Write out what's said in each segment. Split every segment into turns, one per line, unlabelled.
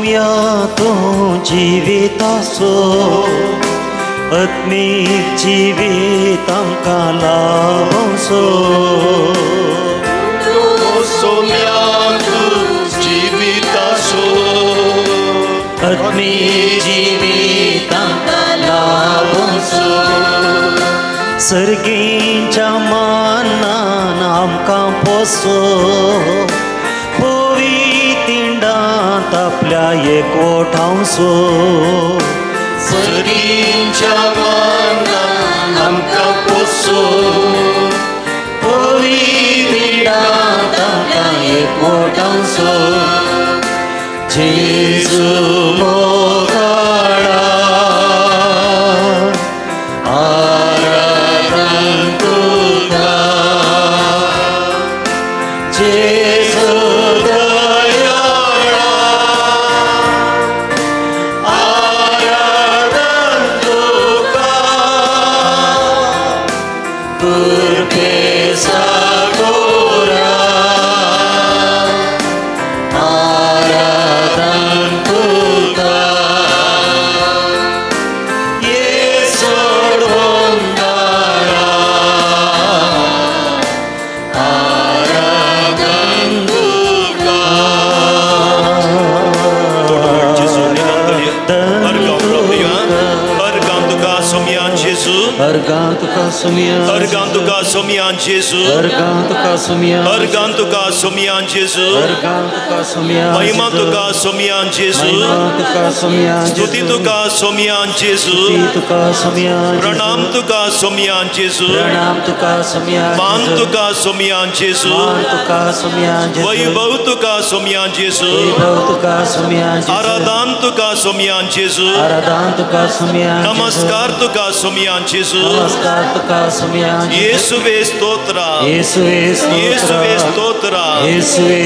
सोम्या तूं जिवितासो आत्मीक जिवीत आमकां लाभोसो
तूं सोम्या तूं जिवितासो
आत्मीक जिवीत आमकां लाभोसो सर्गींच्या मानान आमकां पोसो पवितिंडांत आपल्या एकवटांसो
सर्गींच्या मानान आमकां पोसो
पवितिंडांत आपल्या एकवटांसो जेजू मोगाळा आराधन तुका जेजू दयाळा
आराधन तुका
कृपेचा गोरा आराधन तुका येसू दारा
आराधन तुका
अर्गां तुका सोम्या
अर्गां तुका सोम्या जेजू
अर्गां तुका सोम्या
अर्गां तुका सोम्या जेजू
अर्गां तुका सोम्या
महिमा तुका सोम्या जेजू
महिमा तुका सोम्या
स्तुती तुका सोम्या जेजू
स्तुती तुका सोम्या
प्रणाम तुका सोम्या जेजू
प्रणाम तुका सोम्या
मान तुका सोम्या जेजू
मान तुका सोम्या जेजू
वैभव तुका सोम्या जेजू
वैभव तुका सोम्या जेजू
आराधन तुका सोम्या जेजू
आराधन तुका सोम्या
नमस्कार तुका सोम्या जेजू
नमस्कार तुका सोम्या
येसुवे स्तोत्र
येसुवे
येसुवे स्तोत्र
येसुवे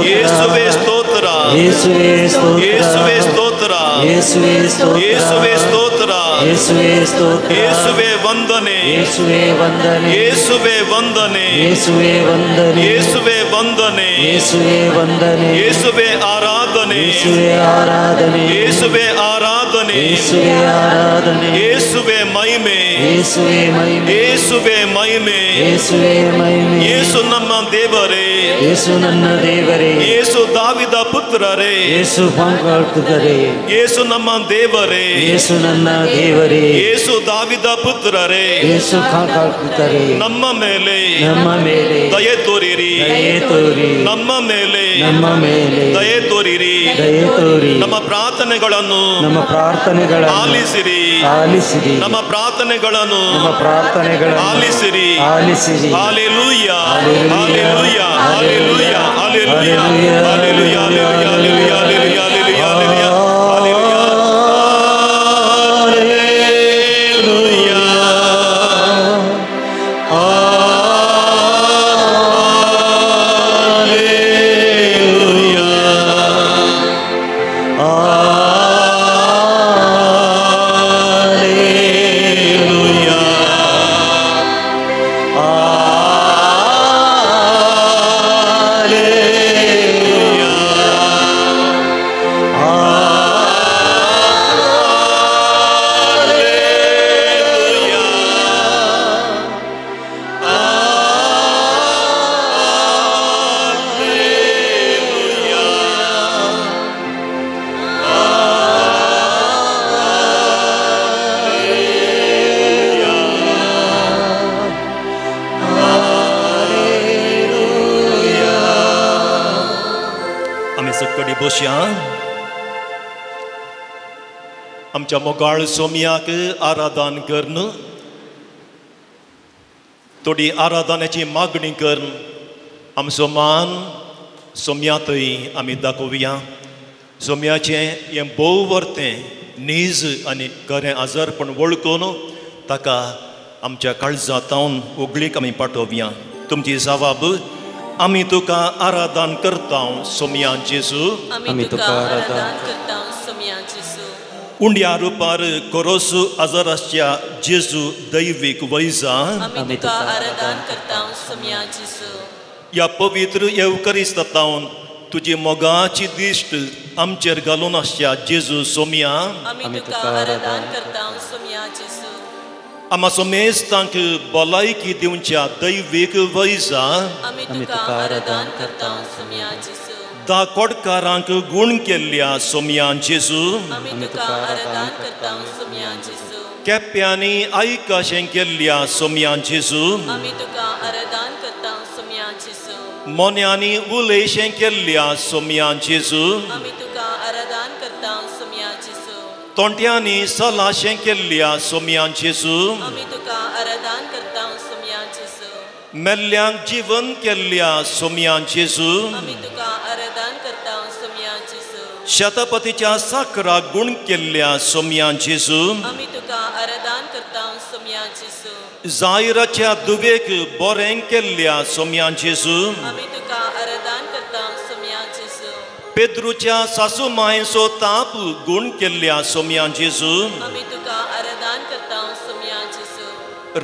येसुवे स्तोत्र
येसुवे
येसुवे स्तोत्र
येसुवे
येसुवे स्तोत्र
येसुवे स्तोत्र
येसुवे वंदने
येसुवे वंदने
येसुवे वंदने
येसुवे वंदने
येसुवे वंदने
येसुवे वंदने
येसुवे आराधने
येसुवे आराधने
येसुवे आराधने
येसुवे आराधने
येसुवे महिमे
ಯೇಸುವೆ ಮಹಿಮೆ
ಯೇಸುವೆ ಮಹಿಮೆ
ಯೇಸುವೆ ಮಹಿಮೆ
ಯೇಸು ನಮ್ಮ ದೇವರೇ
ಯೇಸು ನನ್ನ ದೇವರೇ
ಯೇಸು ದಾವಿದ ಪುತ್ರರೇ
ಯೇಸು ಪಂಕರ್ತರೇ
ಯೇಸು ನಮ್ಮ ದೇವರೇ
ಯೇಸು ನನ್ನ ದೇವರೇ
ಯೇಸು ದಾವಿದ ಪುತ್ರರೇ
ಯೇಸು ಕಾಕರ್ತರೇ
ನಮ್ಮ ಮೇಲೆ
ನಮ್ಮ ಮೇಲೆ
ದಯೆ ತೋರಿರಿ
ದಯೆ ತೋರಿ
ನಮ್ಮ ಮೇಲೆ
ನಮ್ಮ ಮೇಲೆ
ದಯೆ ತೋರಿರಿ
ದಯೆ ತೋರಿ
ನಮ್ಮ ಪ್ರಾರ್ಥನೆಗಳನ್ನು
ನಮ್ಮ ಪ್ರಾರ್ಥನೆಗಳನ್ನು
ಆಲಿಸಿರಿ
ಆಲಿಸಿರಿ
ನಮ್ಮ ಪ್ರಾರ್ಥನೆಗಳನ್ನು
ನಮ್ಮ ಪ್ರಾರ್ಥನೆಗಳನ್ನು
ಆಲಿಸಿರಿ
ಆಲಿಸಿರಿ.
Hallelujah hallelujah hallelujah hallelujah hallelujah hallelujah hallelujah hallelujah hallelujah hallelujah hallelujah hallelujah hallelujah hallelujah hallelujah. आमी सकडी बसया आमच्या मोगाळ सोमयाक आराधन करून थोडी आराधनाची मागणी करून आमचो मान सोमयांतय आमी दाखोवया. सोमयाचें हें भोव वर्तें नीज आनी खरें आजारपण वळखून ताका आमच्या काळजांतावन उगळीक आमी पाठोवया. तुमची जवाब आमी तुका आराधन करता सोमया जेजू
आमी तुका आराधन करता सोमया जेजू.
उंड्या रुपार कोरोसू आजाराच्या जेजू दैवीक वैजा
आमी तुका आराधन करता सोमया जेजू.
ह्या पवित्र येवकरिस्तावन तुजी मोगाची दिश्ट आमचेर घालून आसच्या जेजू सोमया
आमी तुका आराधन करता सोमया जेजू.
आमा सोमेस्तांक भलायकी दिवच्या दैवीक वैजा
आमी तुका आराधन करता सोमया जेजू.
दा कोडकारांक गुण केल्ल्या सोमया जेजू
आमी तुका आराधन करता सोमया जेजू.
केप्यांनी आयकाशें केल्ल्या सोमया जेजू
आमी तुका आराधन करता सोमया जेजू.
मोन्यांनी उलयशें केल्ल्या सोमया जेजू
आमी तुका आराधन करता सोमया जेजू.
तोंट्यांनी सलाशें केल्ल्या सोमया जेजू
आमी तुका आराधन करता सोमया जेजू.
मेल्ल्यांक जीवन केल्ल्या सोमया जेजू
आमी तुका आराधन करता सोमया जेजू.
शतपतीच्या साकराक गुण केल्ल्या सोमया जेजू
आमी तुका आराधन करता सोमया जेजू.
जायराच्या दुवेक बरें केल्ल्या सोमया जेजू
आमी तुका आराधन करता सोमया जेजू.
पेद्रूच्या सासू मायेचो ताप गुण केल्ल्या सोमया जेजू
आमी तुका आराधन करता सोमया जेजू.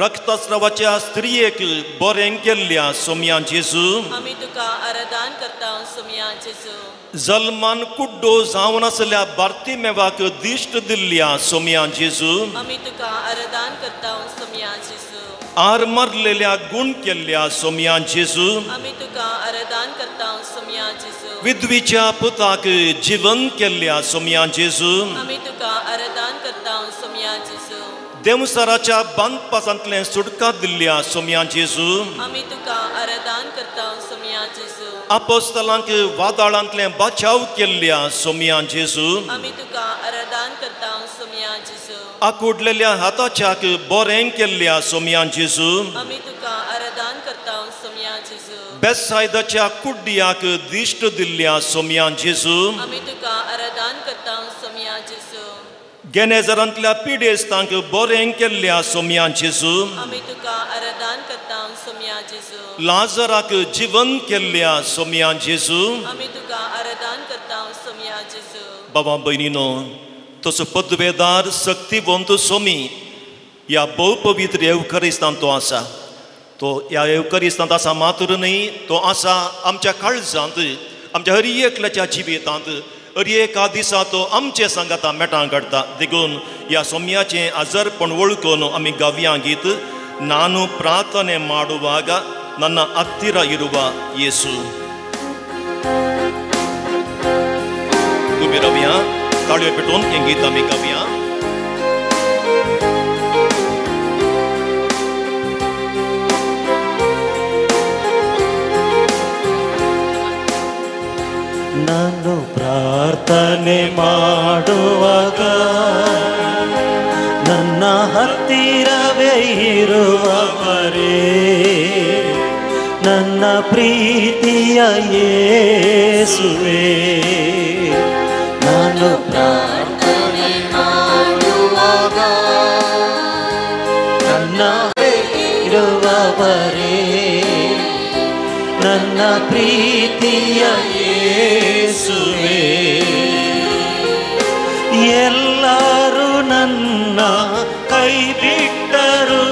रक्तस्रावाच्या स्त्रियेक बरें केल्ल्या सोमया जेजू
आमी तुका आराधन करता सोमया जेजू.
जल्मान कुड्डो जावन आसल्या बार्तिमेवाक दिश्ट दिल्ल्या सोमया जेजू
आमी तुका आराधन करता सोमया जेजू.
आर मारलेल्या गुण केल्ल्या सोमया जेजू
आमी तुका आराधन करता सोमया जेजू.
विधवीच्या पुताक जीवन केल्ल्या सोमया जेजू
आमी तुका आराधन करता सोमया जेजू.
देवसराच्या बांदपासांतलें सुटका दिल्ल्या सोमया जेजू
आमी तुका आराधन करता सोमया जेजू.
आपोस्तलांक वादळांतलें बचाव केल्ल्या सोमया जेजू
आमी तुका आराधन करता सोमया जेजू.
आकुडलेल्या हाताच्याक बरें केल्ल्या सोमया जेजू
आमी तुका आराधन करता सोमया जेजू.
बेसायदाच्या कुड्ड्याक दिश्ट दिल्ल्या सोमया जेजू
आमी तुका आराधन करता सोमया जेजू.
गेनेजरांतल्या पिडेस्तांक बरें केल्ल्या सोमया जेजू
आमी तुका आराधन करता सोमया जेजू.
लाजराक जीवन केल्ल्या सोमया जेजू
आमी तुका आराधन करता सोमया जेजू.
बाबा भयणीनो, तसो पदवेदार शक्तिवंत सोमी ह्या भोवपवित्र येवकरिस्तांत तो आसा. तो ह्या येवकरिस्तांत आसा मात्र न्हय, तो आसा आमच्या काळजांत, आमच्या हर एकल्याच्या जिवितांत. हर एका दिसा तो आमचे सांगाता मेटां काडटा. देखून ह्या सोम्याचें आजारपण वळखून आमी गावया गीत ನಾನು ಪ್ರಾರ್ಥನೆ ಮಾಡುವಾಗ ನನ್ನ ಹತ್ತಿರ ಇರುವ ಯೇಸು. उबी रावया, ताळयो पेटोवन हें गीत आमी गावया.
ನಾನು ಪ್ರಾರ್ಥನೆ ಮಾಡುವಾಗ ನನ್ನ ಹತ್ತಿರವೇ ಇರುವವರೇ, ನನ್ನ ಪ್ರೀತಿಯ ಯೇಸುವೇ. ನಾನು ಪ್ರಾರ್ಥನೆ ಮಾಡುವಾಗ ನನ್ನ ಇರುವವರೇ, ನನ್ನ ಪ್ರೀತಿಯ ಯೇಸುವೇ. ಎಲ್ಲರೂ ನನ್ನ ಕೈ ಬಿಟ್ಟರು,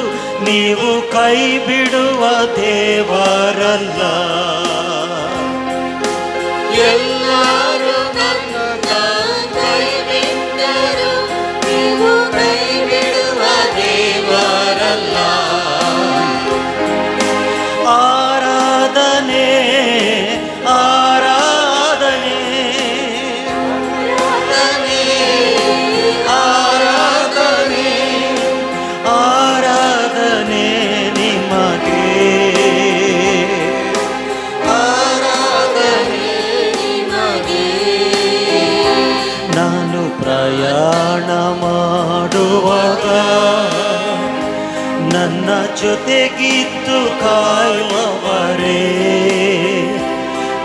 ನೀವು ಕೈ ಬಿಡುವ ದೇವರಲ್ಲ.
ಎಲ್ಲರೂ ನನ್ನ ಕೈ ಬಿಟ್ಟರು, ನೀವು ಕೈ ಬಿಡುವ ದೇವರಲ್ಲ.
ಆರಾಧನೆ ಆರಾಧನೆ ಆರಾಧನೆ ಆರಾಧನೆ ನಿಮಗೆ,
ಆರಾಧನೆ ನಿಮಗೆ.
ನಾನು ಪ್ರಯಾಣ ಮಾಡುವಾಗ ನನ್ನ ಜೊತೆಗಿದ್ದು ಕಾಯುವವರೇ,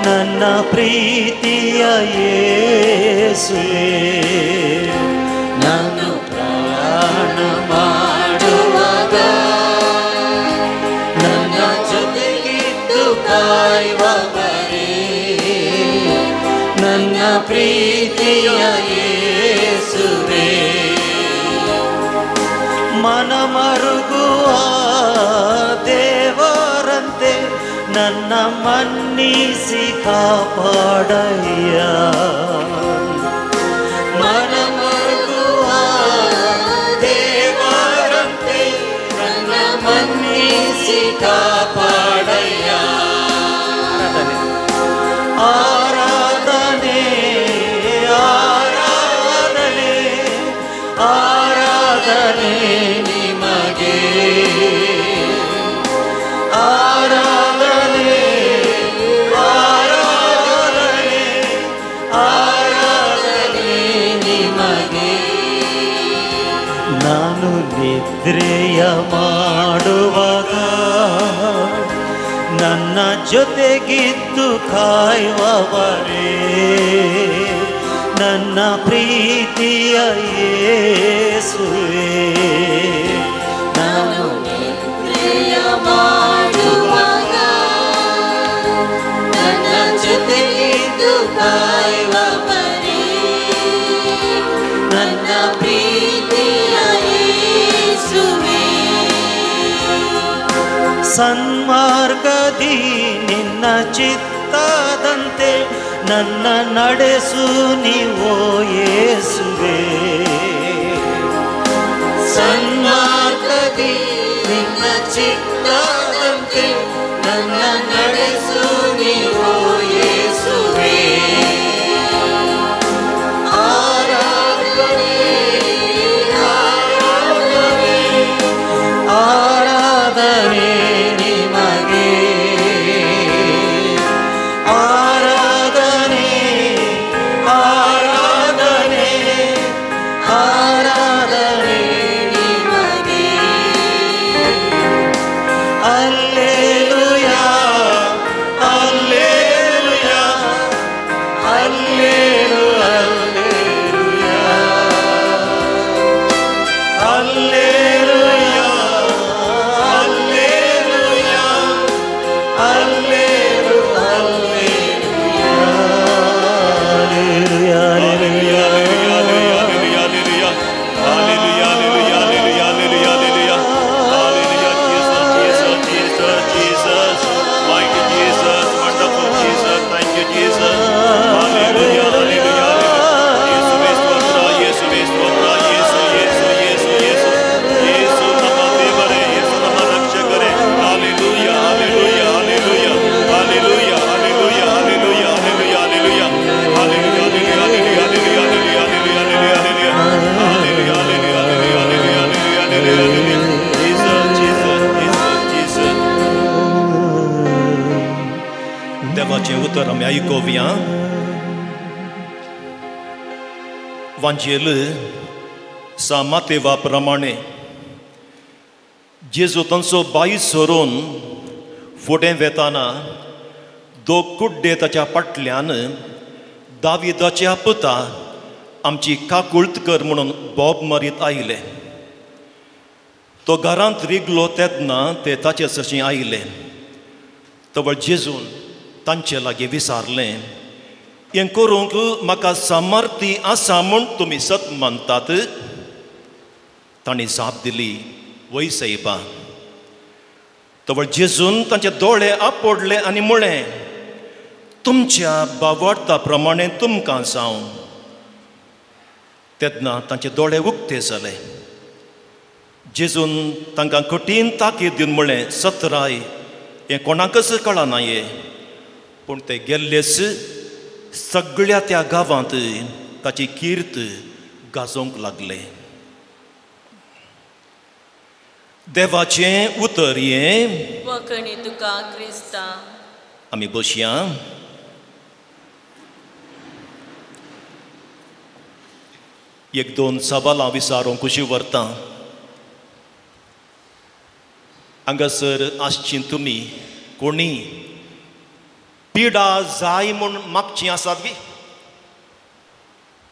ನನ್ನ ಪ್ರೀತಿಯ ಯೇಸುವೇ. ನಾನು ಪ್ರಯಾಣ ಮಾಡುವಾಗ ನನ್ನ ಜೊತೆಗಿದ್ದು ಕಾಯುವವರೇ, ನನ್ನ ಪ್ರೀತಿಯ ಯೇಸುವೇ. ಮನಮರುಗುವ ದೇವರಂತೆ ನನ್ನ ಮನ್ನಿಸಿ ಕಾಪಾಡಯ್ಯ. ಮನಮರುಗುವ ದೇವರಂತೆ ನನ್ನ ಮನ್ನಿಸಿ ಕಾಪಾಡಯ್ಯ. ಆರಾಧನೆ ಆರಾಧನೆ ಆರಾಧನೆ ನಿಮಗೆ, ಆರಾಧನೆ ಆರಾಧನೆ ಆರಾಧನೆ ನಿಮಗೆ. ನಾನು ನಿದ್ರೆಯ ಮಾಡುವಾಗ ನನ್ನ ಜೊತೆಗಿದ್ದು ಕಾಯುವವರೇ, ನನ್ನ ಪ್ರೀತಿಯ ಯೇಸುವೇ. ನಾನು
ನಿದ್ರೆಯ ಮಾಡುವಾಗ ನನ್ನ ಜೊತೆಗಿದ್ದು ಕಾಯುವವರೇ, ನನ್ನ ಪ್ರೀತಿಯ ಯೇಸುವೇ.
ಸನ್ಮಾರ್ಗದಿ ನಿನ್ನ ಚಿತ್ತದಂತೆ ನನ್ನ ನಡೆಸು ನೀವು ಯೇಸುವೇ.
ಸನ್ಮಾರ್ಗದಿ ನಿನ್ನ ಚಿತ್ತದಂತೆ ನನ್ನ ನಡೆಸು ನೀವು ಯೇಸುವೇ. ಆರಾಧನೆ ಆರಾಧನೆ
ಆರಾಧನೆ ನಿಮಗೆ, ಆರಾಧನೆ ಆರಾಧನೆ ಆರಾಧನೆ
ನಿಮಗೆ.
ಅಲ್ಲೇಲುಯಾ ಅಲ್ಲೇಲುಯಾ ಅಲ್ಲೇಲು ಅಲ್ಲೇಲುಯಾ ಅಲ್ಲೇಲುಯಾ ಅಲ್ಲೇಲುಯಾ ಅಲ್ಲೇಲು ಅಲ್ಲೇಲುಯಾ
Hallelujah, hallelujah, hallelujah, hallelujah, hallelujah, hallelujah, hallelujah. Hallelujah, Jesus, Jesus, Jesus, Jesus. Mighty Jesus, wonderful Jesus. Thank you, Jesus. Hallelujah, hallelujah, hallelujah. ಯೇಸುವೇ ಸ್ತೋತ್ರ, ಯೇಸುವೇ ಸ್ತೋತ್ರ, ಯೇಸು, ಯೇಸು, ಯೇಸು, ಯೇಸು. ಯೇಸು ನಮ್ಮ ದೇವರೇ, ಯೇಸು ನಮ್ಮ ರಕ್ಷಕರೇ. Hallelujah, hallelujah, hallelujah. Hallelujah, hallelujah, hallelujah, hallelujah, hallelujah. Hallelujah, hallelujah, hallelujah, hallelujah, hallelujah, hallelujah, hallelujah. Hallelujah, hallelujah, hallelujah, hallelujah, hallelujah, hallelujah. Jesus, Jesus, Jesus, Jesus. देवाचें उतर आमी आयकुया. वांजेल सा मातेवा प्रमाणे जेजू तांचो बाय सरून फुडें वेताना दोग कुड्डे ताच्या फाटल्यान दाविदाच्या पुता आमची काकुळत कर म्हणून बोब मारीत आयले. तो घरांत रिगलो तेन्ना ते ताचे सरशीं आयले. तवळ जेजून तांचे लागीं विचारलें, हें करूंक म्हाका सामर्थ्य आसा म्हूण तुमी सत मानतात? तांणी जाप दिली, वय सायबा. तवळ जेजून तांचे दोळे आपडले आनी म्हळें, तुमच्या बावडता प्रमाणे तुमकां जावं. तेन्ना तांचे दोळे उक्ते जाले. जेजून तांकां कठीण ताकीद दिवन म्हळें, सतराय हें कोणाकच कळना हें. पूण ते गेल्लेच सगळ्या त्या गांवांत ताची कीर्त गाजोवंक लागले. देवाचें उतर हें.
वखणी तुका क्रिस्ता.
आमी बसया. एक दोन सवालां विचारूंक खुशी व्हरता. हांगासर आसची तुमी कोणी पिडा जाय म्हूण मागची आसात गी?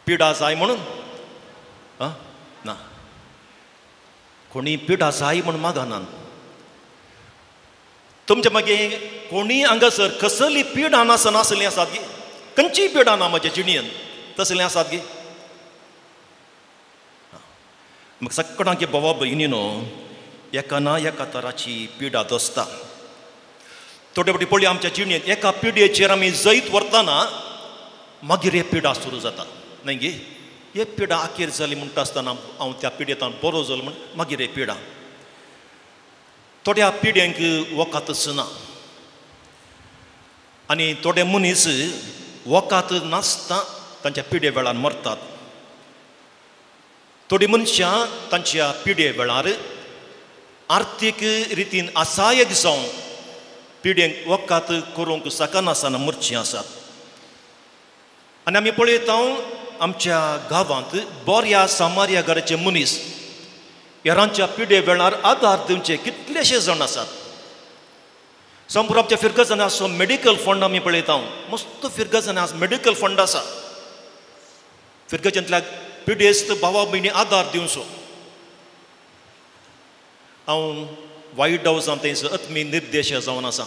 पिडा जाय म्हणून ना, कोणी पिडा जाय म्हूण मागनात. तुमच्या मागीर कोणी हांगासर कसली पिडा नासना आसली आसात गी? खंयची पिडा ना म्हज्या जिणेन तसलें आसात गी? मग सगळ्यांक बाबा भयणीनो एका ना एका तराची पिडा दसता. थोडे फावटी पळय आमच्या जिणेंत एका पिड्येचेर आमी जैत व्हरतना मागीर एक पिडा सुरू जाता न्हय गे. एक पिडा आखेर जाली म्हणटा आसतना हांव त्या पिड्येंत बरो जालो म्हण मागीर एक पिडा. थोड्या पिड्यांक वखदच ना आनी थोडे मनीस वखद नासता तांच्या पिडे वेळार मरतात. थोडीं मनशां तांच्या पिडे वेळार आर्थीक रितीन असायक जावन पिड्यांक वखद करूंक शकनासतना मरचीं आसात. आनी आमी पळयता आमच्या गांवांत बऱ्या सामार्या घराचे मनीस हेरांच्या पिडे वेळार आदार दिवचे कितलेशे जाण आसात. संपूर्ण आमच्या फिरगजांनी आसो मेडिकल फंड आमी पळयता, मस्त फिरगजांनी आज मेडिकल फंड आसा. फिरगजांतल्या पिडेस्त भावा भयणी आदार दिवचो. हांव वायट हावसान थंयसर आत्मी निर्देश जावन आसा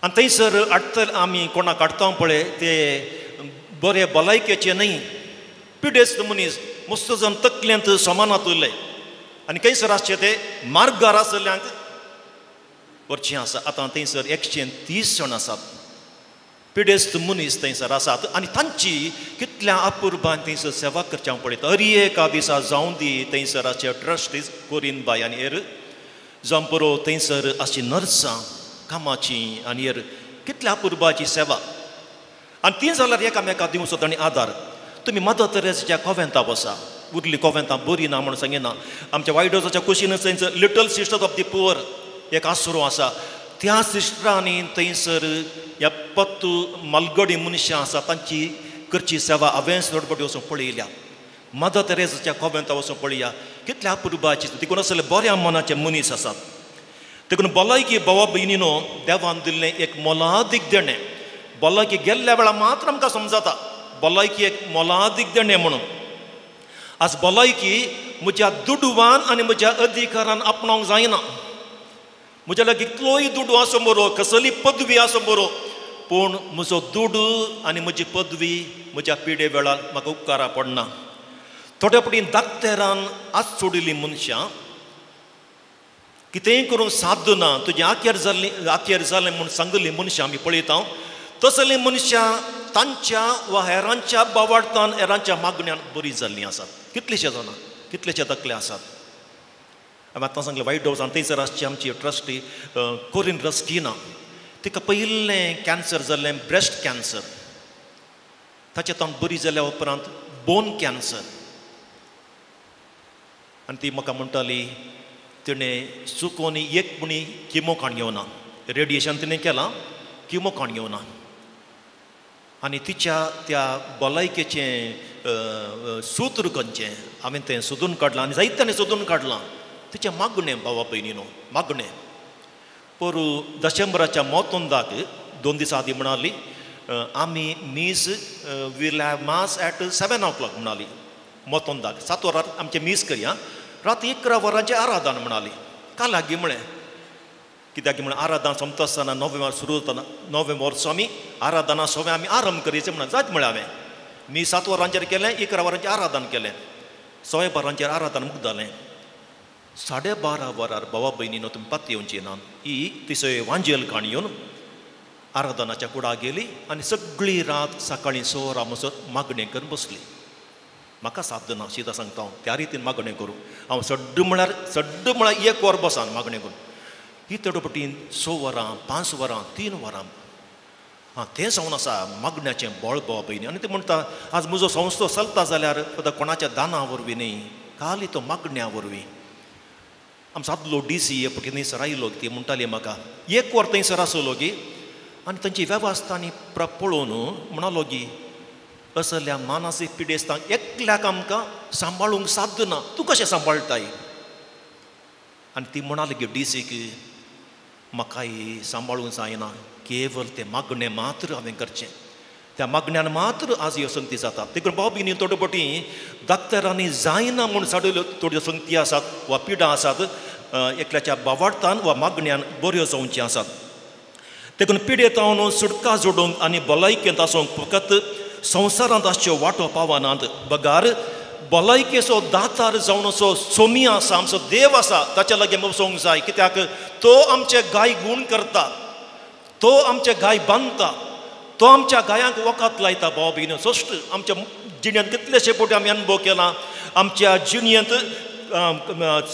आनी थंयसर हाडटले आमी कोणाक हाडटा पळय ते बरे भलायकेचे न्हय, पिडेस्त मनीस मस्त जावन तकलेंत समानात उरले आनी खंयसर आसचे ते मार्गार आसल्ल्यांक व्हरचें आसा. आतां थंयसर 130 जाण आसात पिडेस्त मनीस थंयसर आसात आनी तांची कितल्या अपुरबान थंयसर सेवा करची हांव पळयता. हर एका दिसा जावं दी थंयसर आसचे ट्रस्टीज कोरीन बाय आनी हेर जावं पुरो थंयसर आसची नर्सां कामाची आनी हेर कितल्या अपुरबाची सेवा. आनी ती जाल्यार एकामेका दिवचो तांणी आदार. तुमी मदर तेरेजाच्या कोवेंता वसा, उरली कोवेंतां बरी ना म्हणून सांगिना. आमच्या वायट हावसाच्या कुशीन थंयसर little sister of the poor एक आसरो आसा. त्या सिस्टरांनी थंयसर ह्या पत्तू मालगडी मनशां आसा तांची करची सेवा हांवें चडपटी वचून पळयल्या. मदर तेरेजाच्या कोवेंता वचून पळया कितल्या अपुरबाची देखून आसले बऱ्या मनाचे मनीस आसात. देखून भलायकी भावा भयणीनो देवान दिल्लें एक मोलादीक देणें. भलायकी गेल्ल्या वेळार मात्र आमकां समजता भलायकी एक मोलादीक देणें म्हणून. आज भलायकी म्हज्या दुडवान आनी म्हज्या अधिकारान आपणावंक जायना. म्हज्या लागीं कितलोय दुडू आसूं बरो, कसली पदवी आसूं बरो, पूण म्हजो दुडू आनी म्हजी पदवी म्हज्या पिडे वेळार म्हाका उपकारा पडना. थोड्या फावटी दाक्तेरान आज सोडिल्लीं मनशां कितेंय करूंक साध्य ना, तुजें आखेर जाल्ली आखेर जालें म्हूण सांगिल्लीं मनशां आमी पळयता. तसलीं मनशां तांच्या वा हेरांच्या बावाडतान हेरांच्या मागण्यान बरी जाल्लीं आसात. कितलेशे जाणां कितलेशे तकले आसात. हांवें आतां सांगलें वायट हावसान थंयसर आसची आमची ट्रस्टी कोरीन रस्किना, तिका पयिल्लें कॅन्सर जाल्लें ब्रेस्ट कॅन्सर, ताचे तावन बरी जाल्या उपरांत बोन कॅन्सर. आनी ती म्हाका म्हणटाली तिणें चुकोन एक पुणी किमो काण घेवना, रेडिएशन तिणें केलां, किमो काण घेवना. आनी तिच्या त्या भलायकेचें सूत्र खंयचें हांवें तें सोदून काडलां आनी जायत्यांनी सोदून काडलां. तिचें मागणें भावा भयणीनो मागणें. पोरू दशंबराच्या मोतोंदाक 2 दिसां आदीं म्हणाली आमी मीस we'll have mass at 7 o'clock म्हणाली. मोतोंदाक 7 वरार आमचें मीस करया, राती 11 वरांचें आराधन म्हणाली. काल लागीं म्हळें कित्याक म्हणून आराधना सोंपता आसतना 9 वर सुरू जातना 9 वर्स आमी आराधना सवे आमी आरंभ करचें म्हणून जायत म्हळें हांवें. मी 7 वरांचेर केलें, 11 वरांचेर आराधन केलें, 12:15 वरांचेर आराधन मुगदालें. 12:30 वरार भावा भयणीनो तुमी पात येवची ना ही तिसो वांजेल काण येवन आराधनाच्या कुडा गेली आनी सगळी रात सकाळीं 6 वरां मसत मागणें करून बसली. म्हाका साध्य ना सीधा सांगता हांव त्या रितीन मागणें करूं. हांव सड्ड म्हळ्यार 1 वर बसान मागणें करूं. ही तेडोपटीन 6 वरां 5 वरां 3 वरां आं तें जावन आसा मागण्याचें बळ भावा भयणी. आनी ते म्हणटा आज म्हजो संस्थो चलता जाल्यार आतां कोणाच्या दाना वरवीं न्ही, खाली तो मागण्या वरवीं. आमचो आदलो डी सी एक थंयसर आयलो ती म्हणटाली म्हाका 1 वर थंयसर आसलो की आनी तांची वेवस्था आनी पळोवन म्हणालो की असल्या मानसीक पिडेस्तांक एकल्याक आमकां सांबाळूंक साध्य ना, तूं कशें सांबाळटाय. आनी ती म्हणाली की डी सीक म्हाकाय सांबाळूंक जायना, केवल तें मागणें मात्र हांवें करचें, त्या मागण्यान मात्र आज ह्यो संगती जातात. देखून भाव भयणी थोडे फावटी डाक्टरांनी जायना म्हूण साडयल्यो थोड्यो संगती आसात वा पिडां आसात एकल्याच्या बावाडतान वा मागण्यान बऱ्यो जावच्यो आसात. देखून पिडेतावन सुटका जोडूंक आनी भलायकेंत आसूंक फकत संवसारांत आसच्यो वांटो पावनात, बगार भलायकेचो दातार जावन असो सोमी आसा, आमचो देव आसा, ताच्या लागीं वचोंक जाय. कित्याक तो आमचे गाय गूण करता, तो आमचे गाय बांदता, तो आमच्या गायांक वखद लायता. भाव भयणीनो, सोश्ट आमच्या जिणेंत कितलेशे फावटी आमी अनुभव केला. आमच्या जिणेंत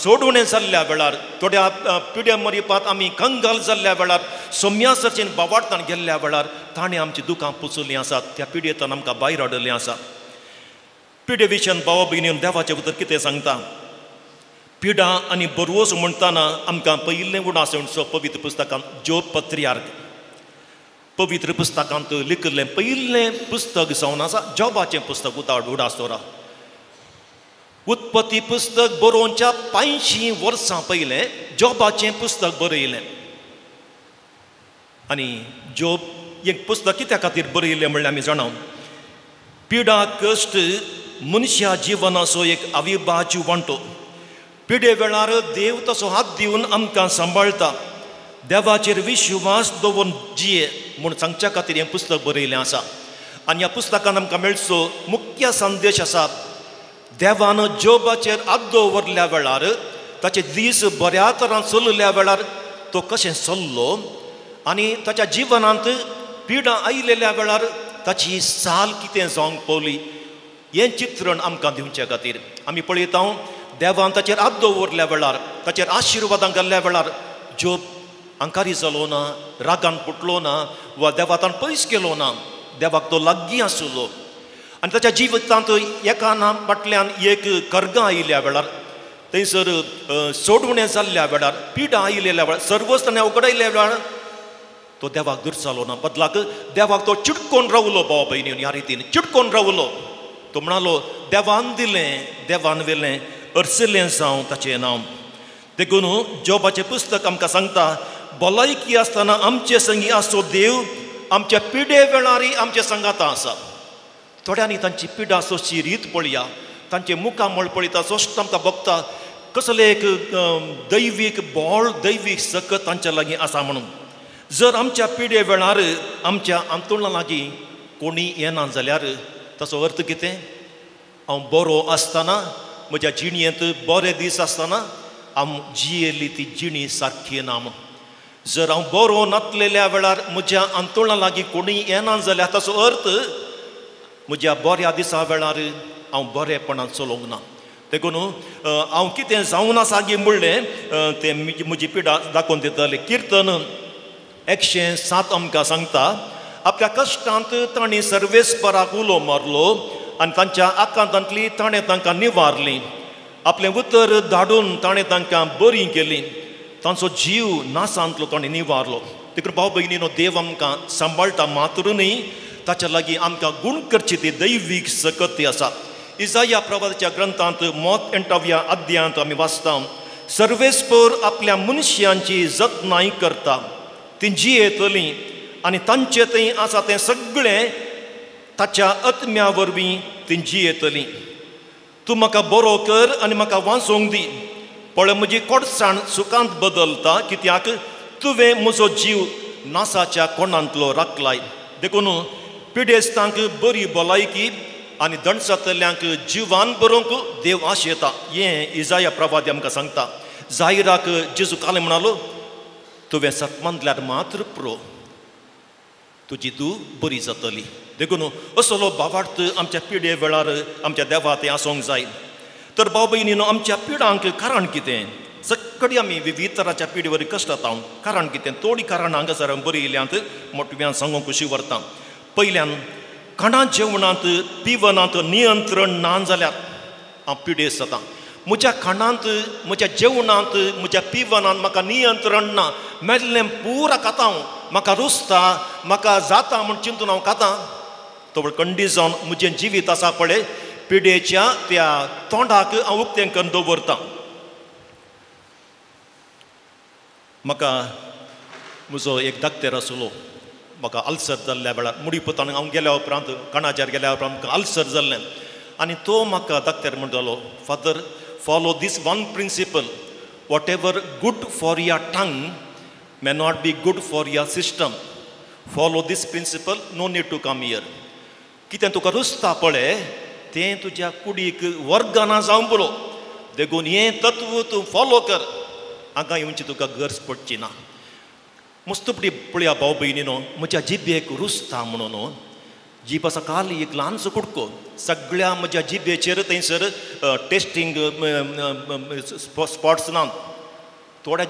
सोडवणें जाल्ल्या वेळार, थोड्या पिड्या मरिपात आमी कंगाल जाल्ल्या वेळार, सोम्या सरचेन बावाडतान गेल्ल्या वेळार ताणें आमची दुकां पुसल्लीं आसात, त्या पिड्येंतल्यान आमकां भायर हाडिल्लीं आसा. पिडे विशयान भावा भयणीन देवाचें उतर कितें सांगता? पिडा आनी बरवस म्हणटाना आमकां पयिल्लें उडास म्हणचो पवित्र पुस्तकांत जोब पत्रियार्क पवित्र पुस्तकांत लिखिल्लें पयिल्लें पुस्तक जावन आसा जोबाचें पुस्तक. उडास दवरा, उत्पत्ती पुस्तक बरोवच्या 85 वर्सां पयलें जोबाचें पुस्तक बरयलें. आनी जोब एक पुस्तक कित्या खातीर बरयलें म्हणल्यार आमी जाणा, पिडा कश्ट मनशा जिवनाचो एक अविभाज्य वांटो. पिडे वेळार देव तसो हात दिवन आमकां सांबाळटा. देवाचेर विश्वास दवरून जिये म्हूण सांगच्या खातीर हें पुस्तक बरयलें आसा. आनी ह्या पुस्तकान आमकां मेळचो मुख्य संदेश आसा, देवान जोबाचेर हात दवरल्या वेळार, ताचे दीस बऱ्या तरान चलल्या वेळार तो कशें चल्लो आनी ताच्या जिवनांत पिडा आयिल्ल्या वेळार ताची साल कितें जावंक पावली, हें चित्रण आमकां दिवचे खातीर आमी पळयता. देवान ताचेर हात दवरल्या वेळार, ताचेर आशिर्वादां घाल्ल्या वेळार जोब अंकारी जालो ना, रागान फुटलो ना वा देवातान पयस केलो ना, देवाक तो लागीं आसलो. आनी ताच्या जिवितांत एका ना फाटल्यान एक कर्गां आयिल्ल्या वेळार, थंयसर सोडवणें जाल्ल्या वेळार, पिडा आयिल्ल्या वेळार, सर्वच ताणें उगडायल्ल्या वेळार तो देवाक दुरसालो ना, बदलाक देवाक तो चिटकोन रावलो. भाव भयणी, ह्या रितीन चिटकोन रावलो. तो म्हणालो, देवान दिलें, देवान व्हेलें, अरसिल्लें जावं ताचें नांव. देखून जोबाचें पुस्तक आमकां सांगता, भलायकी आसतना आमचे संगी आसचो देव आमच्या पिडे वेळारय आमचे सांगाता आसा. थोड्यांनी तांची पिडा सोंसची रीत पळया, तांचे मुखामळ पळयता, सोंसता आमकां बघता कसलें एक दैवीक बळ, दैवीक सकत तांच्या लागीं आसा म्हणून. जर आमच्या पिडे वेळार आमच्या आंतोळा लागीं कोणी येना जाल्यार ताचो अर्थ कितें? हांव बरो आसतना, म्हज्या जिणेंत बरे दीस आसतना हांव जियेल्ली ती जिणी सारकी ना म्हूण. जर हांव बरो नातलेल्या वेळार म्हज्या आंतोळा लागीं कोणी येना जाल्यार ताचो अर्थ म्हज्या बऱ्या दिसा वेळार हांव बरेपणान चलोवंक ना. देखून हांव कितें जावन आसा गी म्हणलें तें म्हजी पिडा दाखोवन दितालें. किर्तन 107 आमकां सांगता, आपल्या कश्टांत तांणी सर्वेस्पराक उलो मारलो आनी तांच्या आकांतांतली ताणें तांकां निवारली. आपलें उतर धाडून ताणें तांकां बरी केली, तांचो जीव नासांतलो ताणें निवारलो. देखून भाव भयणीनो, देव आमकां सांबाळटा मात्र न्ही, ताच्या लागीं आमकां गूण करची ती दैवीक सकत ती आसा. इजाया प्रवादाच्या ग्रंथांत 8व्या अध्यायांत आमी वाचता, सर्वेस्पर आपल्या मनशांची जतनाय करता, ती जियेतली आनी तांचे थंय आसा तें सगळें ताच्या आत्म्या वरवीं ती जियेतली. तूं म्हाका बरो कर आनी म्हाका वाचोवंक दी, पळय म्हजी कोडसाण सुखांत बदलता, कित्याक तुवें म्हजो जीव नासाच्या कोणांतलो राखलाय. देखून पिडेस्तांक बरी भलायकी आनी दणसातल्यांक जिवान बरोवंक देव आशेता, हें इजाया प्रवादी आमकां सांगता. जाहिराक जेजू काले म्हणालो, तुवें सतमानल्यार मात्र प्रो, तुजी तूं बरी जातली. देखून असलो भावार्थ आमच्या पिडे वेळार आमच्या देवा तें आसूंक जाय. तर भाव भयणीनो, आमच्या पिडांक कारण कितें? सगळी आमी विविध तराच्या पिडे वरी कश्टात. कारण कितें? थोडीं कारणां हांगासर बरयल्यांत मोटव्यान सांगूंक खुशी व्हरता. पयल्यान, खाणा जेवणांत पिवनांत नियंत्रण ना जाल्यार हांव पिडेस्त जाता. म्हज्या खाणांत, म्हज्या जेवणांत, म्हज्या पिवनांत म्हाका नियंत्रण ना, मेल्लें पुरा खाता हांव, म्हाका रुचता, म्हाका जाता म्हूण चिंतून हांव खाता. तो कंडी जावन म्हजें जिवीत आसा पळय पिडेच्या त्या तोंडाक हांव उक्तें करून दवरता. म्हाका म्हजो एक डाक्टर आसलो, म्हाका अल्सर जाल्ल्या वेळार मुडी पुतान हांव गेल्या उपरांत, काणाचेर गेल्या उपरांत म्हाका अल्सर जाल्लें आनी तो म्हाका डाक्टर म्हणटालो, father, follow this one principle, whatever good for your tongue may not be good for your system. Follow this principle, no need to come here. कितें तुका रुचता पळय तें तुज्या कुडीक वर्गाना जावं पुरो. देखून हें तत्व तूं फॉलो कर, हांगा येवची तुका गरज पडची ना. मस्तपटी पळया भाव भयणीनो, म्हज्या जिबेक रुजता म्हणून जीब आसा काल एक ल्हानसो कुडको, सगळ्या म्हज्या जिबेचेर थंयसर टेस्टींग स्पॉट्स ना, थोड्या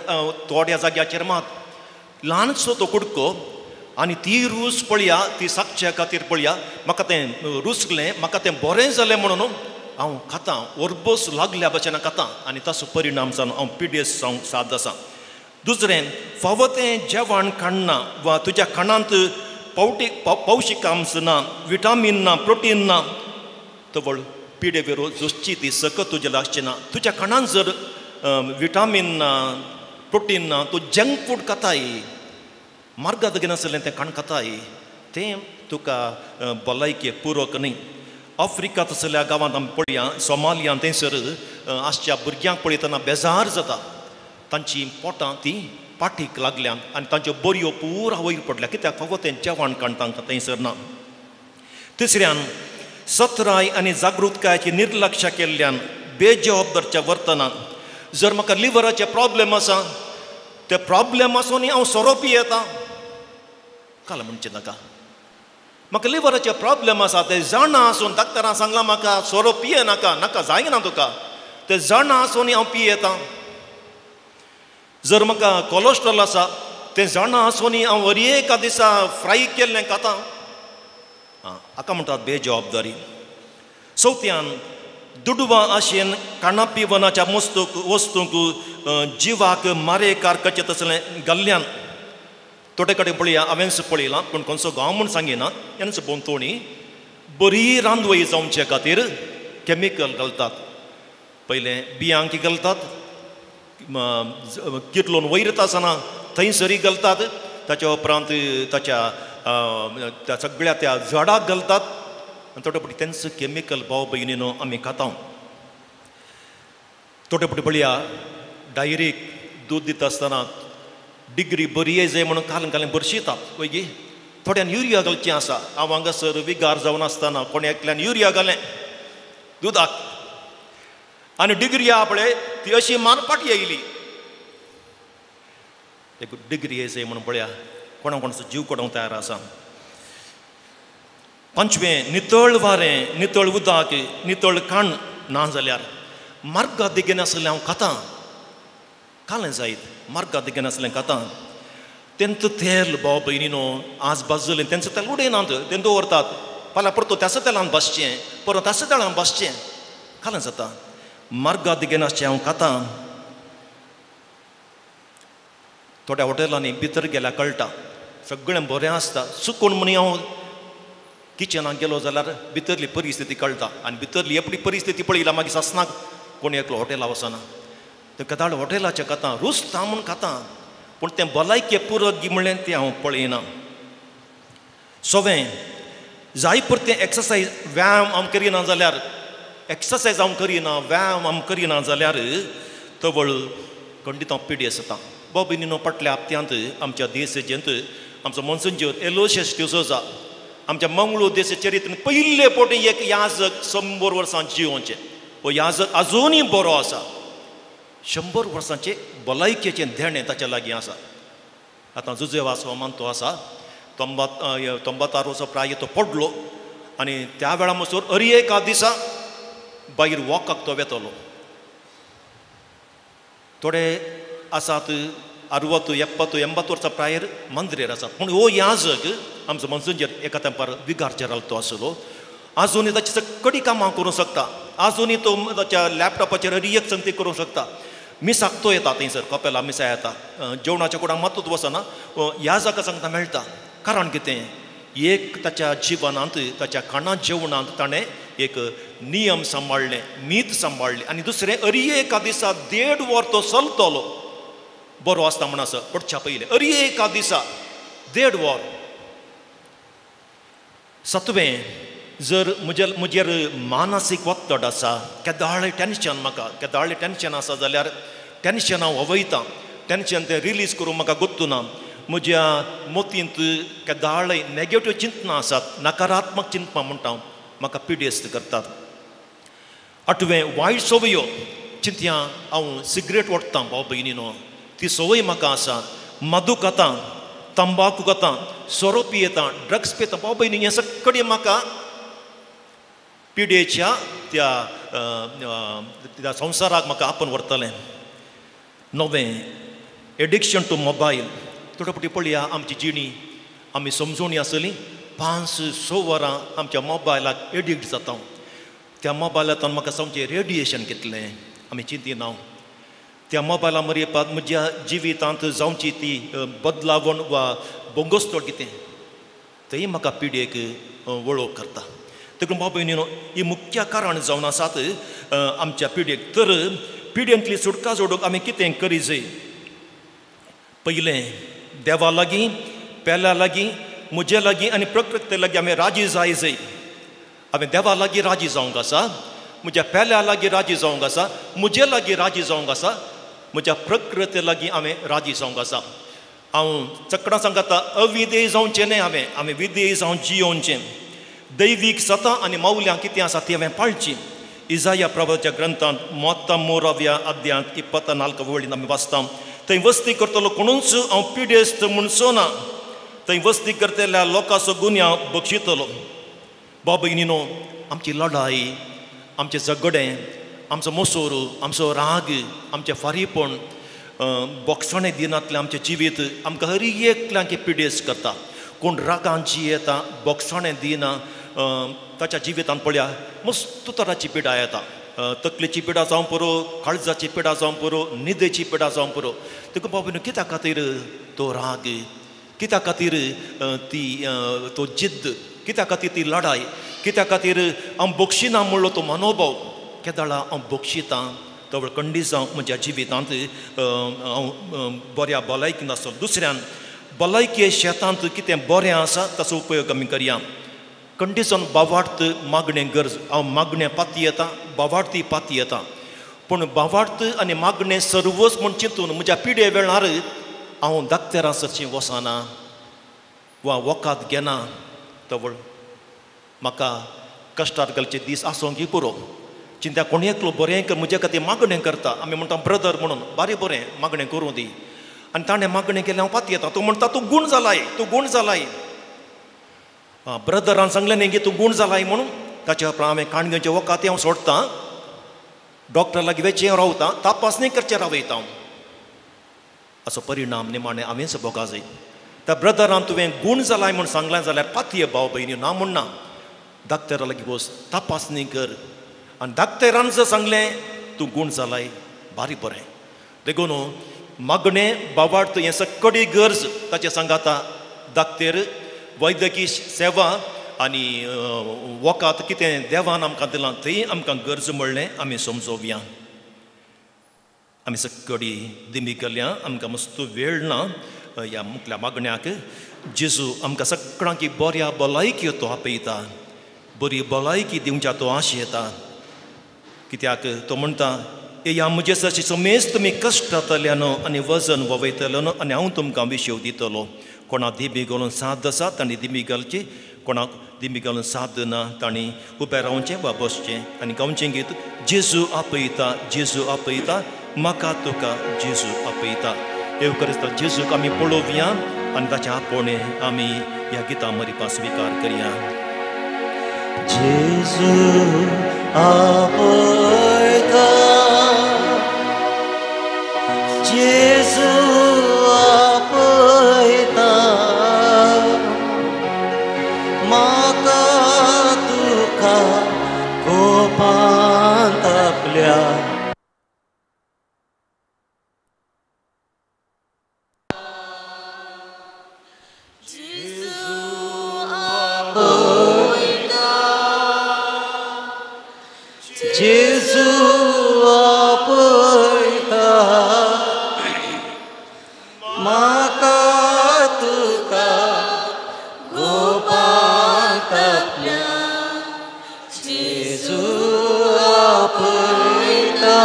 थोड्या जाग्याचेर मात ल्हानसो तो कुडको आनी ती रूच पळया, ती साकच्या खातीर पळया म्हाका तें रुचलें, म्हाका तें बरें जालें म्हणून हांव खातां, ओरबोस लागल्या भशेन खातां आनी ताचो परिणाम जावन हांव पिडेस्त जावंक साद आसा. दुसरें, फावो तें जेवण काडना वा तुज्या खाणांत पौष्टिकांश ना, विटामीन ना, प्रोटीन ना, तवळ पिडे वेरो झुजची ती सकत तुज्या लागची ना. तुज्या खाणांत जर विटामीन ना, प्रोटीन ना, तूं जंक फूड खाताय, मार्गात घेनासलें तें खाण खाताय, तें तुका भलायके पुरक न्ही. आफ्रिका तसल्या गांवांत आमी पळया, सोमालियान थंयसर आसच्या भुरग्यांक पळयतना बेजार जाता, तांची पोटां ती पाठीक लागल्यात आनी तांच्यो बरयो पुरा वयर पडल्या, कित्याक फावो तें जेवण काण तांकां थंयसर ना. तिसऱ्यान, सतराय आनी जागृतकायेची निर्लक्ष केल्ल्यान बेजबाबदारच्या वर्तनान, जर म्हाका लिवराचे प्रॉब्लेम आसा, ते प्रॉब्लेम आसून हांव सोरो पियेता, काल म्हणचें नाका, म्हाका लिवराचे प्रॉब्लेम आसा ते जाणा आसून डॉक्टरान सांगलां म्हाका सोरो पिये नाका, नाका जायना तुका, ते जाणा आसून हांव पियेता. जर म्हाका कोलेस्ट्रॉल आसा तें जाणा आसून हांव हर एका दिसा फ्राय केल्लें खाता, हाका म्हणटात बेजबाबदारी. चवथ्यान, दुडवां आशेन खाणा पिवनाच्या वस्तूंक जिवाक मारेकार करचें तसलें घाल्ल्यान, थोडे कडेन पळया हांवेंच पळयलां पूण खंयचो गांव म्हूण सांगिना, हेंच भोंवतणी बरी रांदवय जावचे खातीर कॅमिकल घालतात. पयलें बियांक घालतात, किर्लोन वयर येता आसतना थंयसरी घालतात, ताच्या उपरांत ताच्या त्या सगळ्या त्या झाडाक घालतात आनी थोडे फावटी तेंच कॅमिकल भाव भयणीनो आमी खाता. थोडे फावटी पळया डायरेक्ट दूद दिता आसतना डिग्री बरी जाय म्हणून घालून घालून भरशितात पळय, थोड्यान युरिया घालचें आसा. हांव हांगासर विगार जावन आसतना कोण एकल्यान युरिया घालें दुदाक आनी डिग्री आहा पळय ती अशी मारपाटी आयली. डिग्री जाय म्हणून पळया कोणा कोणाचो जीव कोणूंक तयार आसा. पंचवें, नितळ वारें, नितळ उदक, नितळ खाण ना जाल्यार मार्गा देगेन आसलें हांव खातां, कालें जायत मार्गा देगेन आसलें खातां, तेंचो तेल भाव भयणीनो आज भाजलें तेंचो तेल उडयनात, तें दवरतात, फाल्यां परतो त्याच तेलान भाजचें, परत त्याच तेलान भाजचें, कालें जाता. मार्गा देगेन आसचें हांव खातां. थोड्या हॉटेलांनी भितर गेल्यार कळटा सगळें बरें आसता, चुकून म्हणी हांव किचनाक गेलो जाल्यार भितरली परिस्थिती कळटा आनी भितरली आपली परिस्थिती पळयला मागीर सासनाक कोण एकलो हॉटेला वचना. तें कदाळ हॉटेलाचें खाता, रुचता म्हूण खाता, पूण तें भलायके पुरक म्हणलें तें हांव पळयना. सवें, जाय पुरतें एक्सरसायज व्यायाम हांव करिना जाल्यार, एक्सरसायज हांव करिना, व्यायाम हांव करिना जाल्यार तवळ खंडीत हांव पिडेस्त जाता. भाव भयणीनो, फाटल्या हप्त्यांत आमच्या देशाचेंत आमचो मोन्संजोर एलोशियस डिसोजा आमच्या मंगळूर देश चरित्र पयले फावटी एक याजक 100 वर्सां जियोवचें, हो याजक आजुनूय बरो आसा, 100 वर्सांचें भलायकेचें देणें ताच्या लागीं आसा. आतां जुजेवास हो मानतो आसा, 94 वर्सां प्राय तो पडलो आनी त्या वेळा मसर हर एका दिसा भायर वॉकाक तो वेतलो. थोडे आसात 60, 70, 80 वर्सां प्रायर मंदिरेर आसात, पूण हो याजक आमचो मनसंजर एका तेंपार विगारचेर तो आसलो, आजुनूय ताची सगळीं कामां करूंक शकता, आजुनूय तो ताच्या लॅपटॉपाचेर एक संगती करूंक शकता. मिसाक तो येता थंयसर कपेला मिसा येता, जेवणाच्या कुडाक मातूच वचना, ह्या जाका सांगता मेळटा. कारण कितें, एक ताच्या जिवनांत ताच्या खाणा जेवणांत ताणें एक नियम सांबाळ्ळें, मीत सांबाळ्ळें आनी दुसरें अरी एका दिसा 1.5 वर तो चलतलो, बरो आसता म्हण आसा पडच्या पयलें अरी एका दिसा 1.5 वर. सातवें, जर म्हजेर मानसीक ಒತ್ತಡ आसा, केदाळे टेन्शन म्हाका, केदाळे टेन्शन आसा जाल्यार टेन्शन हांव वयता, टेन्शन तें रिलीज करूंक म्हाका गोत्तू ना, म्हज्या मोतींत केदाळे नेगेटीव चिंतनां आसात, नकारात्मक चिंतपां म्हणटा हांव, म्हाका पिडेस्त करतात. आठवें वायट संवयो. चिंतया हांव सिगरेट ओडटां भाव भयणीनो, ती संवय म्हाका आसा. मधू खाता, तंबाकू खाता, सोरो पियेता, ड्रग्स पियेता. भाव भयणी हें सगळें म्हाका पिडेच्या त्या त्या संवसाराक म्हाका आपोवन व्हरतलें. णवें एडिक्शन टू मोबायल. थोडे फावटी पळया आमची जिणी आमी समजोवणी आसली 5-6 वरां आमच्या मोबायलाक एडिक्ट जाता. त्या मोबायलांतल्यान म्हाका समजें रेडिएशन कितलें आमी चिंतिना. त्या मोबायला मरेपात म्हज्या जिवितांत जावची ती बदलावण वा बोंगोस्तोड कितें थंय म्हाका पिडयेक वळख करता. देखून भाव भयणीनो ही मुख्य कारण जावन आसात आमच्या पिडयेक. तर पिडयेंतली सुटका जोडूंक आमी कितें करी जाय? पयलें देवा लागीं, पेल्या लागीं, म्हजे लागीं आनी प्रकृती लागीं आमी राजी जाय जाय. हांवें देवा लागीं राजी जावंक आसा, म्हज्या पेल्या लागीं राजी जावंक आसा, म्हजे लागीं राजी जावंक आसा, म्हज्या प्रकृती लागीं हांवें राजी जावंक आसा. हांव चकडां सांगता अविधेय जावचें न्हय. हांवें आमी विधेय जावन जियोवचें. दैवीक सतां आनी मावल्यां कितें आसा ती हांवें पाळची. इजाया प्रभाच्या ग्रंथांत 33व्या अध्यायांत 24 वळीन आमी वाचता, थंय वस्ती करतलो कोणूच हांव पिडेस्त म्हणचो ना, थंय वस्ती करतल्या लोकांचो गुन्यांव बक्षितलो. भाव भयणीनो आमची लढाई, आमचें झगडें, आमचो मोसोर, आमचो राग, आमचें फारीपण, बोगसणें दिनांतलें आमचें जिवीत आमकां हर एकल्यांक पिडेस्त करता. कोण रागान जियेता, बोगसणें दिना, ताच्या जिवितांत पळया मस्त तराची पिडा येता. तकलेची पिडा जावं पुरो, काळजाची पिडा जावं पुरो, न्हिदेची पिडा जावं पुरो. देखून बाबा कित्या खातीर तो राग, कित्या खातीर ती तो जिद्द, कित्या खातीर ती लढाय, कित्या खातीर हांव बक्षिना म्हणलो तो मनोभाव. केदाळा हांव बक्षितां तवळ कंडी जावं म्हज्या जिवितांत हांव बऱ्या भलायकी नासलो. दुसऱ्यान भलायकी शेतांत कितें बरें आसा ताचो उपयोग आमी करया. कंडिशन बावार्थ मागणें गरज. हांव मागणें पाती येता, बावार्थी पाती येता, पूण बावार्थ आनी मागणें सर्वच म्हूण चिंतून म्हज्या पिडे वेळार हांव दाक्तेरां सरशीं वचना वा वखद घेना. तवळ म्हाका कश्टार घालचे दीस आसूंक पुरो. चिंता कोण एकलो बरें कर म्हज्या खातीर मागणें करता. आमी म्हणटा ब्रदर म्हणून बारी बरें मागणें करूं दी, आनी ताणें मागणें केलें हांव पाती येता. तो म्हणटा तूं गूण जालाय, तूं गूण जालाय. ब्रदरान सांगलें न्ही की तूं गूण जालाय म्हणून. ताच्या उपरांत हांवें काणगेचें वखद हांव सोडटां, डॉक्टर लागीं वेचें रावता, तपासणी करचें रावयता हांव. असो परिणाम निमाणें हांवेंच भोगा जाय. त्या ब्रदरान तुवें गूण जालाय म्हूण सांगलें जाल्यार पातये भाव भयणी ना म्हणना, डाक्टरा लागीं वच, तपासणी कर, आनी डाक्टरान जर सांगलें तूं गूण जालाय बारी बरें. देखून मागणें बावार्थ हें सगळी गरज ताचें सांगाता डाक्टर, वैद्यकी सेवा आनी वखद कितें देवान आमकां दिलां थंय आमकां गरज म्हणलें आमी समजोवया. आमी सगळी दिमी केल्या, आमकां मस्त वेळ ना ह्या मुखल्या मागण्याक. जेजू आमकां सगळ्यांक बऱ्या भलायकी तो आपयता, बरी भलायकी दिवच्या तो आशेता. कित्याक तो म्हणटा येया म्हजे सरशी समेज तुमी कश्टातल्यान आनी वजन ववयतल्यान आनी हांव तुमकां विशेव दितलो. कोणाक दिमी घालून साद आसा तांणी दिमी घालची, कोणाक दिमी घालून साद ना तांणी उबें रावचें वा बसचें आनी गावचें गीत जेजू आपयता, जेजू आपयता, म्हाका तुका जेजू आपयता. येवकरिस्ता जेजूक आमी पळोवया आनी ताचें आपोवणें आमी ह्या गितां मरिपा स्विकार करया.
जेजू आपयता, जेजू आपयता, म्हाका तुका कोपांत आपल्या. जेजू आपयता, म्हाका तुका गोपांत आपल्या. जेजू आपयता,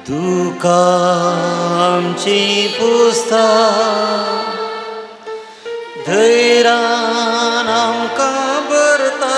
तुका आमची पुस्ता, धैर्यान आमकां भरता.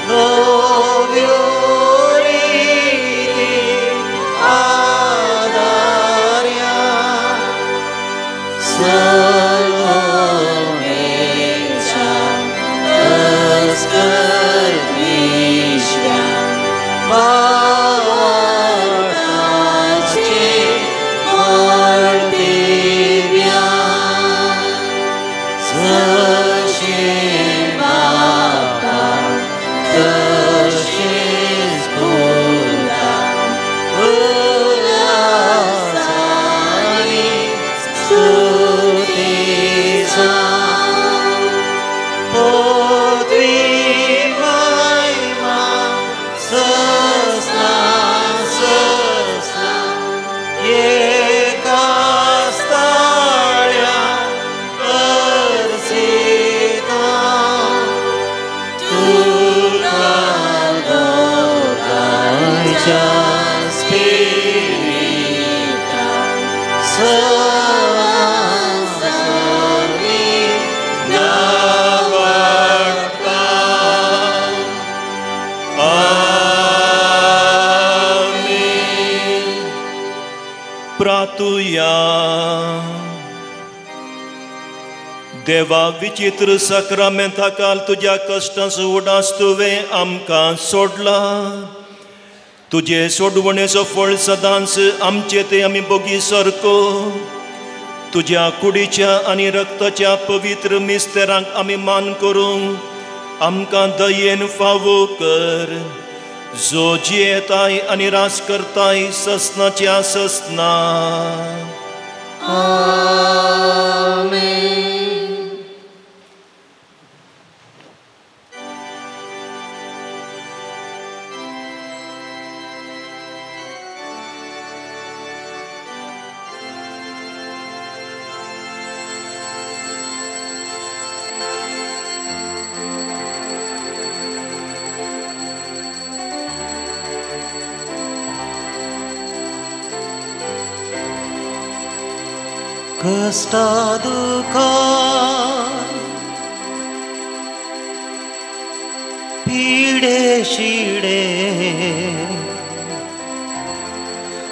सर्वमेच्या अस्कत विश्व्या भावार्थाचे कर्तव्या जशें बापा तशेंच पुता उल्हासानी स्तुती जावं.
पृथ्वी महिमा ससना ससना एका स्थाळ्या अर्सिता
तुका दोगांयच्या स्पिरिता सवासवी
नावाडता.
आमेन. प्रातुया देवा विचित्र साक्रामेंता काल तुज्या कश्टांचो उडास तुवें आमकां सोडला. तुजे सोडवणेचो फळ सदांच आमचे ते आमी बोगी सारको. तुज्या कुडीच्या आनी रक्ताच्या पवित्र मिस्तेरांक आमी मान करूंक आमकां दयेन फावो कर. जो जियेताय आनी रास करताय ससनाच्या ससना.
आमेन.
कष्टा दुःखा पिडे शिडे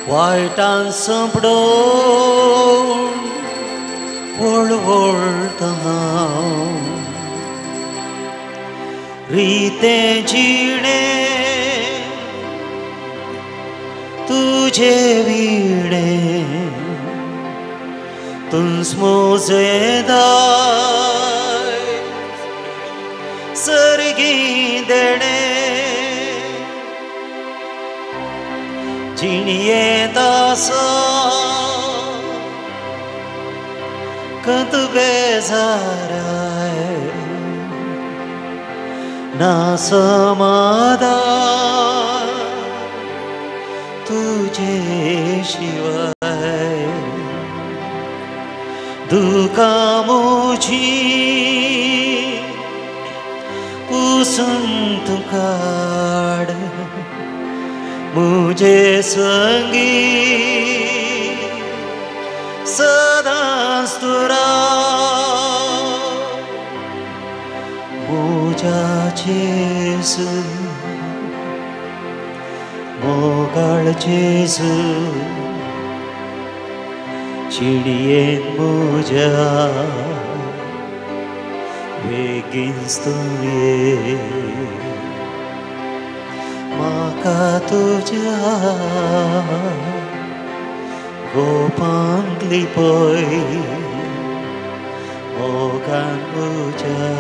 वायटान संपडोवन वळवळटा हांव रितें जिणें तुजे विणें तुंस मोजेदाय सर्गी देणे जिणयेंत आसा कंत बेजाराय ना समाधान तुजे शिवाय दुकां म्हजी पुसून तूं काड म्हजे संगी सदांच तूं राव. म्हज्या जेजू मोगाळ जेजू जिणयेन म्हज्या बेगीनच तूं ये म्हाका तुज्या गोपांत लिपय मोगान म्हज्या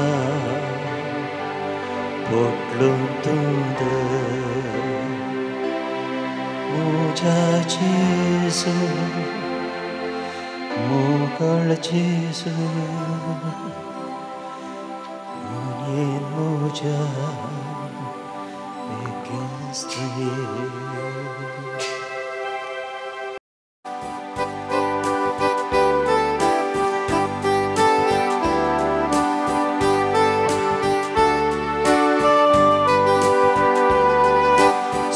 पोटलून तूं धर म्हज्या जेजू मोगाळ जेजू जिणयेन म्हज्या बेगीनच तूं ये.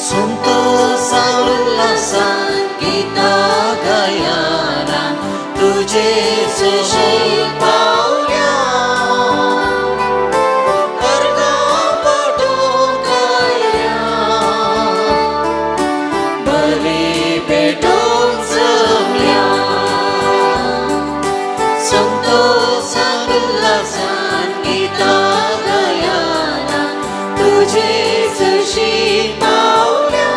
संतोषा उल्हासान गीतां गायनान तुजे सुशेग पावल्या. अर्गां पडूंक आयल्या बली पेटोवंक जमल्या. तुझेच पावल्या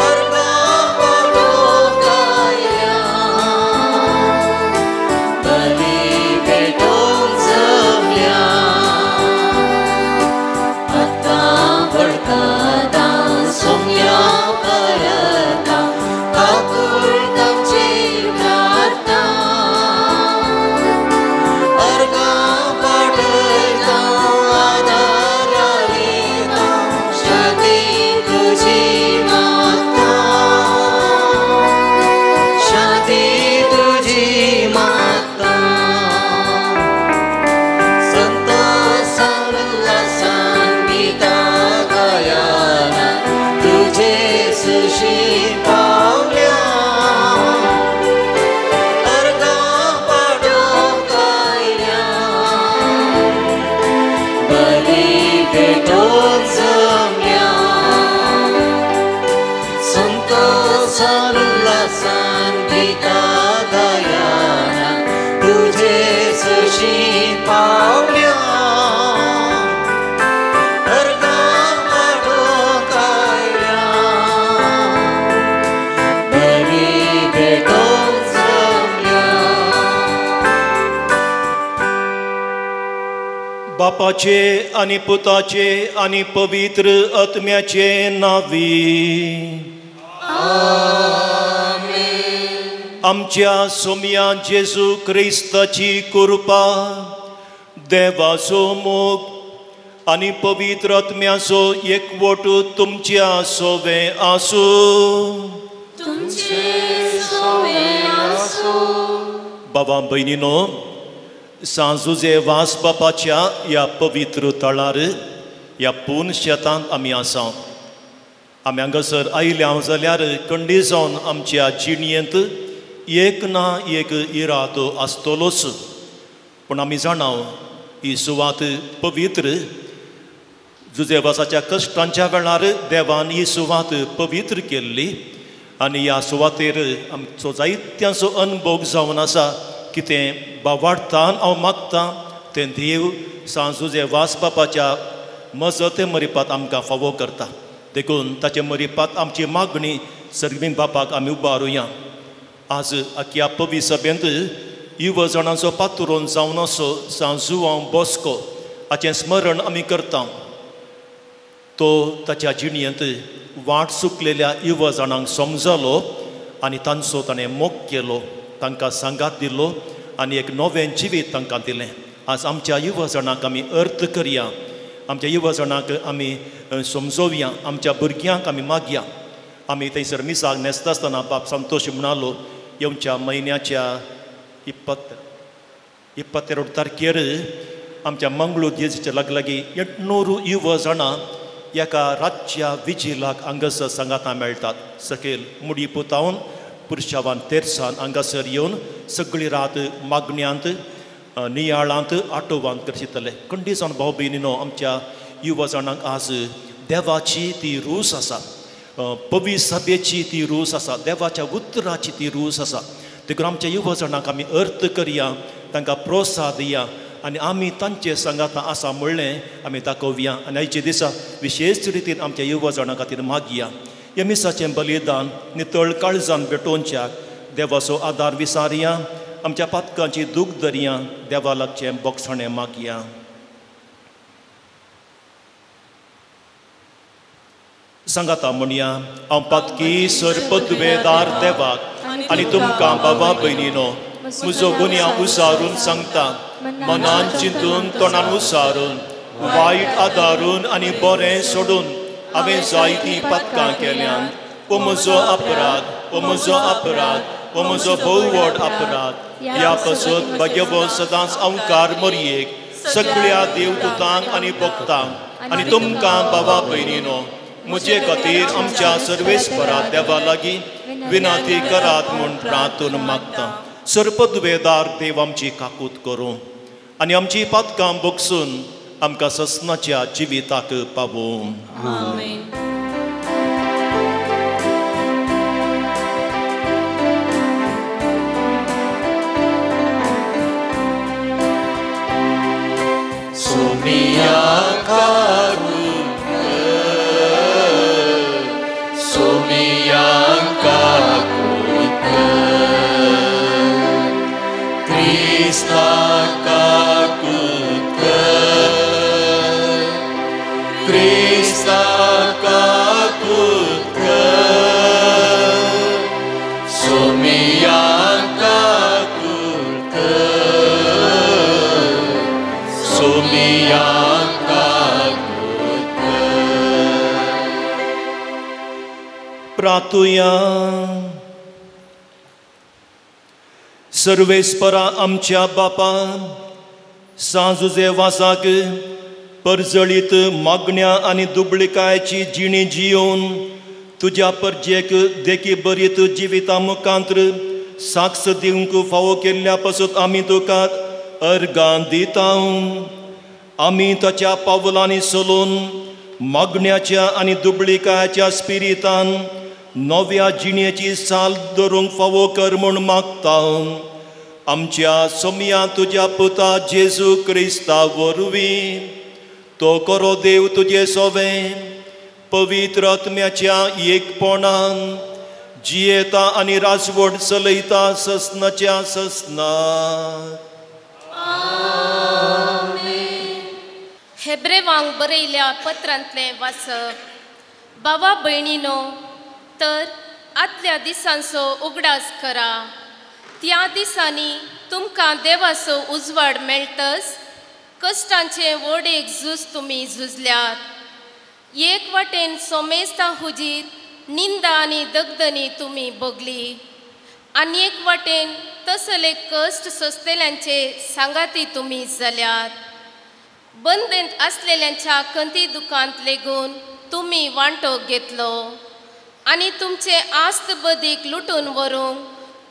अर्घां पाठोवंक आयल्या बली भेटोवंक जमल्या आतां बळकतां सोम्या परता काकूळ आमची प्रार्थना अर्घां पाठयता आदारा दिता शांती तुजी मागता शांती तुजी मागता संतोषान उल्हासान गीतां गायना तुजेच पावल्या अर्घां पाठोवंक आयल्या बली भेटोवंक जमल्या संतोषान उल्हासान गीतां गायना तुजेच पावल्या अर्घां पाठोवंक आयल्या बली भेटोवंक जमल्या.
बापाचे आनी पुताचे आनी पवित्र आत्म्याचे नांवी आमच्या सोम्या जेजू क्रिस्ताची कृपा, देवाचो मोग आनी पवित्र आत्म्याचो एकवट तुमच्या सोवे आसूं.
तुमचे सोवे आसूं.
बाबा भयणीनो, सांजुजे वास बापाच्या ह्या पवित्र तळार ह्या पूर्ण शेतांत आमी आसा. आमी हांगासर आयल्या जाल्यार कंडी जावन आमच्या जिणयेंत एक ना एक इरादो आसतलोच, पूण आमी जाणा ही सुवात पवित्र. जुजेवासाच्या कश्टांच्या वेळार देवान ही सुवात पवित्र केल्ली आनी ह्या सुवातेर आमचो जायत्यांचो अनभोग जावन आसा. कितें बावाडतान हांव मागतां तें देव सांजुजे वास बापाच्या मजते मरिपात आमकां फावो करता. देखून ताचे मरिपात आमची मागणी सर्गीं बापाक आमी उबारुया. आज आख्या पवी सभेंत युवा जाणांचो पात्रोन जावन असो सांजुआंव बॉस्को हाचें स्मरण आमी करता. तो ताच्या जिणयेंत वाट चुकलेल्या युवा जाणांक समजलो आनी तांचो ताणें मोग केलो, तांकां सांगात दिलो आनी एक नवें जिवीत तांकां दिलें. आज आमच्या युवा जाणांक आमी अर्थ करया, आमच्या युवा जाणांक आमी समजोवया, आमच्या भुरग्यांक आमी मागया. आमी थंयसर मिसाक न्हेसता आसतना बाप संतोश म्हणालो, येवच्या म्हयन्याच्या 22 तारखेर आमच्या मंगळूर जेजीच्या लागीं 800 युवा जाणां एका रातच्या विजिलाक हांगासर सांगातां मेळटात. सकयल मुडी पुतावन पुरशावान तेरसान हांगासर येवन सगळी रात मागण्यांत नियाळांत आटोवांत करशितले. खंडी जावन भाव भयणीनो, आमच्या युवा जाणांक आज देवाची ती रूस आसा, पवी सभेची ती रूस आसा, देवाच्या उतराची ती रूस आसा. देखून आमच्या युवा जाणांक आमी अर्थ करया, तांकां प्रोत्साह दिया आनी आमी तांचे सांगातां आसा म्हणलें आमी दाखोवया. आनी आयचे दिसा विशेश रितीन आमच्या युवा जाणां खातीर मागया. ह्या मिसाचें बलिदान नितळ काळजान भेटोवच्याक देवाचो आदार विसारया, आमच्या पातकांची दूख धरया, देवा लागचें बोगसणें मागया. सांगाता म्हणया, हांव पातकी सरपदवेदार देवाक आनी तुमकां बाबा भयणीनो म्हजो गुन्यांव उसारून सांगता. मनान चिंतून तोंडान उसारून वायट आदारून आनी बरें सोडून हांवें जायतीं पातकां केल्यांत. ओ म्हजो अपराध, ओ म्हजो अपराध, ओ म्हजो भोव व्हड अपराध. ह्या पासत भाग्यवंत सदांच अंकार मरयेक सगळ्या देवदूतांक आनी भक्तांक आनी तुमकां बाबा भयणीनो म्हजे खातीर आमच्या सर्वेस्परा देवा लागीं विनंती करात म्हूण प्रार्थना मागता. सर्पदवेदार देव आमची काकूत करूं आनी आमची पातकां बगसून आमकां ससनाच्या जिविताक पावोवं.
आमेन.
सोमिया सोमियांक काकूत कर, क्रिस्ताक काकूत कर, क्रिस्ताक काकूत कर, सोमियांक काकूत कर, सोमियांक काकूत कर.
प्रातुया. सर्वेस्परा आमच्या बापा सांजुजे वासाक परजळीत मागण्या आनी दुबळिकायची जिणी जियोवन तुज्या परजेक देखी बरीत जिविता मुखांत्र साक्ष दिवंक फावो केल्ल्या पासत आमी तुका अर्गां दिता. आमी ताच्या पावलांनी चलून मागण्याच्या आनी दुबळिकायच्या स्पिरितान नव्या जिणेची साल धरूंक फावो कर म्हूण मागता. आमच्या सोमया तुज्या पुता जेजू क्रिस्ता वरवीं तो करो देव तुजे सोवें पवित्र आत्म्याच्या एकपणान जियेता आनी राजवट चलयता ससनाच्या ससना.
हेब्रेवांक बरयल्या पत्रांतलें वाचप. बाबा भयणीनो, तर आदल्या दिसांचो उगडास करा. त्या दिसांनी तुमकां देवाचो उजवाड मेळटच कश्टांचें व्हड एक झूज तुमी झुजल्यात. एक वाटेन सोमेस्ता हुजीर निंदा आनी दगदनी तुमी भोगली आनी एक वाटेन तसले कश्ट सोंसतल्यांचे सांगाती तुमी जाल्यात. बंदेंत आसलेल्यांच्या खंती दुकांत लेगून तुमी वांटो घेतलो आनी तुमचे आस्त बदीक लुटून व्हरूंक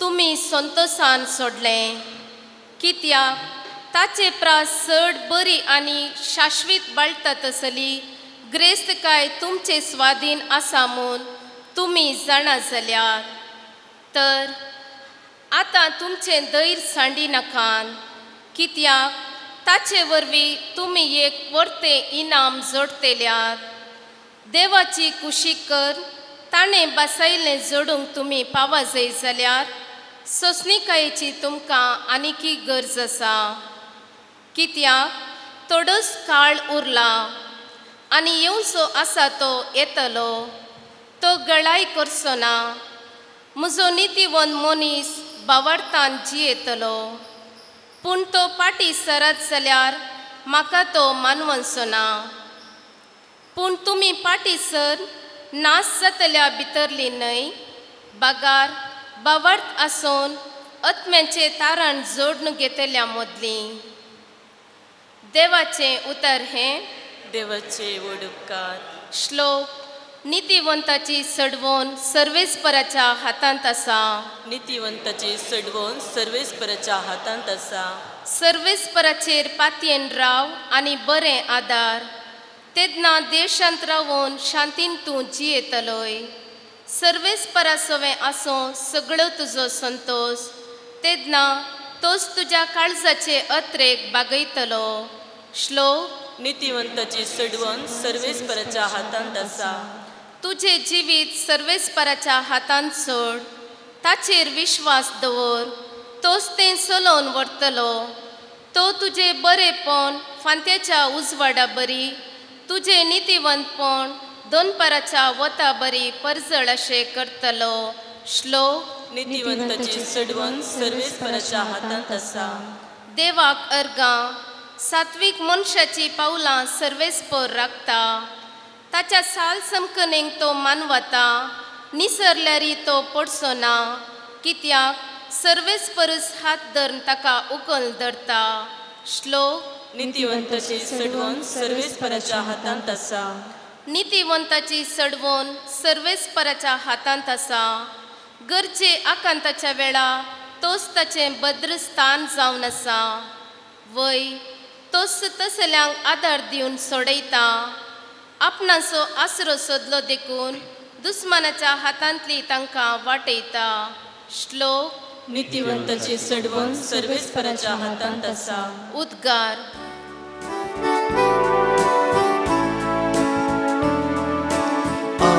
तुमी संतोसान सोडलें. कित्याक ताचे प्रास चड बरी आनी शाश्वीत बाळटा तसली ग्रेस्तकाय तुमचे स्वाधीन आसा म्हूण तुमी जाणा जाल्यात. तर आतां तुमचें धैर्य सांडी नाकात, कित्याक ताचे वरवीं तुमी एक वर्तें इनाम जोडटेल्यात. देवाची कुशीक कर ताणें बसयल्लें जोडूंक तुमी पावा जाय जाल्यार सोंसणीकायेची तुमकां आनीकी गरज आसा. कित्याक थोडोच काळ उरला आनी येवचो आसा तो येतलो, तो गळाय करचो ना. म्हजो नितीवंत मनीस बावार्थान जियेतलो, पूण तो पाटी सरत जाल्यार म्हाका तो मानवनचो ना. पूण तुमी पाटी सर नाश जातल्या भितरली न्हय, बागार बावार्थ आसून आत्म्याचें तारण जोडून घेतल्या मदली. देवाचें उतर हें
देवाचे व्हड उपकार.
श्लोक. नितीवंताची सडवण सर्वेस्पराच्या हातांत आसा.
नितीवंताची सडवण सर्वेस्पराच्या हातांत आसा.
सर्वेस्पराचेर पातयेन राव आनी बरें आदार, तेन्ना देशांत रावून शांतीन तूं जियेतलोय. सर्वेस्परा सवें आसूं सगळो तुजो संतोश, तेन्ना तोच तुज्या काळजाचे अत्रेक बागयतलो. श्लोक.
नितीवंताची सडवण सर्वेस्पराच्या हातांत आसा.
तुजें जिवीत सर्वेस्पराच्या हातांत सोड, ताचेर विश्वास दवर, तोच तें चलोवन व्हरतलो. तो तुजें बरेंपण फांत्याच्या उजवाडा बरी, तुजें नितीवंतपण दोनपाराच्या वता बरी परजळ अशें करतलो. श्लोक.
नितीवंताची सडवण सर्वेस्पराच्या हातांत आसा.
देवाक अर्गां. सात्वीक मनशाची पावलां सर्वेस्पर राखता, ताच्या साल समकनेक तो मानवता, निसरल्यारी तो पडचो ना, कित्याक सर्वेस्परच हात धरून ताका उकल धरता. श्लोक.
नितीवंताची सडवण सर्वेस्पराच्या हातांत आसा.
नितीवंताची सडवण सर्वेस्पराच्या हातांत आसा. गरजे आकांताच्या वेळा तोच ताचें भद्रस्थान जावन आसा. वय तोच तसल्यांक आदार दिवन सोडयता. आपणाचो आसरो सोदलो देखून दुस्मानाच्या हातांतली तांकां वाटयता. श्लोक.
नितीवंताची सडवण सर्वेस्पराच्या हातांत आसा.
उद्गार.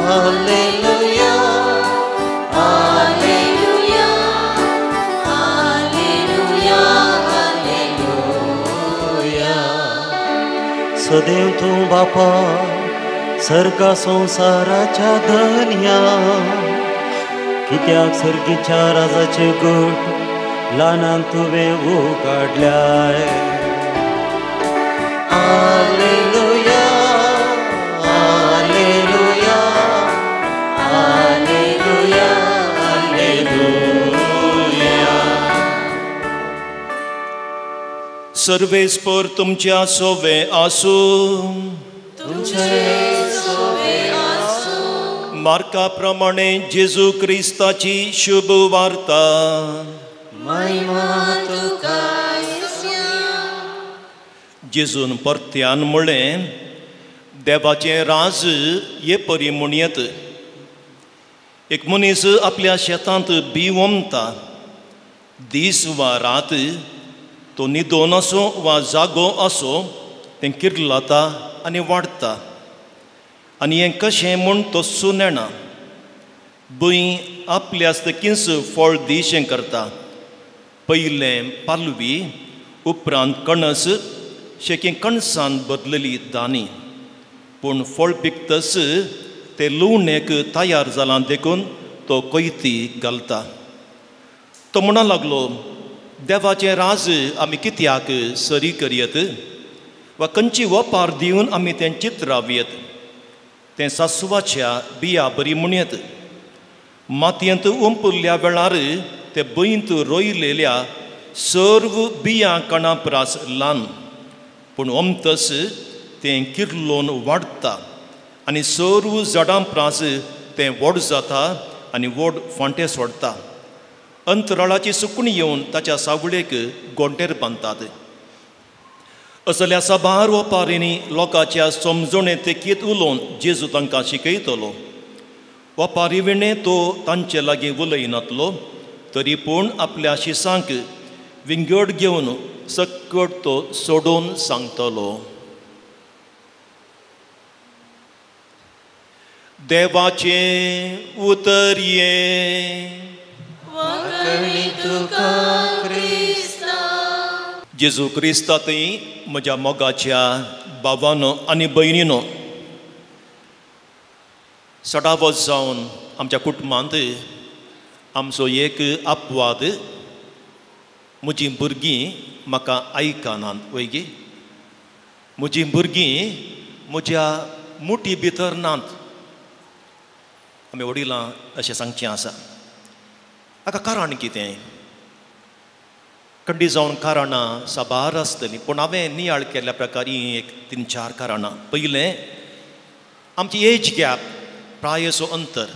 Alleluia,
देव तूं बापा सर्गा संवसाराच्या धनया कित्याक सर्गीच्या राजाचे गट ल्हानांक तुवें उगाडल्याय. आलेलुया आलेलुया आलेलुया आलेलुया.
सर्वेस्पर तुमच्या सोवे आसूं. मार्का प्रमाणे जेजू क्रिस्ताची शुभ वार्ता. जेजून परत्यान म्हळें, देवाचें राज हे परी म्हणयेत. एक मनीस आपल्या शेतांत बी ओमता. दीस वा रात तो न्हिदोन आसूं वा जागो आसूं तें किर्लता आनी वाडटा आनी हें कशें म्हूण तो सुनेणा. भूंय आपल्या आसतकीच फळ दिशें करता. पयलें पालवी, उपरांत कणस, शेकी कणसान बदलली दानी. पूण फळ पिकतच तें लुवणेक तयार जालां देखून तो कोयती घालता. तो म्हणा लागलो, देवाचें राज आमी कित्याक सरी करयत वा खंयची वपार दिवन आमी तें चित्रावयत. तें सासवाच्या बिया बरी म्हणयत. मातयेंत उंपुल्ल्या वेळार ते भंयंत रोयलेल्या सर्व बियां कणा प्रास ल्हान, पूण ओमतस तें किर्लोन वाडटा आनी सर्व झाडां प्रास तें व्हड जाता आनी व्हड फांटे सोडटा. अंतराळाची सुकणी येवन ताच्या सावळेक गोंटेर बांदतात. असल्या साबार वपारींनी लोकांच्या समजणे तेकीत उलोवन जेजू तांकां शिकयतलो. वपारी विणें तो तांचे लागीं उलयनातलो, तरी पूण आपल्या शिसांक विंगड घेवन सकट तो सोडून सांगतलो. देवाचें उतर हें. जेजू क्रिस्तांतय म्हज्या मोगाच्या बाबानो आनी भयणीनो, सदावत जावन आमच्या कुटुंबांत आमचो एक अपवाद, म्हजीं भुरगीं म्हाका आयकनात. वयगी म्हजीं भुरगीं म्हज्या मुठी भितर नात. आमी वडिलां अशें सांगचें आसा. हाका कारण कितें? खंडी जावन कारणां साबार आसतलीं, पूण हांवें नियाळ केल्ल्या प्रकार एक तीन चार कारणां. पयलें, आमची एज गॅप, प्रायेचो अंतर.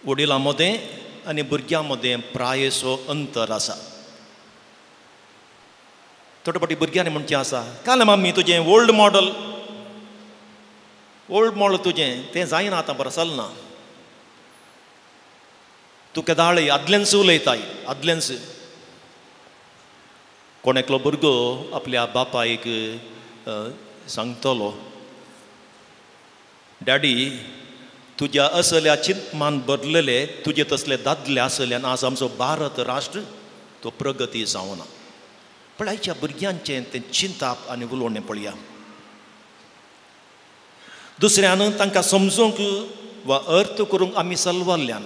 वडिलां मदें आनी भुरग्यां मदें प्रायेचो अंतर आसा. थोडे फावटी भुरग्यांनी म्हणचें आसा, काल मामी तुजें ओल्ड मॉडल, ओल्ड मॉडल तुजें तें जायना आतां, बरें चलना. तूं केदाळय आदलेंच उलयताय, आदलेंच. कोण एकलो भुरगो आपल्या बापायक सांगतलो, डॅडी तुज्या असल्या चिंतमान बदलले, तुजे तसले दादले आसल्यान आज आमचो भारत राष्ट्र तो प्रगती जावना. पण आयच्या भुरग्यांचें तें चिंताप आनी उलोवणें पळया. दुसऱ्यान तांकां समजूंक वा अर्थ करूंक आमी सलवारल्यान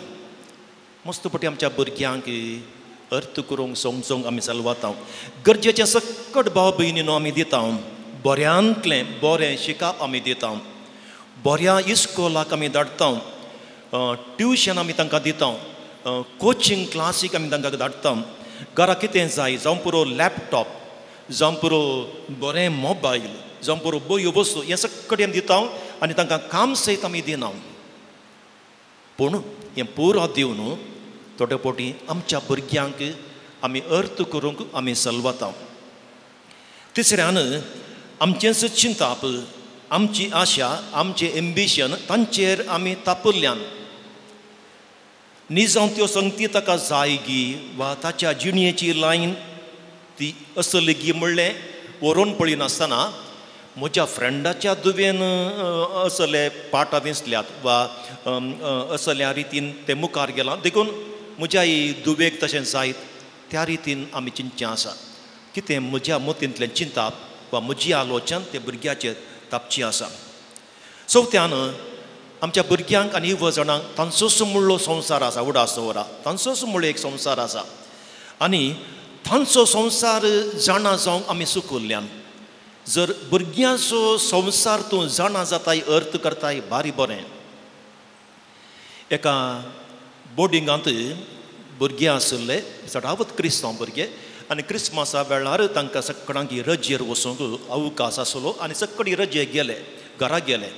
मस्त पटी आमच्या भुरग्यांक अर्थ करूंक समजूंक आमी चलवाता. गरजेचें सकट भाव भयणीनो आमी दिता, बऱ्यांतलें बरें शिकप आमी दिता, बऱ्या इस्कोलाक आमी धाडटा, ट्युशन आमी तांकां दिता, कोचिंग क्लासीक आमी तांकां धाडटा. घरा कितें जाय, जावं पुरो लॅपटॉप, जावं पुरो बरें मोबायल, जावं पुरो बऱ्यो वस्तू, हें सगळें आमी दिता आनी तांकां काम सयत आमी दिना. पूण हें पुरो दिवन थोडे फावटी आमच्या भुरग्यांक आमी अर्थ करूंक आमी सलवता. तिसऱ्यान आमचेंच चिंताप, आमची आशा, आमचें एम्बिशन तांचेर आमी तापल्ल्यान न्ही जावन त्यो संगती ताका जाय गी वा ताच्या जिणयेची लायन ती असली गी म्हणलें व्हरोन पळयनासतना म्हज्या फ्रेंडाच्या दुवेन असले पाठां वेंचल्यात वा असल्या रितीन ते मुखार गेलां देखून म्हज्या दुवेक तशें जायत त्या रितीन आमी चिंतचें आसा. कितें म्हज्या मतींतलें चिंताप वा म्हजी आलोचन ते भुरग्याचेर तापची आसा. चवथ्यान आमच्या भुरग्यांक आनी युवजणांक तांचोच मुळ्ळो संवसार आसा, उडास दवरा, तांचोच मुळ्ळो एक संवसार आसा आनी तांचो संवसार जाणा जावंक आमी चुकुल्ल्यान. जर भुरग्यांचो संवसार तूं जाणा जाताय, अर्थ करताय, बारी बरें. एका बोर्डिंगांत भुरगे आशिल्ले, चडावत क्रिस्तांव भुरगे, आनी क्रिस्मसा वेळार तांकां सगळ्यांक रजेर वचूंक अवकाश आसलो आनी सगळी रजे गेले, घरा गेले.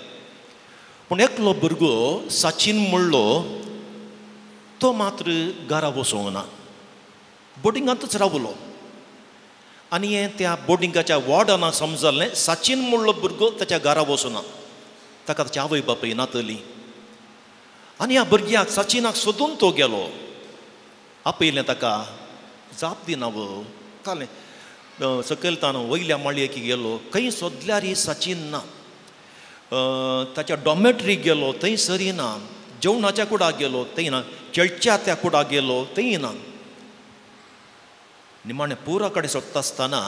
पूण एकलो भुरगो सचिन म्हणलो तो मात्र घरा वचूंक ना, बोर्डिंगांतच रावलो. आनी हें त्या बोर्डिंगाच्या वॉर्डनाक समजलें, सचिन म्हणलो भुरगो ताच्या घरा वचूना, ताका ताची आवय बापूय नातली. आनी ह्या भुरग्याक सचिनाक सोदून तो गेलो, आपयलें ताका, जाप दिना वो कालें सकयल तान वयल्या माळयेक गेलो, खंय सोदल्यार सचिन ना. ताच्या डॉमेट्रीक गेलो, थंय सरी ना. जेवणाच्या कुडाक गेलो, थंय ना. खेळच्या त्या कुडाक गेलो, थंय ना. निमाणें पुरा कडेन सोदता आसतना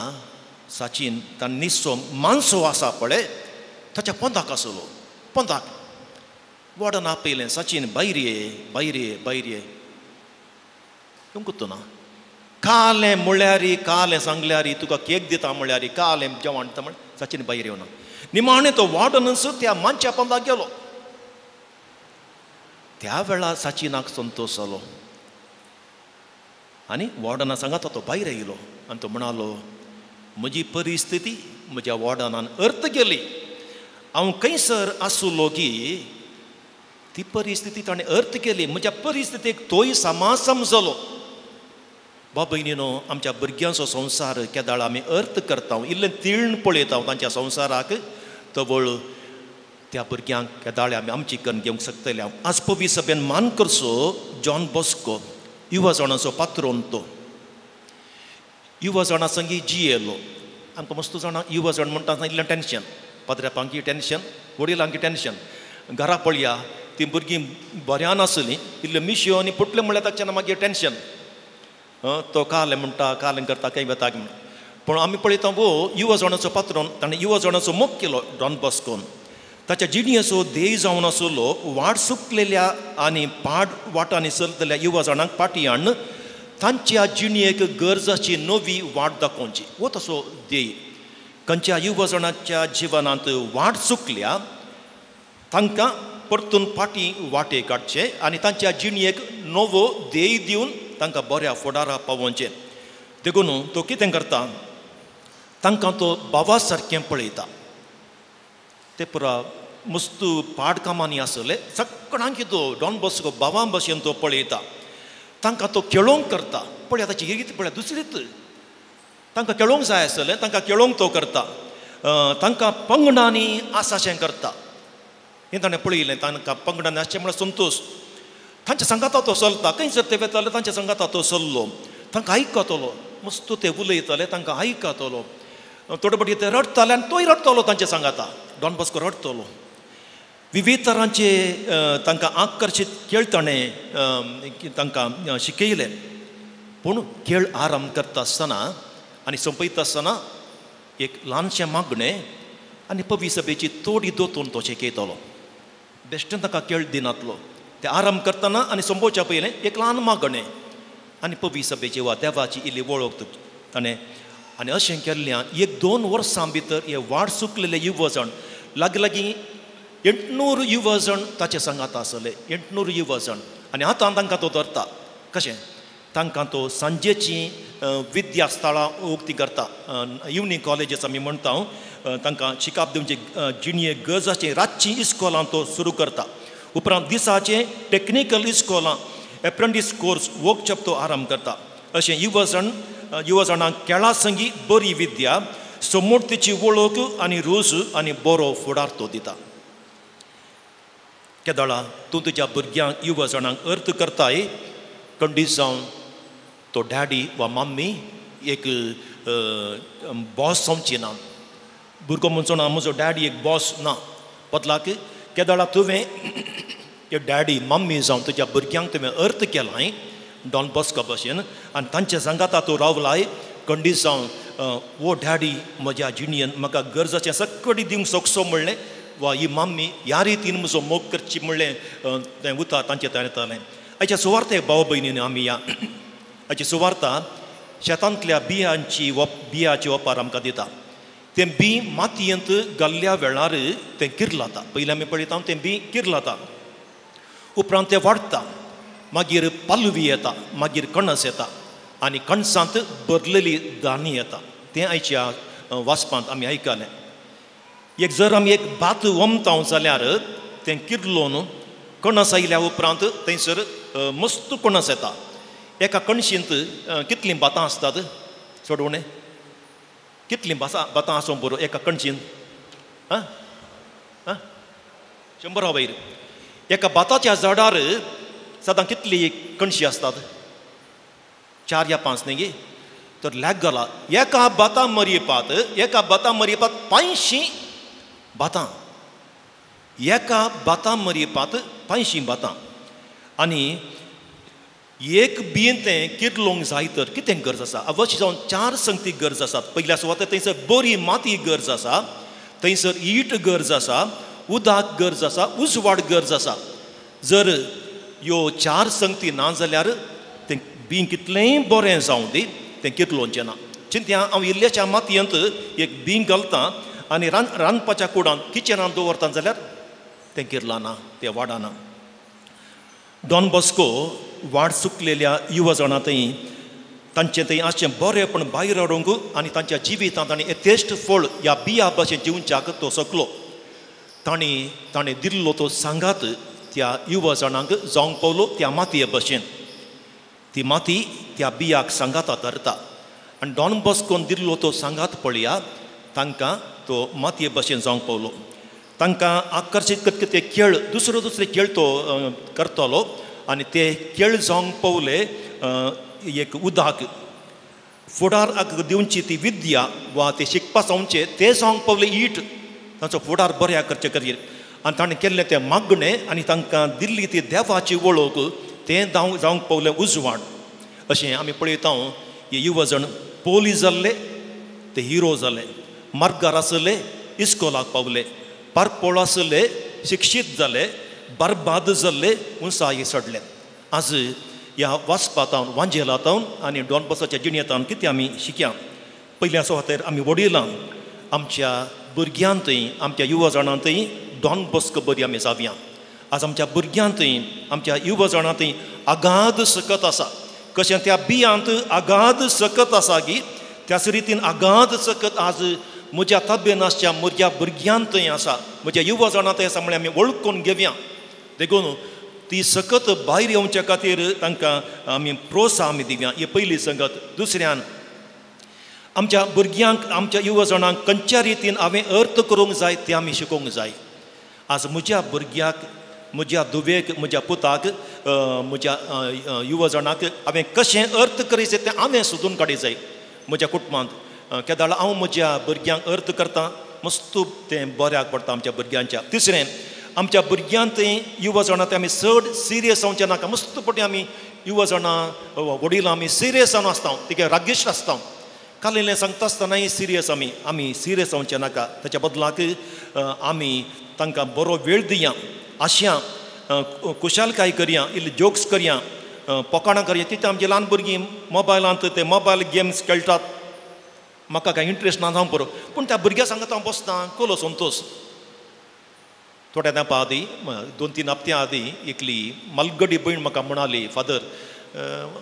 सचिन ताणें निसो मानसो आसा पळय ताच्या पोंदाक आसलो, पोंदाक. वॉर्डन आपयलें, सचिन भायर ये, भायर ये, भायर ये. येवंक ना. कालें म्हळ्यार, कालें सांगल्यार तुका केक दिता म्हळ्यार, कालें जेवण दिता म्हळ्यार सचिन भायर येवना. निमाणें तो वॉर्डनच त्या मानच्या पोंदाक गेलो. त्या वेळार सचिनाक संतोश जालो आनी वॉर्डना सांगात तो भायर येयलो आनी तो म्हणालो, म्हजी परिस्थिती म्हज्या वॉर्डनान अर्थ केली, हांव खंयसर आसलो की ती परिस्थिती ताणें अर्थ केली, म्हज्या परिस्थितीक तोय सामा समजलो. बाबयनीनो, आमच्या भुरग्यांचो संवसार केदाळ आमी अर्थ करता, इल्लें तीर्ण पळयता तांच्या संवसाराक, तवळ त्या भुरग्यांक केदाळे आमी आमची करून घेवंक शकतले. आज पवी सभेन मान करचो जॉन बॉस्को, युवा जाणाचो पात्रोन. तो युवा जाणा संगी जियेलो. आमकां मस्त जाणां युवा जाण म्हणटा आसतना इल्लें टेन्शन, पाद्र्यापांकी टेन्शन, वडिलांकी टेन्शन. घरा पळया ती भुरगीं बऱ्यान आसलीं, इल्ल्यो मिशयो आनी पुटल्यो म्हणल्यार ताच्या मागीर टेन्शन, तो कालें म्हणटा, कालें करता, खंय वता म्हण. पूण आमी पळयता वो युवा जाणाचो पात्रोन, ताणें युवा जाणाचो मोग केलो डॉन बॉस्कोन. ताच्या जिणयेचो ध्येय जावन आसलो वाट सुकलेल्या आनी पाड वाटांनी चलतल्या युवा जाणांक पाटी हाडून तांच्या जिणयेक गरजाची नवी वाट दाखोवची, हो तसो ध्येय. खंयच्या युवा जाणाच्या जिवनांत वाट चुकल्या तांकां परतून फाटी वाटे काडचे आनी तांच्या जिणयेक नवो ध्येय दिवन तांकां बऱ्या फुडारा पावोवचें. देखून तो कितें करता, तांकां तो बाबा सारकें पळयता. ते पुरा मस्त पाड कामांनी आसले सगळ्यांक तो डॉन बॉस्को बाबा भशेन तो पळयता, तांकां तो खेळोंक करता. पळया ताची रीत पळया दुसरीत, तांकां खेळोंक जाय आसलें, तांकां खेळोंक तो करता, तांकां पंगडांनी आसाशें करता. हें ताणें पळयलें, तांकां पंगडांनी आसचें म्हळ्यार संतोश. तांच्या सांगाता तो चलता, खंयसर ते वेताले तांच्या सांगाता तो चल्लो, तांकां आयकतलो, मस्त ते उलयताले तांकां आयकतलो. थोडे फावटी ते रडटाले आनी तोय रडटलो तांच्या सांगाता, डॉन बॉस्को रडटलो. विविध तरांचे तांकां आकर्शीत खेळ ताणें तांकां शिकयले. पूण खेळ आरंभ करता आसतना आनी सोंपयता आसतना एक ल्हानशें मागणें आनी पवी सभेची तोडी दोतून तो शिकयतलो. बेश्टेन ताका खेळ दिनातलो, ते आरंभ करतना आनी सोंपोवच्या पयलें एक ल्हान मागणें आनी पवी सभेची वा देवाची इल्ली वळख ताणें. आनी अशें केल्ल्यान एक दोन वर्सां भितर हे वाट सुकलेले युवजण लागीं लागीं 800 युवजण ताचे सांगात आसले, 800 युवजण. आनी आतां तांकां तो धरता कशें, तांकां तो सांजेची विद्यास्थळां उक्ती करता, इवनींग कॉलेजीस आमी म्हणटा, तांकां शिकाप दिवची जिणये गरजाचीं रातचीं इस्कोलां तो सुरू करता. उपरांत दिसाचें टॅक्निकल इस्कोलां, एप्रेंटीस कोर्स, वर्कशॉप तो आरंभ करता. अशें युवजणांक खेळा संगी बरी विद्या, समूर्तीची वळख आनी रूज आनी बरो फुडार तो दिता. केदळा तूं तुज्या भुरग्यांक युवजणांक अर्थ करताय, कंडीस जावन तो डॅडी वा मम्मी एक बॉस जावची ना. भुरगो म्हणचो ना म्हजो डॅडी एक बॉस ना, बदलाक केदळा तुवें एक डॅडी मम्मी जावन तुज्या भुरग्यांक तुवें अर्थ केलाय डॉन बॉस्को भशेन आनी तांच्या सांगाता तूं रावलाय, कंडीस जावन वो डॅडी म्हज्या जिणयेन म्हाका गरजाचें सगळी दिवंक शकसो म्हणलें वा ही माम्मी ह्या रितीन म्हजो मोग करची म्हणलें तें उतर तांचें तयार येतालें. आयच्या सुवार्थे भाव भयणीन आमी या आयची सुवार्ता शेतांतल्या बियांची बियाची ओपार आमकां दिता. तें बी मातयेंत घाल्ल्या वेळार तें किर्लाता. पयलीं आमी पळयता तें बी किर्लाता, उपरांत तें वाडटा, मागीर पालवी येता, मागीर कणस येता आनी कणसांत भरलेली धान्य येता. तें आयच्या वाचपांत आमी आयकलें. एक जर आमी एक भात ओमता जाल्यार तें किर्लोन कणस आयल्या उपरांत थंयसर मस्त कणस येता. एका कणशींत कितलीं भातां आसतात चड उणें कितलीं भातां आसूंक बरो एका कणशींत? आं आं 100 वयर. एका भाताच्या झाडार सदां कितली कणशी आसतात? 4 या 5 न्ही गे? तर लॅग घाला एका भातां मरयेपात, एका भातां मरयेपात 500 भातां, एका भातां मरयेपात 500 भातां. आनी एक बीन तें किर्लोंक जाय तर कितें गरज आसा? अवश्य जावन 4 संगती गरज आसात. पयल्या सुवातेर थंयसर बरी माती गरज आसा, थंयसर ईट गरज आसा, उदक गरज आसा, उजवाड गरज आसा. जर ह्यो 4 संगती ना जाल्यार तें बीं कितलेंय बरें जावं दी तें किर्लोवचें ना. चिंत्या हांव इल्ल्याच्या मातयेंत एक बीं घालतां आनी रांदपाच्या कुडांत किचनांत दवरता जाल्यार तें किर्लाना, तें वाडना. डॉन बॉस्को वाड चुकलेल्या युवा जाणां थंय तांचें थंय आसचें बरेंपण भायर हाडूंक आनी तांच्या जिवितांत ताणें यथेश्ट फळ ह्या बिया भाशेन जिवच्याक तो शकलो. ताणें ताणें दिल्लो तो सांगात त्या युवा जाणांक जावंक पावलो त्या मातये भशेन. ती माती त्या बियाक सांगाता धरता आनी डॉन बॉस्कोन दिल्लो तो सांगात पळया तांकां तो मातये भशेन जावंक पावलो. तांकां आकर्शीत करता ते खेळ दुसरो दुसरे खेळ तो करतालो आनी ते खेळ जावंक पावले एक उदक फुडार दिवची ती विद्या वा ते शिकपा जावचें ते जावंक पावले ईट तांचो फुडार बऱ्या करचे खातीर. आनी ताणें केल्लें तें मागणें आनी तांकां दिल्ली ती देवाची वळख तें जावंक पावलें उजवाड. अशें आमी पळयता हे युवजण पोलीस जाल्ले ते हिरो जाले, मार्गार आसले इस्कोलाक पावले, पारपोळ आसले शिक्षीत जाले, बरबाद जाल्ले उंचाये चडले. आज ह्या वाचपांत वांजेलांत आनी डॉन बॉस्कोच्या जिणेंत कितें आमी शिकया? पयल्या सुवातेर आमी वडिलां आमच्या भुरग्यांतय आमच्या युवा जाणांतय डॉन बॉस्को बरी आमी जावया. आज आमच्या भुरग्यांतय आमच्या युवा जाणांतय आगाध सकत आसा. कशें त्या बियांत आगाध सकत आसा की त्याच रितीन आगाध सकत आज म्हज्या तब्येन आसच्या म्हज्या भुरग्यांतय आसा, म्हज्या युवा जाणांतय आसा म्हळ्यार आमी वळखून घेवया. देखून ती सकत भायर येवच्या खातीर तांकां आमी प्रोत्साहन आमी दिवया. ही पयली संगत. दुसऱ्यान आमच्या भुरग्यांक आमच्या युवा जाणांक खंयच्या रितीन हांवें अर्थ करूंक जाय तें आमी शिकोवंक जाय. आज म्हज्या भुरग्याक, म्हज्या धुवेक, म्हज्या पुताक, म्हज्या युवा जाणांक हांवें कशें अर्थ करीत तें हांवें सोदून काडीत जाय. म्हज्या कुटुंबांत केदाळ हांव म्हज्या भुरग्यांक अर्थ करता मस्त तें बऱ्याक पडटा आमच्या भुरग्यांच्या. तिसरें आमच्या भुरग्यांतय युवा जाणां ते आमी चड सिरियस जावचें नाका. मस्त पटी आमी युवा जाणां वडिलां आमी सिरियस जावन आसता, तिका रागेश्ट आसता. काल इल्लें सांगता आसतनाय सिरियस आमी आमी सिरियस जावचें नाका. ताच्या बदलाक आमी तांकां बरो वेळ दिया, आशया खुशालकाय करया, इल्ले जोक्स करया, पोकाणां करया. तितून आमची ल्हान भुरगीं मोबायलांत ते मोबायल गेम्स खेळटात. म्हाका कांय इंट्रस्ट ना जावं बरो, पूण त्या भुरग्यां सांगता हांव बसता कोलो संतोश. थोड्या तेंपा आदीं 2-3 हप्त्यां आदीं एकली मालगडी भयण म्हाका म्हणाली, फादर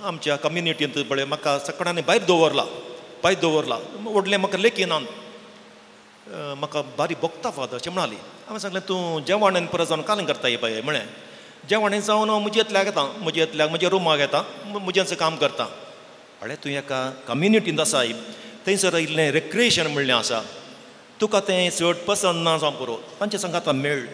आमच्या कम्युनिटींत पळय म्हाका सगळ्यांनी भायर दवरला, भायर दवरला, व्हडलें म्हाका लेखिनात, म्हाका बारी भोगता फादर अशें म्हणाली. हांवें सांगलें तूं जेवण परत जावन कालें करता पळय म्हळें. जेवण जावन हांव म्हज्या येतल्याक येता, म्हज्या येतल्याक म्हज्या रुमाक येता, म्हज्यांचें काम करता. म्हळें तूं एका कम्युनिटींत आसाय, थंयसर इल्लें रिक्रिएशन म्हणलें आसा, तुका तें चड पसंद ना जावं पुरो, तांच्या सांगाता मेळ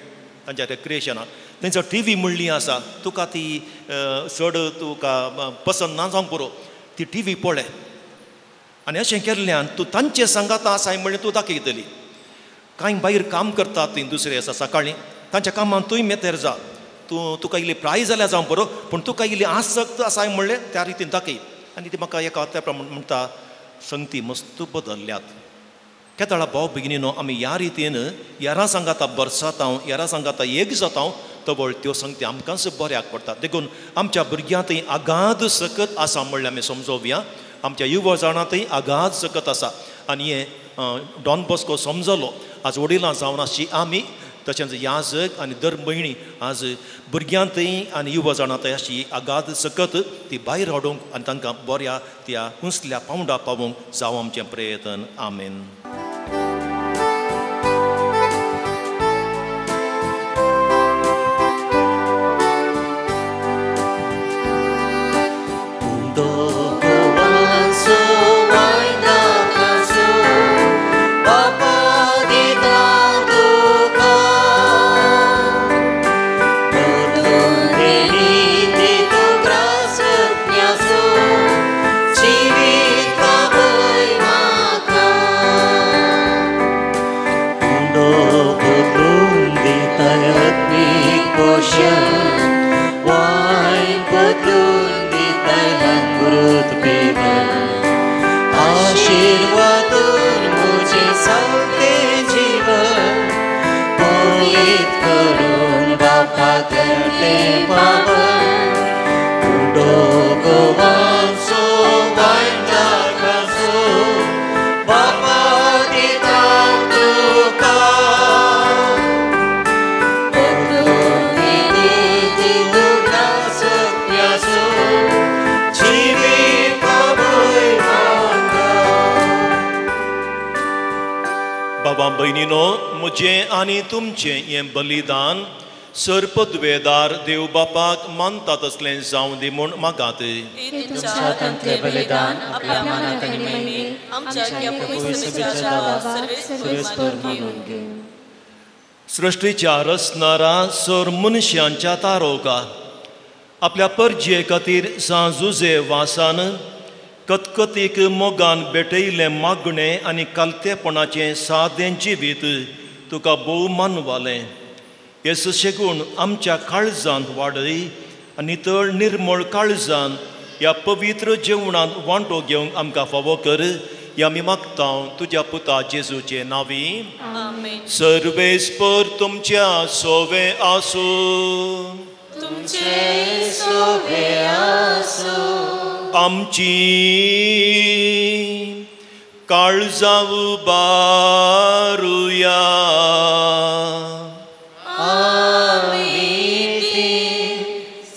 तांच्या रिक्रिएशनाक. थंयसर टी व्ही म्हणली आसा, तुका ती चड तुका पसंद ना जावंक पुरो, ती टी व्ही पळय. आनी अशें केल्ल्यान तूं तांचे सांगाता आसाय म्हणलें तूं दाखयतली. कांय भायर काम करतात थंय दुसरे आसा सकाळीं, तांच्या कामांत तूंय मेतेर जा, तूं तुका इल्ली प्राय जाल्यार जावं पुरो, पूण तुका इल्ली आसक्त आसाय म्हणलें त्या रितीन दाखय. आनी ती म्हाका एका त्या प्रमाण म्हणटा, संगती मस्त बदलल्यात. केदळा भाव भगिनीनो आमी ह्या रितीन यारा सांगाता बरसातां, यारा सांगाता एक जाता, तवळ त्यो संगती आमकांच बऱ्याक पडटा. देखून आमच्या भुरग्यांतय आगाद सकत आसा म्हणल्यार आमी समजोवया, आमच्या युवा जाणांतय आगाद सकत आसा. आनी हें डॉन बॉस्को समजलो. आज वडिलां जावन आसची आमी, तशेंच याजक आनी दर भयणी आज भुरग्यांतय आनी युवा जाणांतय अशी आगाद सकत ती भायर हाडूंक आनी तांकां बऱ्या त्या उंचल्या पावंडा पावोवंक जावं आमचें प्रयत्न. आमेन. भयणीनो, म्हजें आनी तुमचें हें बलिदान सर्पद्वेदार देव बापाक मानता तसलें जावं दी म्हूण मागात. सृश्टीच्या रचणारा सर मनशांच्या तारोका आपल्या परजे खातीर सांजुजे वासान कतकतीक मोगान भेटयलें मागणें आनी कालतेपणाचें सादें जिवीत तुका भोव मानवालें. हे सुशेगूण आमच्या काळजांत वाडय आनी नितळ निर्मळ काळजान ह्या पवित्र जेवणांत वांटो घेवंक आमकां फावो कर. ह्या आमी मागता तुज्या पुता जेजूचे नांवी. सर्वेस्पर तुमच्या सोवे आसूं.
तुमचे सोवे आसूं.
आमची काळजां उबारुया.
आमी तीं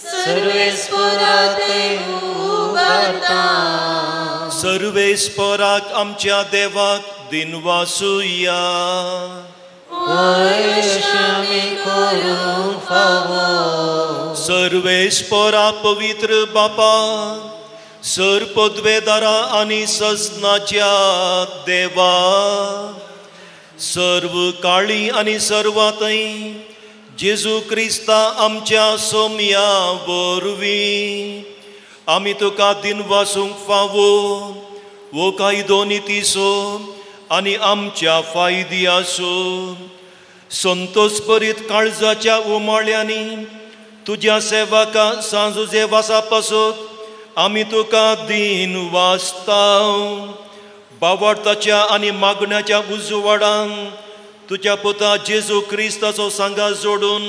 सर्वेस्पराक उबारता.
सर्वेस्पराक आमच्या देवाक दिनवासुया. सर्वेस्परा पवित्र बापा, सर पदवेदारा आनी सजनाच्या देवा, सर्व काळी आनी सर्वांतय जेजू क्रिस्ता आमच्या सोम्या वरवीं आमी तुका दिनवासूंक फावो वो कायदो नितीचो आनी आमच्या फायद्याचो. संतोष भरीत काळजाच्या उमाळ्यांनी तुज्या सेवका सांजुजे वासा पासत आमी तुका दीन वाचता. बावडताच्या आनी मागण्याच्या उजवाडान तुज्या पुता जेजू क्रिस्ताचो सांगा जोडून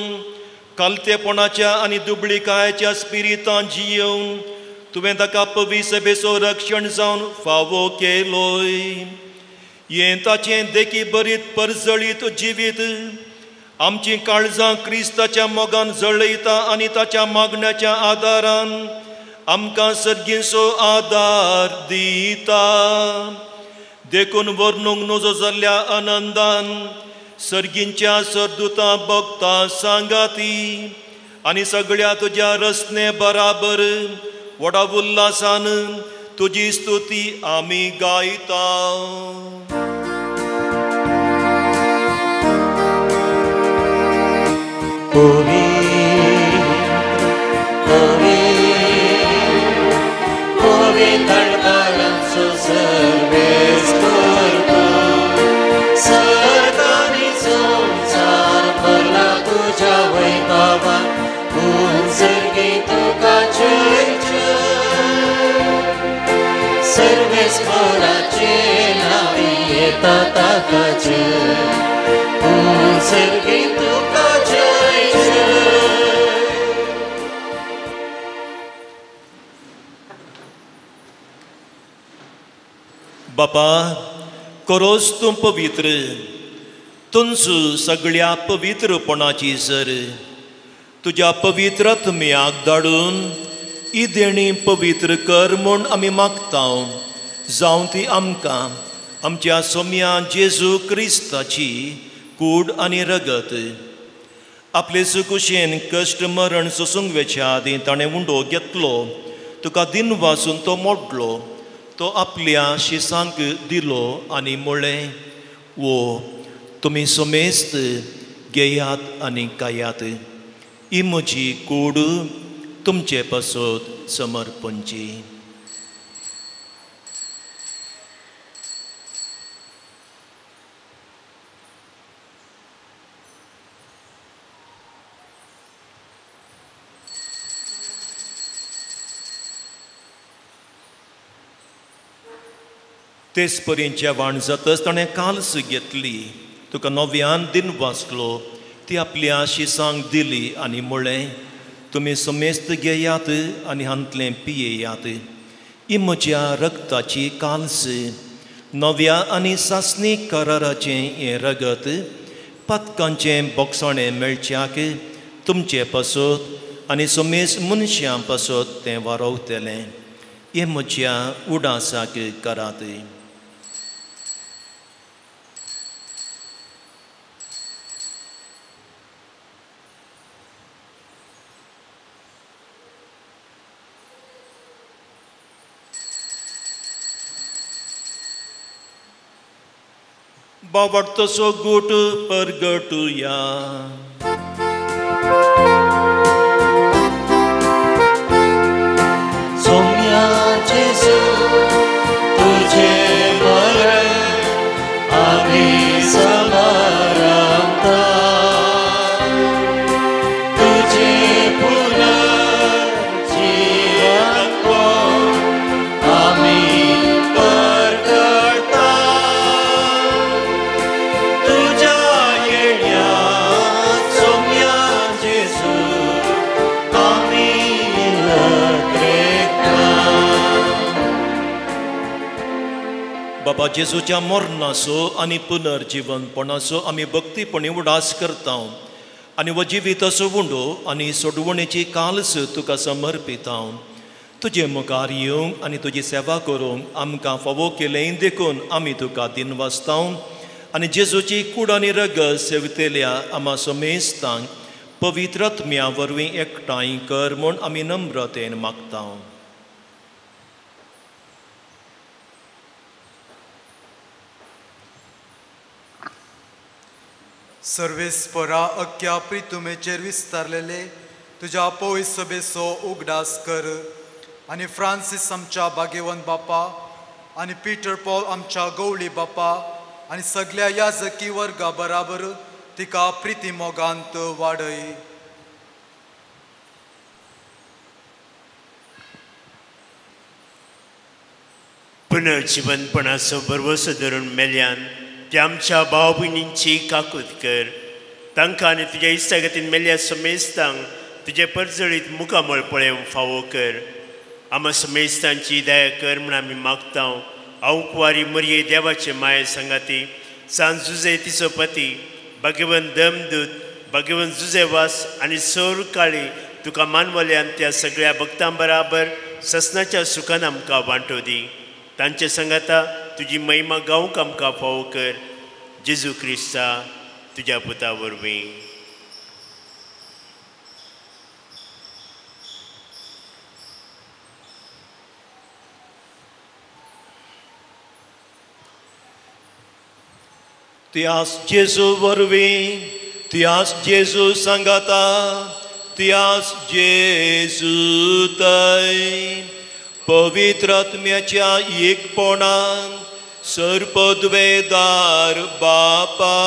कालतेपणाच्या आनी दुबळीकायेच्या स्पिरितान जियेवन तुवें ताका पवी सभेचो रक्षण जावन फावो केलोय. हें ताचें देखी बरीत परजळीत जिवीत आमचीं काळजां क्रिस्ताच्या मोगान जळयता आनी ताच्या मागण्याच्या आदारान आमकां सर्गींचो आदार दिता. देखून वर्णूंक नजो जाल्ल्या आनंदान सर्गींच्या सरदुतां भक्तां सांगाती आनी सगळ्या तुज्या रचने बराबर व्हडा उल्हासान तुजी स्तुती आमी गायता.
सर्वेस्पराचे येता ताका जय, उंसर्गी तुका जय जय.
बापा करोस तूं पवित्र तुंचू सगळ्या पवित्रपणाची सर तुज्या पवित्र आत्म्याक धाडून ही देणी पवित्र कर म्हूण आमी मागता जावं ती आमकां आमच्या सोम्या जेजू क्रिस्ताची कूड आनी रगत. आपले सुकुशेन कश्ट मरण सोसूंक वेच्या आदीं ताणें उंडो घेतलो, तुका दिन वासून तो मोडलो, तो आपल्या शिसांक दिलो आनी म्हळें, वो तुमी समेस्त घेयात आनी खायात, ही म्हजी कूड तुमचे पासत समर्पणची. तेच परी जेवण जातच ताणें काल्स घेतली, तुका नव्यान दिन वाचलो, ती आपल्या शिसांक दिली आनी म्हळें, तुमी समेस्त घेयात आनी हांतलें पियेयात, ही म्हज्या रगताची काल्स, नव्या आनी सासणी कराराचें हें रगत पातकांचें बोगसाणें मेळच्याक तुमचे पासत आनी समेस्त मनशां पासत तें वारवतलें. हें म्हज्या उडासाक करात. बावडतसो गुट परगटुया.
सोम्या जेजू तुझे मरण आमी समारंभता, तुझे पुनर्जीवन आमी परगटता, तुझ्या येण्या सोम्या जेजू आमी लग्रेता.
बाबा जेजूच्या मरणाचो आनी पुनर्जीवनपणाचो आमी भक्तीपणी उडास करता आनी हो जिविताचो उंडो आनी सोडवणेची काल्स तुका समर्पिता. तुजे मुखार येवंक आनी तुजी सेवा करूंक आमकां फावो केलें देखून आमी तुका दिनवासता आनी जेजूची कूड आनी रगत सेवतेल्या आमा समेस्तांक पवित्र आत्म्या वरवीं एकठांय कर म्हूण आमी नम्रतेन मागता.
सर्वेस्परा अख्ख्या प्रितुमेचेर विस्तारलेले तुज्या पवित्र सभेचो उगडास कर आनी फ्रांसीस आमच्या भाग्यवंत बापा आनी पीटर पॉल आमच्या गवळी बापा आनी सगळ्या याजकी वर्गा बराबर तिका प्रिती मोगांत वाडय.
पुनर्जिवनपणाचो भरवसो धरून मेल्यान त्या आमच्या भाव भयणींची काकूत कर, तांकां आनी तुज्या इश्टागतीन मेल्ल्या समेस्तांक तुजें परजळीत मुखामळ पळोवंक फावो कर. आमा समेस्तांची दया कर म्हूण आमी मागता. हांव कुवारी मरये देवाचे माये सांगाती सांत जुजे तिचो पती भाग्यवंत दमदूत भाग्यवंत जुजेवास आनी सर काळी तुका मानवल्यान त्या सगळ्या भक्तां बराबर ससनाच्या सुखान आमकां वांटो दी. तांचे सांगाता तुजी महिमा गावंक आमकां फावो कर. जेजू क्रिस्ता तुज्या पुता वरवीं.
त्यास जेजू वरवीं, त्यास जेजू सांगाता, त्यास जेजू तय पवित्र आत्म्याच्या एकपणान सर्पद्वेदार बापा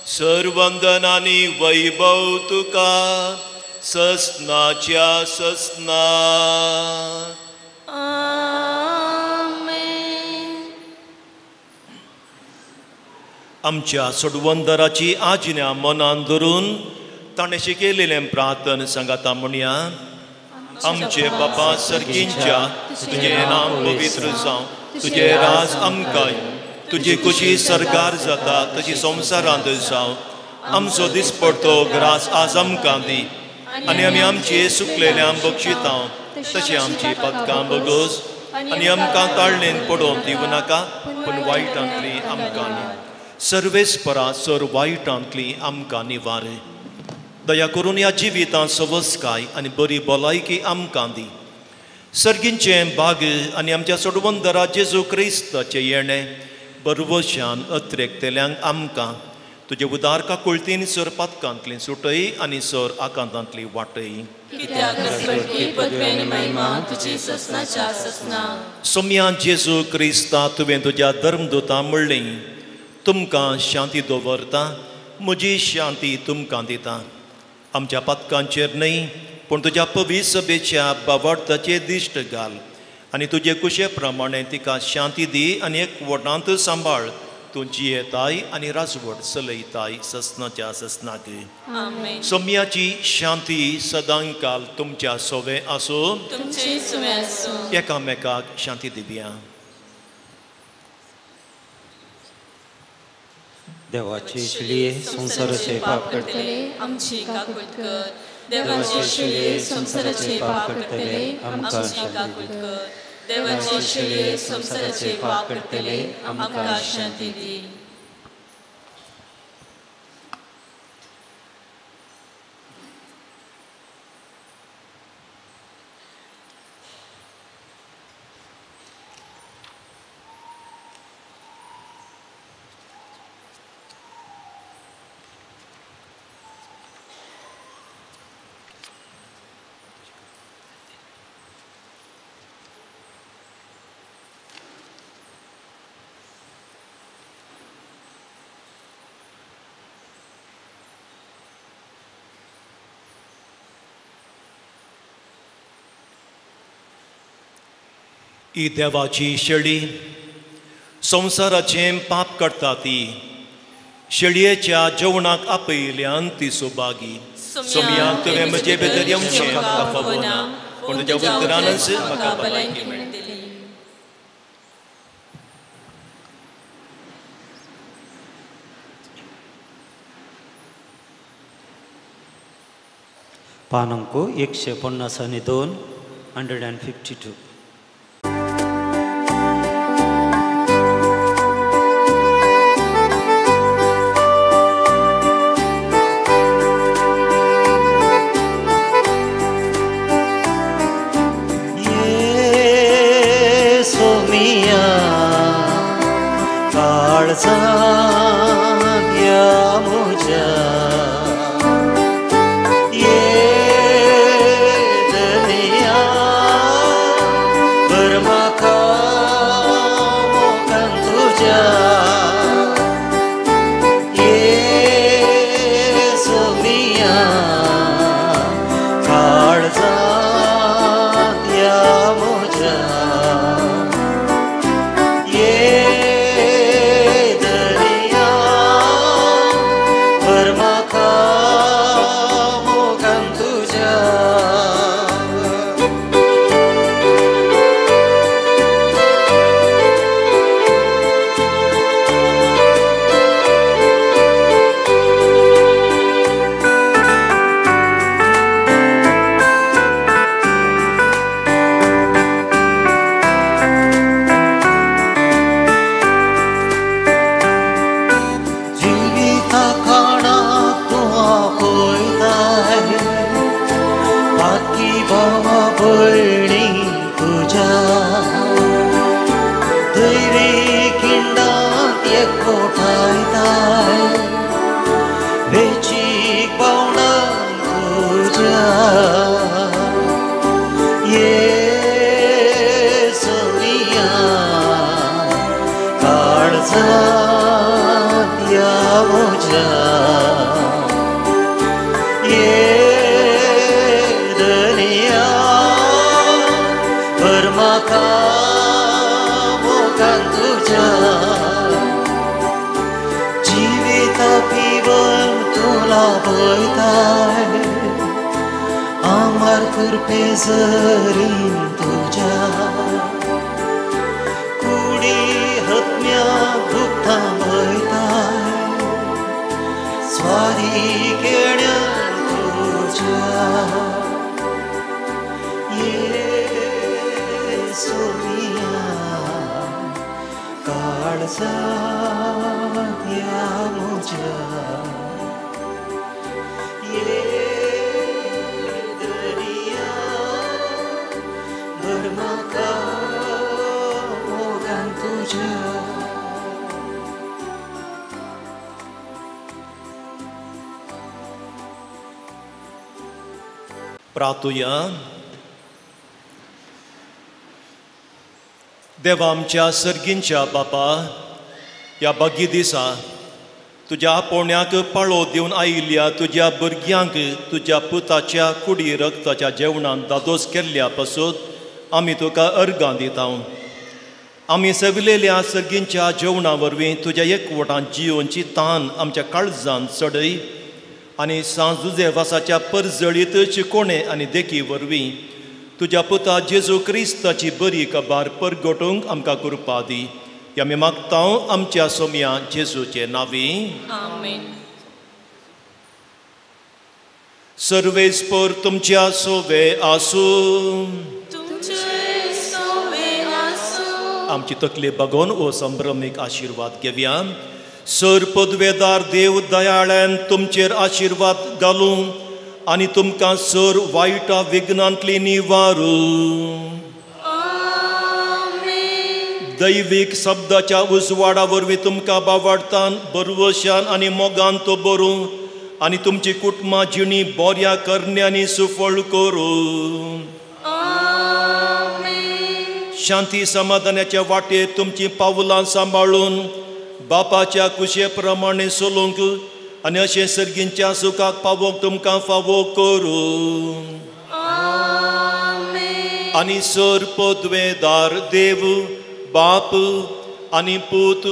सर्वंदन आनी वैभव तुका ससनाच्या ससना.
आमेन.
आमच्या सोडवंदराची आज्ञा मनान धरून ताणें शिकयलेलें प्रार्थन सांगाता म्हणया. आमचे बापा सर्गींच्या, तुजें नांव पवित्र जावं, तुजें राज आमकां येवं, तुजी खुशी सरकार जाता तशी संवसारांत जावं. आमचो दिसपडतो ग्रास आज आमकां दी आनी आमी आमचे सुकलेल्या बक्षिता तशें आमची पदकां बगस आनी आमकां ताळणेन पडोवन दिवं नाका, पूण वायटांतली आमकां न्ही. सर्वेस्परा सर वायटांतली आमकां निवार. दया करून ह्या जिवितांत सवसकाय आनी बरी भलायकी आमकां दी. सर्गींचें भाग आनी आमच्या सोडवंदरा जेजू क्रिस्ताचें येणें बरवशान अत्रेकतेल्यांक आमकां तुजे उदार काकुळतीन सर पातकांतली सुटय आनी सर आकांतांतली वाटय. सोम्या जेजू क्रिस्ता, तुवें तुज्या धर्मदूता म्हणलें, तुमकां शांती दवरता, म्हजी शांती तुमकां दिता. आमच्या पातकांचेर न्हय पूण तुज्या पवित्र सभेच्या बावार्थाचेर दिश्ट घाल आनी तुजे कुशे प्रमाणे तिका शांती दी आनी एक वटांत सांबाळ. तूं जियेताय आनी राजवट चलयताय ससनाच्या ससनाक. सोम्याची शांती सदांकाल तुमच्या सोवे आसूं. एकामेकाक शांती दिवया.
देवाची शिळये संवसाराचे पाप करतले
आमची काकूट कर. देवाची शिळये संवसाराचे पाप करतले आमची काकूट कर. देवाची शिळये संवसाराचे पाप करतले आमकां शांती दी.
ही देवाची शेळी संवसाराचें पाप करता ती शेळयेच्या जेवणाक आपयल्यान ती सुभागी. सोम्या तुवें म्हजे भितर येवचें म्हाका फावना, पूण तुज्या उतरानच म्हाका भलायकी मेळटली.
पान अंक 152, 152.
तुझ्या. आपयताय आमार कृपे जरीन तुज्या कुडी हत्म्या भुगता वयताय स्वारी केण्या तुज्या येसोमिया काळजांत या म्हज्या ये दर्या भर म्हाका मोगान तुज्या.
प्रार्थुया. देवा आमच्या सर्गींच्या बापा, ह्या बागी दिसा तुज्या आपोवण्याक पाळो दिवन आयिल्ल्या तुज्या भुरग्यांक तुज्या पुताच्या कुडी रक्ताच्या जेवणान दादोस केल्ल्या पासून आमी तुका अर्गां दिता. आमी सगलेल्या सर्गींच्या जेवणा वरवीं तुज्या एकवटान जियोवची तान आमच्या काळजान चडय आनी सांजुजेवासाच्या परजळीत शिकोणे आनी देखी वरवीं तुज्या पुता जेजू क्रिस्ताची बरी कबार परगटूंक आमकां कृपा दी. आमी मागता आमच्या सोम्या जेजूचे नांवी.
आमेन.
सर्वेस्पर तुमच्या सोवे आसूं.
तुमचे सोवे आसूं.
आमची तकली बगोवन ओ संभ्रमीक आशिर्वाद घेवया. सर पदवेदार देव दयाळ्यान तुमचेर आशिर्वाद घालूं आनी तुमकां सर वायटा विघ्नांतली निवारूं. दैवीक शब्दाच्या उजवाडा वरवीं तुमकां बावाडतान बरवशान आनी मोगान तो बरूं आनी तुमची कुटुंबां जिणी बऱ्या करण्यांनी सुफळ करूं. शांती समाधानाच्या वाटेर तुमचीं पावलां सांबाळून बापाच्या कुशे प्रमाणे चलूंक आनी अशें सर्गींच्या सुखाक पावोवंक तुमकां फावो करूं. आनी सर पदवेदार देव बाप आनी पूत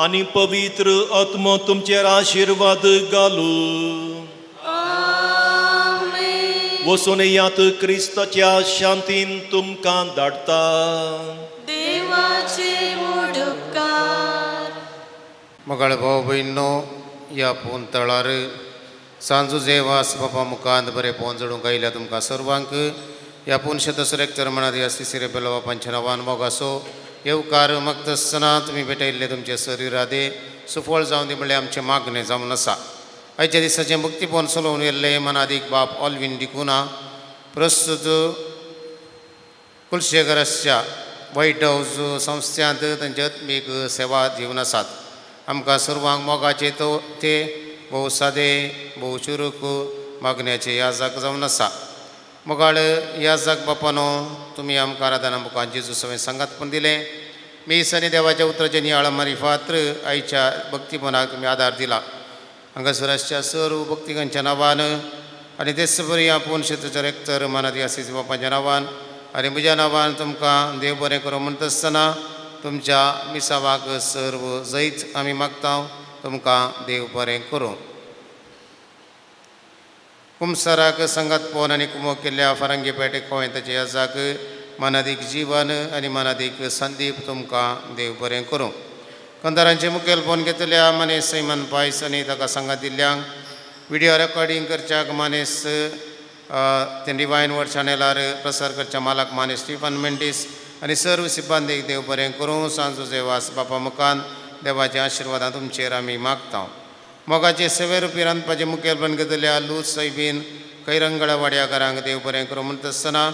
आनी पवित्र आत्मो तुमचेर आशिर्वाद घालूं. वचून यात क्रिस्ताच्या शांतीन तुमकां धाडटा.
देवाचे उपकार.
मगाळ भाव भयणो, ह्या फोन तळार सांजू जेवास बापा मुखांत बरें फोन जोडूंक आयल्या तुमकां सर्वांक ह्या पुनशेतसर एक चरमणात ह्या सिसिरे बेलो बापांच्या नांवान मोगासो येवकार मागतासतना तुमी भेटयल्ले तुमचे शरीरादे सुफळ जावन दी म्हणल्यार आमचें मागणें जावन आसा. आयच्या दिसाचें मुक्तीपण चलोवन येल्ले मनादीक बाप ऑलवीन डिकुना प्रस्तुत कुलशेखराच्या व्हायट हावज संस्थ्यांत तांचे आत्मीक सेवा दिवन आसात. आमकां सर्वांक मोगाचे तो ते भोव सादे भोव चुरूक मागण्याचे याजाक जावन आसा. मोगाळ याजाक बापानो, तुमी आमकां आराधना मुखार जेजू सवें सांगात पण दिलें. मीस आनी देवाच्या उतराचे नियाळ मारिफात्र आयच्या भक्तीपणाक तुमी आदार दिला. हांगासर आसच्या सर्व भक्तिकांच्या नांवान आनी तेच बरी आपूण शेताच्या रेक्टर मनादी आसीस बापाच्या नांवान आनी म्हज्या नांवान तुमकां देव बरें करूं म्हणटा आसतना तुमच्या मिसावाक सर्व जैत आमी मागता. तुमकां देव बरें करूं. कुमसाराक संगात पोवन आनी कुमो केल्ल्या फारंगी पेटे कोवेंताच्या याजाक मनादीक जीवन आनी मनादीक संदीप तुमकां देव बरें करूं. कंदारांचे मुखेल फोन घेतल्या मानेस सैमन पायस आनी ताका सांगात दिल्ल्यांक विडियो रेकॉर्डींग करच्याक मानेस ते डिवायन वर्ड चॅनलार प्रसार करच्या मालक मानेस स्टीफन मेंडीस आनी सर्व सिब्बंदीक देव बरें करूं. सांजो जेवास बापा मुखान देवाच्या आशिर्वादान तुमचेर आमी मागता. मोगाचे सेवे रुपी रांदपाचे मुखेलपण घेतल्या लूज सैबीन कैरंगळा वाड्याकारांक देव बरें करूं म्हणटा आसतना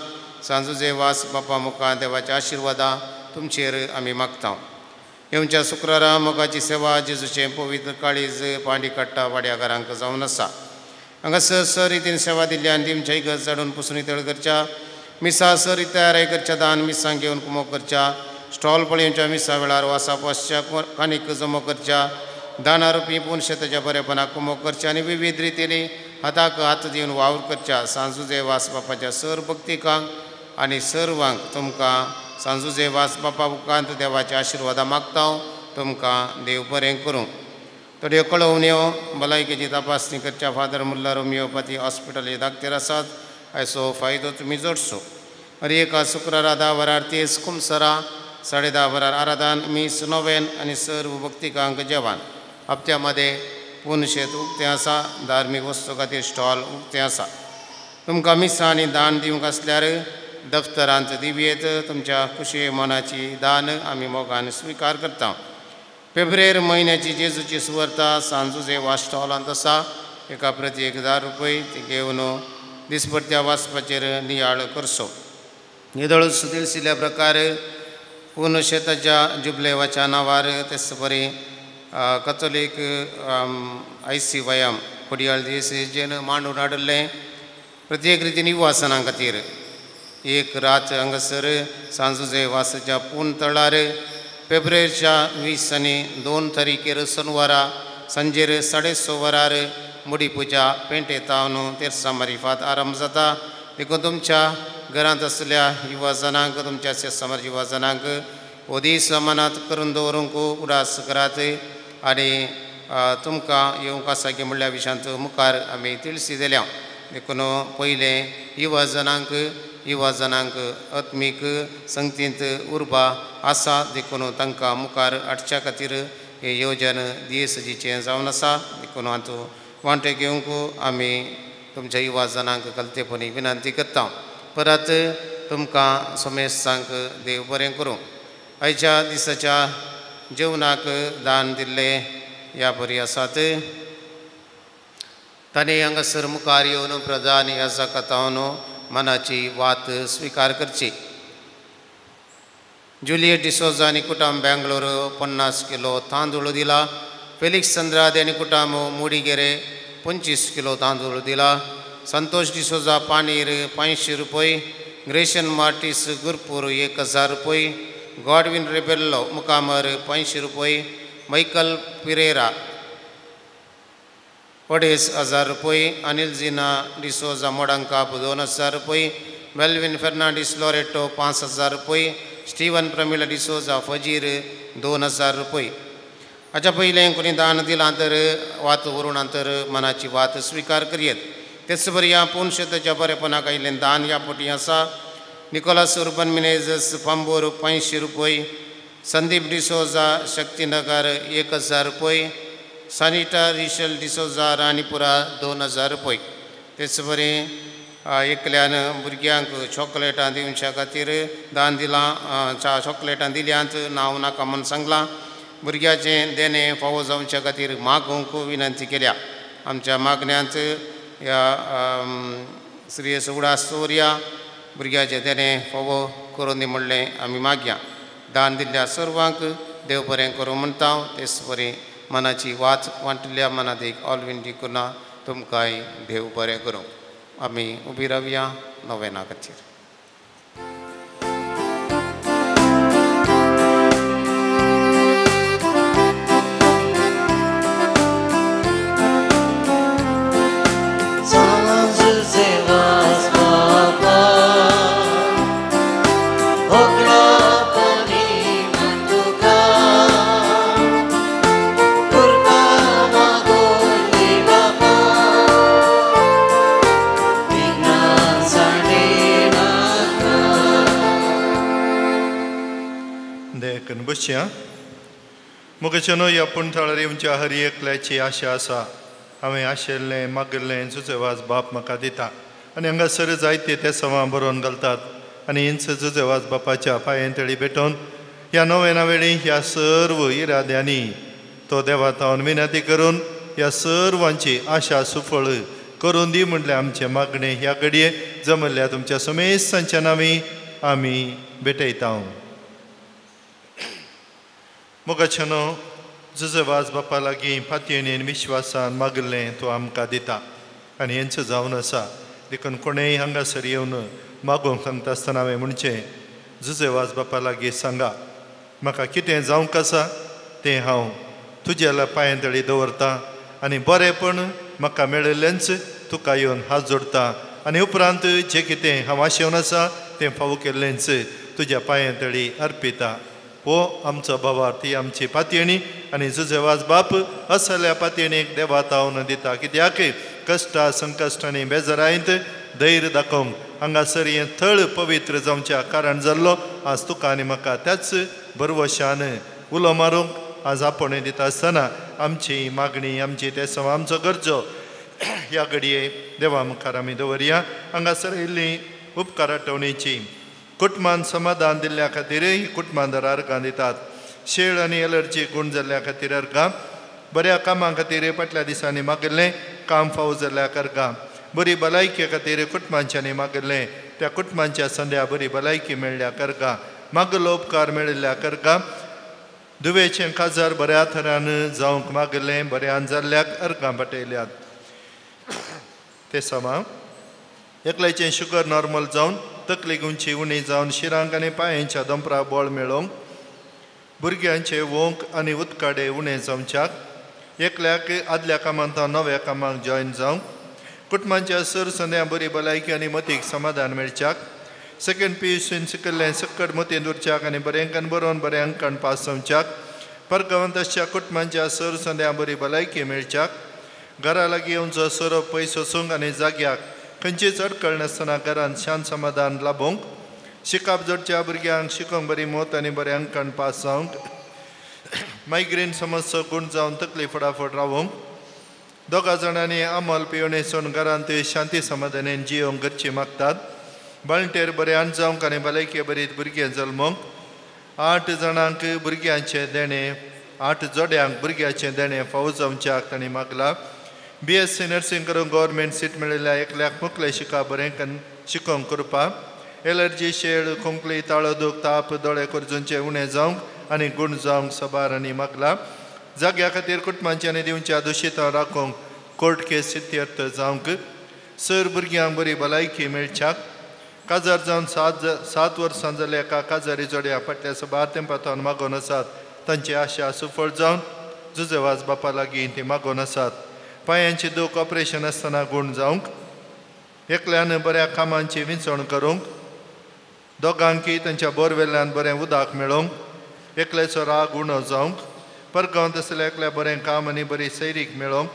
सांजो जेवास बापा मुखान देवाच्या आशिर्वादां तुमचेर आमी मागता. येवच्या शुक्रारा मोगाची सेवा जेजूचें पवित्र काळीज पांडी काडटा वाड्याकारांक जावन आसा. हांगासर सर रितीन सेवा दिल्ली आनी तुमच्या इगर्ज जाडून पुसून तळ करच्या मिसा सर तयार करच्या दान मिसांक घेवन कुमो करच्या स्टॉल पळोवच्या मिसा वेळार वासाप वसच्या कानीक जमो करच्या दाना रुपी पूण शेताच्या बरेपणाक कुमो करच्या आनी विविध रितींनी हाताक हात दिवन वावर करच्या सांजुजे वास बापाच्या सर भक्तिकांक आनी सर्वांक तुमकां सांजुजे वास बापा उपरांत देवाच्या आशिर्वादा मागता. तुमकां देव बरें करूं. थोड्यो कळोवण्यो भलायकेची तपासणी करच्या फादर मुल्लर होमिओपॅथी हॉस्पिटल हे दाखतेर आसात हाचो फायदो तुमी जोडचो. हर एका शुक्रारा 10 वरार 30 कुमसरा 10:30 वरार आराधन मीस नोवेन आनी सर्व भक्तिकांक जेवण. हप्त्या मदें पूर्ण शेत उक्तें आसा. धार्मीक वस्तू खातीर स्टॉल उक्तें आसा. तुमकां मिसां आनी दान दिवंक आसल्यार दफ्तरांत दिवयेत. तुमच्या खुशी मनाची दान आमी मोगान स्विकार करता. फेब्रेर म्हयन्याची जेजूची सुवार्ता सांजुजे वा स्टॉलांत आसा. एका प्रति 1000 रुपये ती घेवन दिसपट्ट्या वाचपाचेर नियाळ करचो. निदळूच दिशिल्ल्या प्रकार पूर्ण शेताच्या जुबलेवाच्या नांवार तेच परी कथोलीक ICYM Khodiyar दिसेजेन मांडून हाडिल्लें प्रत्येक रितीन युवासना खातीर एक रात हांगासर सांजुजे वासाच्या पूर्ण तळार फेब्रुवारीच्या 20 आनी 2 तारखेर सोनवारा सांजेर 6:30 वरार मुडी पुजा पेंटे तावन तेरसा मारिफात आरंभ जाता. देखून तुमच्या घरांत आसल्या युवा जणांक तुमच्या समाज युवा जणांक हो दीस मनांत करून दवरूंक उडास करात आनी तुमकां येवंक आसा की म्हणल्या विशयांत मुखार आमी तिळसी दिल्या. देखून पयलें युवा जणांक आत्मीक संगतींत उर्बा आसा देखून तांकां मुखार हाडच्या खातीर हें येवजण दियेसजीचें जावन आसा. देखून हातूंत वांटे घेवंक आमी तुमच्या युवा जणांक कलतेपणी विनंती करता. परत तुमकां समेस्तांक देव बरें करूं. आयच्या दिसाच्या जेवणाक दान दिल्लें ह्या बरी आसात. ताणें हांगासर मुखार येवन प्रधान ह्या जाकातावन मनाची वात स्विकार करची. जुलियट डिसोजा आनी कुटाम बेंगलोर 50 किलो तांदूळ दिला. फेलिक्स अंद्रादे आनी कुटाम मुडिगेरे 25 किलो तांदूळ दिला. संतोष डिसोजा पानीर 500 रुपये. ग्रेशन मार्टीस गुरपूर 1000 रुपये. गॉडविन रेबेल्लो मुकामर 500 रुपये. मायकल पिरेरा 2500 रुपये. अनिल जिना डिसोजा मोडंकाप 2000 रुपये. मेलविन फेर्नांडीस लोरेटो 5000 रुपये. स्टीवन प्रमिला डिसोजा फजीर 2000 रुपये. हाच्या पयलें कोणी दान दिलां तर वात व्हरून तर मनाची वात स्विकार करयेत. तेच बरी ह्या पूर्ण शेताच्या बरेपणाक आयिल्लें दान ह्या पोटी आसा. निकोलास उर्बन मिनेजस पांबोर 500 रुपये. संदीप डिसोजा शक्तीनगर 1000 रुपये. सानिटा रिशल डिसोजा राणीपुरा 2000 रुपये. तेच बरी एकल्यान भुरग्यांक चॉकलेटां दिवच्या खातीर दान दिलां. चॉकलेटां दिल्यांत नांव नाका म्हूण सांगलां. भुरग्याचें देणें फावो जावच्या खातीर मागूंक विनंती केल्या. आमच्या मागण्यांत ह्या श्री उडास दवरया भुरग्याचें देणें फावो करून दी म्हणलें आमी मागया. दान दिल्ल्या सर्वांक देव बरें करूं म्हणटा. तेच बरी मनाची वाच वांटिल्ल्या मनात एक ऑलविन डिकुना तुमकांय देव बरें करूं. आमी उबी रावया नोवेना खातीर.
मुगेचें ह्या पुणथाळार येवच्या हर एकल्याची आशा आसा. हांवें आशिल्लें मागिल्लें जुजेवाज बाप म्हाका दिता आनी हांगासर जायते ते सवां बरोवन घालतात आनी हिंच जुजेवाज बापाच्या पांयेन तळी भेटोवन ह्या नोवेना वेळी ह्या सर्व इराद्यांनी तो देवा तावन विनंती करून ह्या सर्वांची आशा सुफळ करून दी म्हणलें आमचें मागणें ह्या घडये जमल्ल्या तुमच्या समेस्तांच्या नांवी आमी भेटयता. मोगाच्यानो जुजेवाज बापा लागीं पातयेन विश्वासान मागिल्लें तो आमकां दिता आनी हेंच जावन आसा. देखून कोणेय हांगासर येवन मागूंक सांगता आसतना हांवें म्हणचें जुजेवाज बापा लागीं सांगा म्हाका कितें जावंक आसा तें हांव तुज्या पांयां तळी दवरता आनी बरेंपण म्हाका मेळिल्लेंच तुका येवन हात जोडटा आनी उपरांत जें कितें हांव आशेवन आसा तें फावो केल्लेंच तुज्या पांयां तळी अर्पिता. हो आमचो भावार्थ, ही आमची पातयेणी आनी जुजेवाज बाप असल्या पातयेणीक देवा तावन दिता. कित्याक कश्टा संकश्ट आनी बेजारायत धैर्य दाखोवंक हांगासर हें थळ पवित्र जावच्या कारण जाल्लो आज तुका आनी म्हाका त्याच भरवशान उलो मारूंक आज आपोवणें दिता आसतना आमची मागणी, आमची तेसव, आमचो गरजो ह्या घडये देवा मुखार आमी दवरया. हांगासर इल्ली उपकार आठवणीची कुटुंबान समाधान दिल्ल्या खातीरय कुटुंबान अर्गां दितात. शेळ आनी एलर्जी गूण जाल्ल्या खातीर अर्गां, बऱ्या कामां खातीर फाटल्या दिसांनी मागिल्लें काम फावो जाल्ल्या अर्गां, बरी भलायके खातीर कुटुंबांच्यांनी मागिल्लें त्या कुटुंबांच्या संद्या बरी भलायकी मेळ्ळ्या अर्गां, मागलो उपकार मेळिल्ल्या अर्गां, दुवेचें काजार बऱ्या थरान जावंक मागिल्लें बऱ्यान जाल्ल्याक अर्गां पाटयल्यात. ते समा एकल्याचें शुगर नॉर्मल जावन तकली गुंची उणी जावन शिरांक आनी पांयांच्या दोंपरा बळ मेळोवंक, भुरग्यांचे वोंक आनी उदकाडे उणें जावच्याक, एकल्याक आदल्या कामांत नव्या कामाक जॉयन जावंक, कुटुंबांच्या सर संद्या बरी भलायकी आनी मतीक समाधान मेळच्याक, सेकंड पी यू सीन शिकिल्लें सक्कड मतींत उरच्याक आनी बरें अंकान बरोवन बरें अंकान पास जावच्याक, परगांवांत आसच्या कुटुंबांच्या सर संद्या बरी भलायकी मेळच्याक, घरा लागीं येवचो सोरोप पयस वचूंक आनी जाग्याक खंयचीच अडकळ नासतना घरांत शांत समाधान लाबोवंक, शिकाप जोडच्या भुरग्यांक शिकोवंक बरी मत आनी बरें अंकान पास जावंक, मायग्रेन समस्या गूण जावन तकली फटाफट रावोवंक, दोगा जाणांनी आमल पिवणे सोन घरांत शांती समाधानेन जियोवंक गरची मागतात, बाळंटेर बरें जावंक आनी भलायके बरीत भुरगें जल्मोवंक, 8 जाणांक भुरग्यांचें देणें, 8 जोड्यांक भुरग्याचें देणें फावो जावच्याक तांणी मागलां. BSc nursing करून गव्हर्मेंट सीट मेळिल्ल्या एकल्याक मुखले शिका बरें शिकोवंक करपाक, एलर्जी शेळ खोंकली ताळो दूख ताप दोळे करजूंचे उणें जावंक आनी गूण जावंक सबार आनी मागलां. जाग्या खातीर कुटुंबांच्यांनी दिवच्या दुशितां राखूंक कोर्ट केस सिद्ध्यर्थ जावंक, सर भुरग्यांक बरी भलायकी मेळच्याक, काजार जावन 7 वर्सां जाल्या एका काजारी जोड्या फाटल्या सबार तेंपांत मागोवन आसात तांची आशा सुफळ जावन जुजेवाज बापा लागीं ती मागोवन आसात. पांयांची दूख ऑपरेशन आसतना गूण जावंक, एकल्यान बऱ्या कामांची विंचवण करूंक, दोगांकी तांच्या बोरवेल्यान बरें उदक मेळोवंक, एकल्याचो राग उणो जावंक, परगांवांत आसल्या एकल्या बरें काम आनी बरी सैरीक मेळोवंक,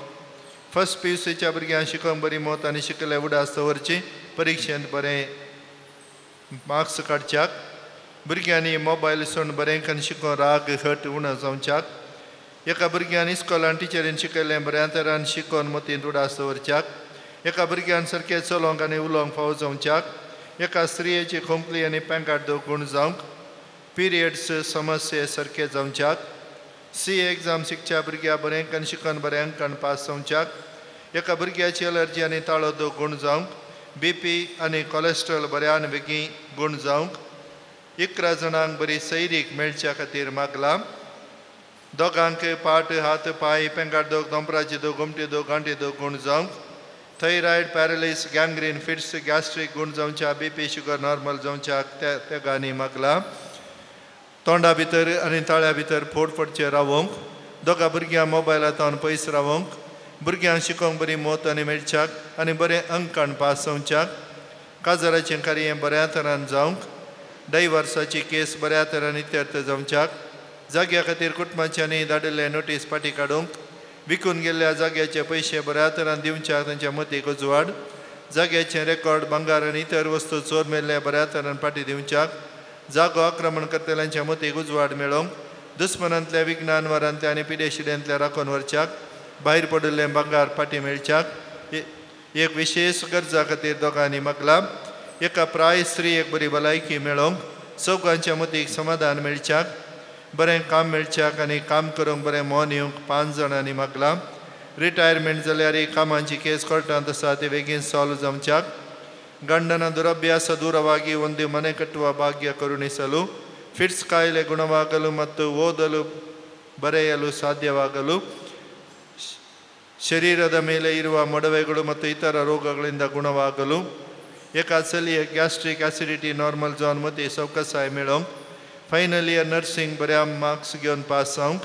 फर्स्ट PUCच्या भुरग्यांक शिकोवंक बरी मत आनी शिकले उडास दवरची परिक्षेंत बरें मार्क्स काडच्याक, भुरग्यांनी मोबायल सोडून बरें करून शिकोवन राग हट उणो जावच्याक, एका भुरग्यान इस्कॉलान टिचरीन शिकयलें बऱ्या तरान शिकोवन मतींत उडास दवरच्याक, एका भुरग्यान सारकें चलोवंक आनी उलोवंक फावो जावच्याक, एका स्त्रियेची खोंकली आनी पेंकाट दूख गूण जावंक, पिरियड्स समस्ये सारके जावच्याक, CA exam शिकच्या भुरग्या बरें करून शिकोवन बरें अंकान पास जावच्याक, एका भुरग्याची एलर्जी आनी ताळो दूख गूण जावंक, BP आनी कॉलेस्ट्रॉल बऱ्यान बेगीन गूण जावंक, 11 जाणांक बरी सैरीक मेळच्या खातीर मागलां. दोगांक पाट हात पांय पेंगाट दूख दोंपराची दूख गोमटी दूख गांठी दूख गूण जावंक, थायरॉयड पॅरालिस गँग्रीन फिट्स गॅस्ट्रीक गूण जावच्या, BP sugar normal जावच्याक त्या तेगांनी मागलां. तोंडा भितर आनी ताळ्या भितर फोड पडचे रावोवंक, दोगा भुरग्यां मोबायलांत पयस रावोवंक, भुरग्यांक शिकोवंक बरी मत आनी मेळच्याक आनी बरें अंकान पास जावच्याक, काजाराचें कार्य बऱ्या तरान जावंक, डायवर्साची केस बऱ्या तरान इत्यर्थ जावच्याक, जाग्या खातीर कुटुंबांच्यांनी धाडिल्ले नोटीस फाटी काडूंक, विकून गेल्ल्या जाग्याचे पयशे बऱ्या तरान दिवच्याक तांच्या मतीक उजवाड, जाग्याचें रेकॉर्ड भांगार आनी इतर वस्तू चोर मेल्ले बऱ्या तरान फाटी दिवच्याक, जागो आक्रमण करतल्यांच्या मतीक उजवाड मेळोवंक, दुस्मनांतल्या विज्ञानवारांतल्या आनी पिडेशिड्यांतल्या राखून व्हरच्याक, भायर पडिल्लें भांगार फाटी मेळच्याक, एक विशेश गरजा खातीर दोगांनी मागलां. एका प्राय स्त्रियेक बरी भलायकी मेळोवंक, चौगांच्या मतीक समाधान मेळच्याक, बरें काम मेळच्याक आनी काम करूंक बरें मन येवंक 5 जाणांनी मागलां. रिटायरमेंट जाल्यार कामांची केस कोर्टांत आसा ती बेगीन सॉल्व जावच्याक, ಗಂಡನ ದುರಭ್ಯಾಸ ದೂರವಾಗಿ ಒಂದು ಮನೆ ಕಟ್ಟುವ ಭಾಗ್ಯ ಕರುಣಿಸಲು, ಫಿಟ್ಸ್ ಕಾಯಿಲೆ ಗುಣವಾಗಲು ಮತ್ತು ಓದಲು ಬರೆಯಲು ಸಾಧ್ಯವಾಗಲು, ಶರೀರದ ಮೇಲೆ ಇರುವ ಮೊಡವೆಗಳು ಮತ್ತು ಇತರ ರೋಗಗಳಿಂದ ಗುಣವಾಗಲು, ಏಕಾಸಲಿಯ ಗ್ಯಾಸ್ಟ್ರಿಕ್ ಆಸಿಡಿಟಿ ನಾರ್ಮಲ್ जावन मती सवकासाय मेळोवंक, फायनल इयर नर्सिंग बऱ्या मार्क्स घेवन पास जावंक,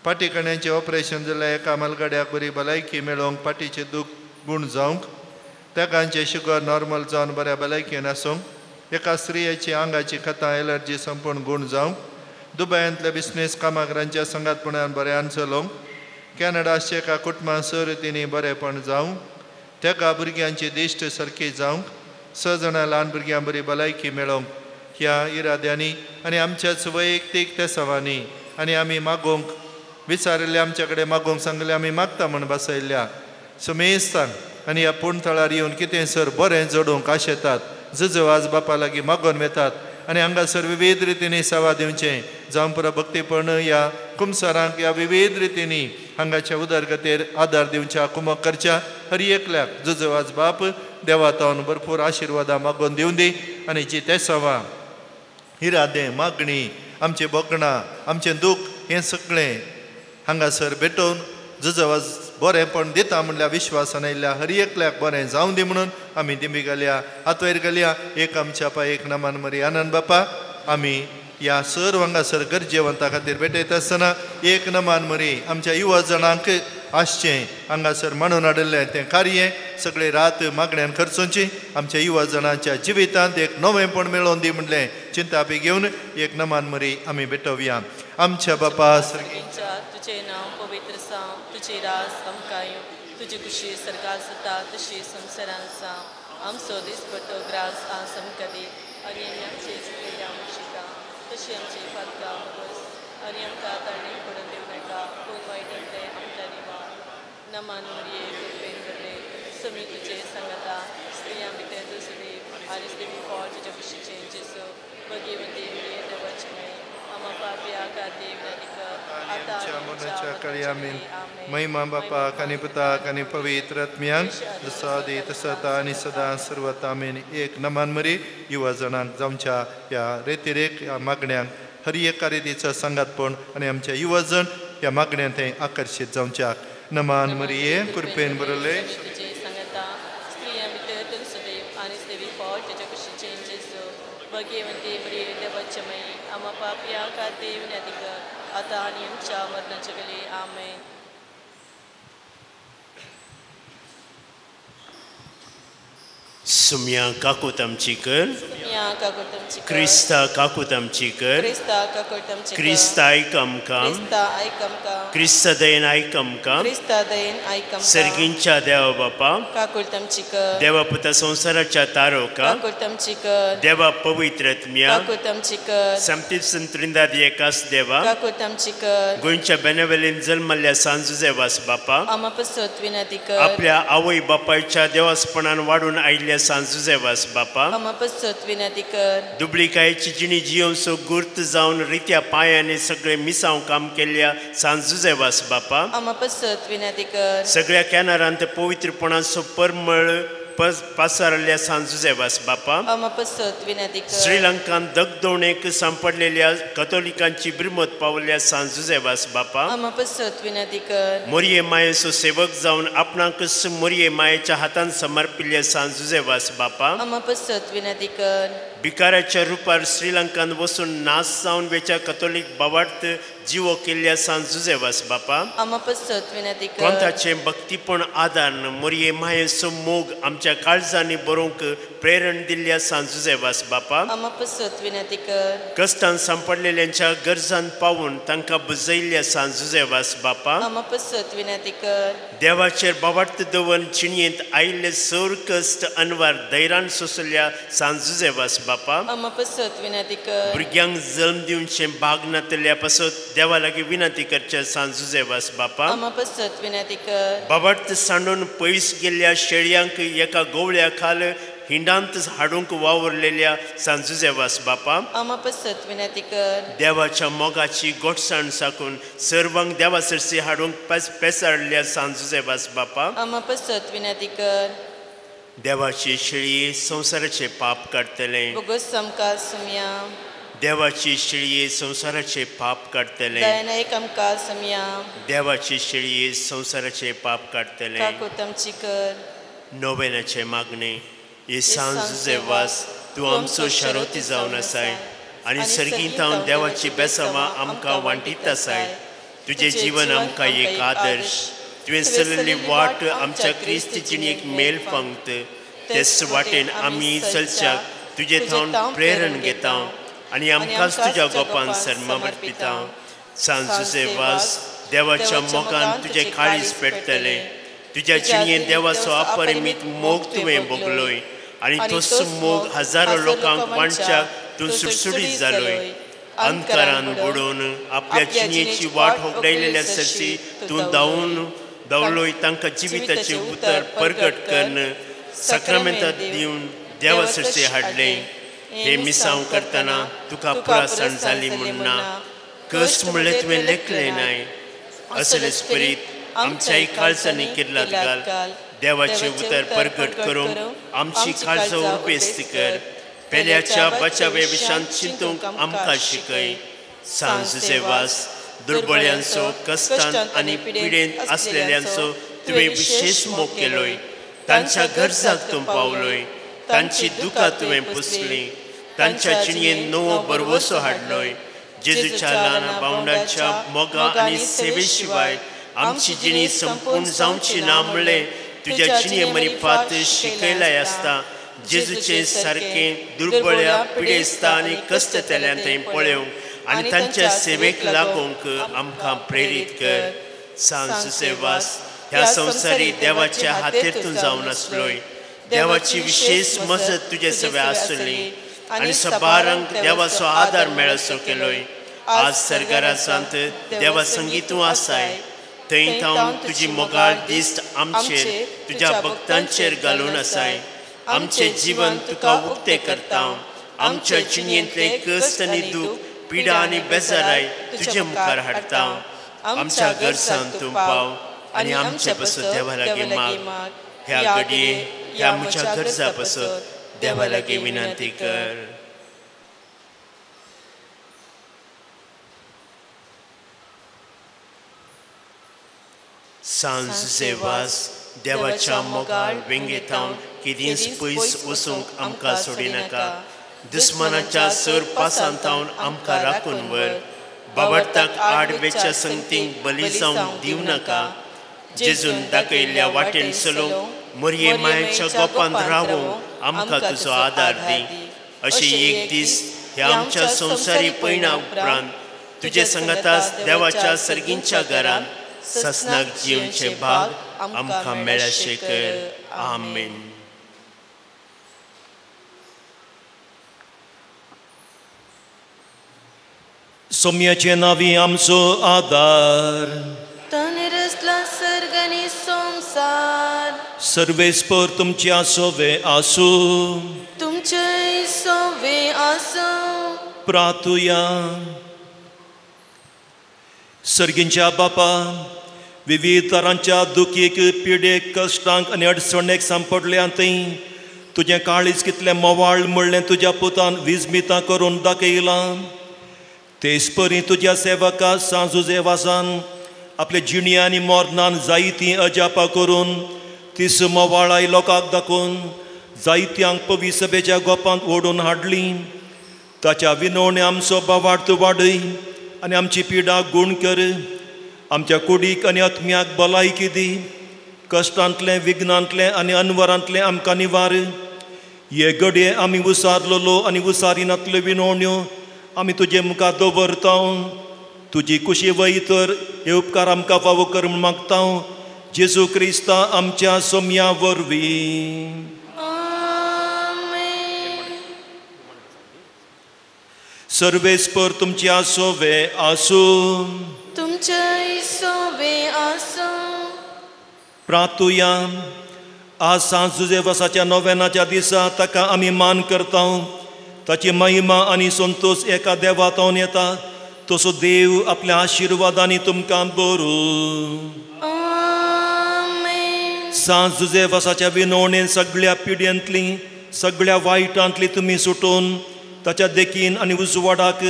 फाटी कण्याचें ऑपरेशन जाल्यार एका मालगाड्याक बरी भलायकी मेळोवंक, फाटीचें दूख गूण जावंक, तेगांचें शुगर नॉर्मल जावन बऱ्या भलायकेन आसूंक, एका स्त्रियेची आंगाची खतां एलर्जी संपूर्ण गूण जावंक, दुबयांतल्या बिजनेस कामागरांच्या संगातपणान बऱ्यान चलोवंक कॅनडा एका कुटुंबान सरितींनी बरेपण जावंक तेका भुरग्यांची दिश्ट सारकी जावंक 6 जाणां ल्हान भुरग्यां बरी भलायकी मेळोवंक ह्या इराद्यांनी आनी आमच्याच वैयक्तीक तेसावांनी आनी आमी मागोवंक विचारिल्ले आमच्या कडेन मागोवंक सांगले आमी मागता म्हूण बसयल्ल्या समेस्तांक आनी ह्या पूण थळार येवन कितें सर बरें जोडूंक आशेतात जुजवाज बापा लागीं मागोवन वेतात आनी हांगासर विविध रितींनी सेवा दिवचें जावं पुरो भक्तीपण ह्या कुमसारांक ह्या विविध रितींनी हांगाच्या उदरगतेर आदार दिवच्या कुमक करच्या हर एकल्याक जुजवाज बाप देवा तावन भरपूर आशिर्वादां मागोवन दिवं दी आनी जी तेसावां इरादे मागणी आमचें भोगणां आमचें दूख हें सगळें हांगासर भेटोवन जुजवाज बरेंपण दिता म्हणल्यार विश्वासान आयिल्ल्या हर एकल्याक बरें जावं दी म्हणून आमी दिंबी घालया हातवयर घालया. एक आमच्या पाय एक नमान मरी आनंद बापा आमी ह्या सर्व हांगासर गरजेवंता खातीर भेटयता आसतना एक नमान मरी आमच्या युवा जाणांक आसचें हांगासर मांडून हाडिल्लें तें कार्य सगळे रात मागण्यान खर्चोवची आमच्या युवा जाणांच्या जिवितांत एक नवेंपण मेळोवन दी म्हणलें चिंतापी घेवन एक नमान मरी आमी भेटोवया. आमच्या बापा
तुझे नाव पवित्र जावं, तुझे राज आमकां येवं, तुजी खुशी सरकार जाता तशी संवसारांत जावं. आमचो दिसपट्टो ग्रास आज आमकां दी आनी आमी आमचे चुकलेले आमी शिता तशी आमची फातकां बस आनी आमकां ताणी पडून दिवं नाका पूण वायटांतलें आमकां निवार. नमान मरिये कृपेन भरले समी तुजे सांगता स्त्रियां भितर तूं सुदीव आनी देवी फळ तुज्या कुशीचें जेजू. भगवती मरिये देवाची माई आमा पापया खातीर विनंती कर
आमच्या मरणाच्या काळी आमेन. महिमा बापाक आनी पुताक आनी पवित्र आत्म्याक जसो आदी तसो आतां आनी सदां सर्वत आमेन. एक नमान मरी युवा जाणांक जावच्या ह्या रेतिरेक ह्या मागण्यांक हर एका रितीचो सांगातपण आनी आमच्या युवा जण ह्या मागण्यांत थंय आकर्शीत जावच्याक. नमान मरिये कृपेन भरले
भगवती मरिये देवाची माई आमा पापया खातीर विनंती कर आतां आनी आमच्या मरणाच्या वेळी आमेन.
सुम्या काकूत आमची कर, क्रिस्ता काकूत आमची कर, क्रिस्ता आयक आमकां, क्रिस्ता दयेन आयक आमकां, सर्गींच्या देवा बापा
काकूत आमची कर,
देवा पुता संवसाराच्या तारोका
काकूत आमची कर,
देवा पवित्र आत्म्या
काकूत आमची कर,
संतिप्सन त्रिंदाद एकास देवा
काकूत आमची कर,
गोंयच्या बेनावेलीन जल्मल्ल्या सांजुजेवास बापा
आमा पासत विनंती कर,
आपल्या आवय बापायच्या देवासपणान वाडून आयिल्ल्या सांजुजेवास बापा
आमा पासत विनंती कर,
दुबळिकायेची जिणी जियोवचो गुर्त जावन रित्या पांयांनी सगळे मिसांव काम केल्ल्या सांजुजेवास बापा
आमा पासत विनंती कर,
सगळ्या कॅनरांत पवित्रपणाचो परमळ पासारल्ल्या सांजुजेवास बापा
आमा पासत विनंती कर,
श्रीलंकांत दगदोणेक सांपडलेल्या कथोलिकांची ब्रिमत पावल्ल्या सांजुजेवास बापा
आमा पासत विनंती कर,
मोरये मायेचो सेवक जावन आपणाकच मोरये मायेच्या हातान समर्पिल्ल्या सांजुजेवास बापा
आमा पासत विनंती कर,
भिकाराच्या रुपार श्रीलंकांत वचून नाश जावन वेच्या कथोलीक बावार्थ जिवो केल्ल्या सांजुजेवास बापा
आमा पासत विनंती कर,
कोंताचें भक्तीपण आदार मोरये मायेचो मोग आमच्या काळजांनी बरोवंक प्रेरण दिल्ल्या सांजुजेवास बापा
आमा पासत विनंती कर,
कश्टान सांपडलेल्यांच्या गरजान पावून तांकां बुजयल्ल्या सांजुजेवास बापा
आमा पासत विनंती कर,
देवाचेर बावार्थ दवरून जिणयेंत आयिल्ले सर कश्ट अनवार धैर्यान सोंसल्या सांजुजेवास बापा
आमा पासत विनंती कर,
भुरग्यांक जल्म दिवचें भाग नातल्या पासत देवा लागीं विनंती करचे सांजुजेवास बापा
आमा पासत विनंती कर,
बाबार्थ सांडून पयस गेल्ल्या शेळयांक एका गोवळ्या खाल हिंडांत हाडूंक वावुरलेल्या सांजुजेवास बापा
आमा पासत विनंती कर,
देवाच्या मोगाची गोडसाण साकून सर्वांक देवा सरसी हाडूंक पेसाडल्या सांजुजेवास बापा
आमा पासत विनंती कर,
देवाची शेळये संवसाराचे पाप काडटले,
बोगस आमकां सुमया,
देवाची शेळये संवसाराचे पाप काडटले,
दयेन आयक आमकां सुमया,
देवाची शेळये संवसाराचे पाप काडटले.
काकूत आमची कर.
नोवेनाचे मागणे. हे सांजुजेवास तूं आमचो शारोती जावन आसाय आनी सर्गींत देवाची बेसावां आमकां वांटीत आसाय. तुजें जीवन आमकां एक आदर्श, तुवें चलयल्ली वाट आमच्या क्रिस्ती जिणेक मेल फांगत, तेच वाटेन आमी चलच्याक तुजे थावन प्रेरण घेता. आनी आमकांच तुज्या गोपान समर्पिता. सांत जुझेवास, देवाच्या मोगान तुजें काळीज पेटतलें. तुज्या जिणेंत देवाचो अपरिमीत मोग तुवें भोगलोय आनी तोच मोग हजारो लोकांक वांटच्याक तूं सुटसुटीत जालोय. अंधकारान बुडोवन आपल्या जिणेची वाट होगडायलेल्या सरशी तूं धांवून धांवलोय. तांकां जिविताचें उतर परगट करून साक्रामेंतां दिवन देवा सरशी हाडलें. हे मिसांव करतना तुका पुरासण जाली म्हूण ना, कश्ट म्हणलें तुवें लेखलें नाय. असले स्पिरीत आमच्याय काळजांनी किर्लात घाल. देवाचें उतर परगट करूंक आमची काळजां उपेस्त कर. पेल्याच्या बचावे विशांत चिंतूंक आमकां शिकय. सांत जुझेवास, दुर्बळ्यांचो, कश्टांत आनी पिडेंत आसलेल्यांचो तुवें विशेश मोग केलोय. तांच्या गरजाक तूं पावलोय. तांची दुकां तुवें पुसलीं. तांच्या जिणेंत नवो बरवसो हाडलोय. जेजूच्या ल्हान भावंडांच्या मोगा आनी सेवे शिवाय आमची जिणी संपूर्ण जावची ना म्हणलें तुज्या जिणे मरिफात शिकयलाय आसता. जेजूचे सारकें दुर्बळ्या, पिडेस्ता आनी कश्टतल्यान थंय पळोवंक आनी तांच्या सेवेक लागूंक आमकां प्रेरीत कर. सांत जुझेवास, ह्या संवसारी देवाच्या हातेर तूं जावन आसलोय. देवाची विशेश मजत तुजे सवे आसली आनी सबारांक देवाचो आदार मेळसो केलोय. आज सरकारांत देवा संगी तूं आसाय. थंय थावन तुजी मोगाळ दिश्ट आमचेर, तुज्या भक्तांचेर घालून आसाय. आमचें जीवन तुका उक्तें करता. आमच्या जिणेंतलें कश्ट आनी दूख, पिडा आनी बेजाराय तुजे मुखार हाडटा. आमच्या गरजांत तूं पाव आनी आमचे पासत देवा लागीं माग. ह्या घडये ह्या म्हज्या गरजा पासत देवा लागीं विनंती कर. सांत जुझेवास, देवाच्या मोगाळ वेंगेतावन केदींच पयस वचूंक आमकां सोडिनाका. दुस्मानाच्या सर पासांतावन आमकां राखून व्हर. बाबडताक आड वेच्या संगतींक बली जावंक दिवं नाका. जेजून दाखयल्ल्या वाटेन चलोवंक, मोरये मायेच्या गोपांत रावोवंक आमकां तुजो आदार दी. अशें एक दीस ह्या आमच्या संवसारी पयणा उपरांत तुजे संगतास देवाच्या सर्गींच्या घरांत ससनाक जिवचे भाग आमकां मेळशे कर. आमेन.
सोम्याचे नावी आमचो आदार.
ताणें रचला सर्ग आनी संवसार.
सर्वेस्पर तुमच्या सोवे आसूं.
तुमचेय सोवे आसूं.
प्रार्थुया. सर्गींच्या बापा, विविध तरांच्या दुखीक, पिडेक, कश्टांक आनी अडचणेक सांपडल्या थंय तुजें काळीज कितलें मोवाळ म्हणलें तुज्या पुतान विजमितां करून दाखयलां. तेच परी तुज्या सेवका सांत जुझेवासान आपले जिणे आनी मरणान जायतीं अजापां करून तीस मोवाळाय लोकांक दाखोवन जायत्यांक पवी सभेच्या गोपांत ओडून हाडली. ताच्या विनवणे आमचो बावार्थ वाडय आनी आमची पिडा गूण कर. आमच्या कुडीक आनी आत्म्याक भलायकी दी. कश्टांतलें, विघ्नांतलें आनी अनवरांतलें आमकां निवार. हे घडये आमी उसारलेलो आनी उसारिनातल्यो विनवण्यो आमी तुजे मुखार दवरता. तुजी कुशी वय तर हे उपकार आमकां फावो कर म्हूण मागता. जेजू क्रिस्ता आमच्या सोम्या वरवीं. सर्वेस्पर तुमच्या सोवे आसूं.
तुमच्या सोवे आसूं.
प्रार्थुया. आज सांत जुझेवासाच्या नोवेनाच्या दिसा ताका आमी मान करता. ताची महिमा आनी संतोष एका देवातावन येता. तसो देव आपल्या आशिर्वादांनी तुमकां बरो. सांत जुझेवासाच्या विनवणेन सगळ्या पिड्यांतली, सगळ्या वायटांतली तुमी सुटून ताच्या देखीन आनी उजवाडाक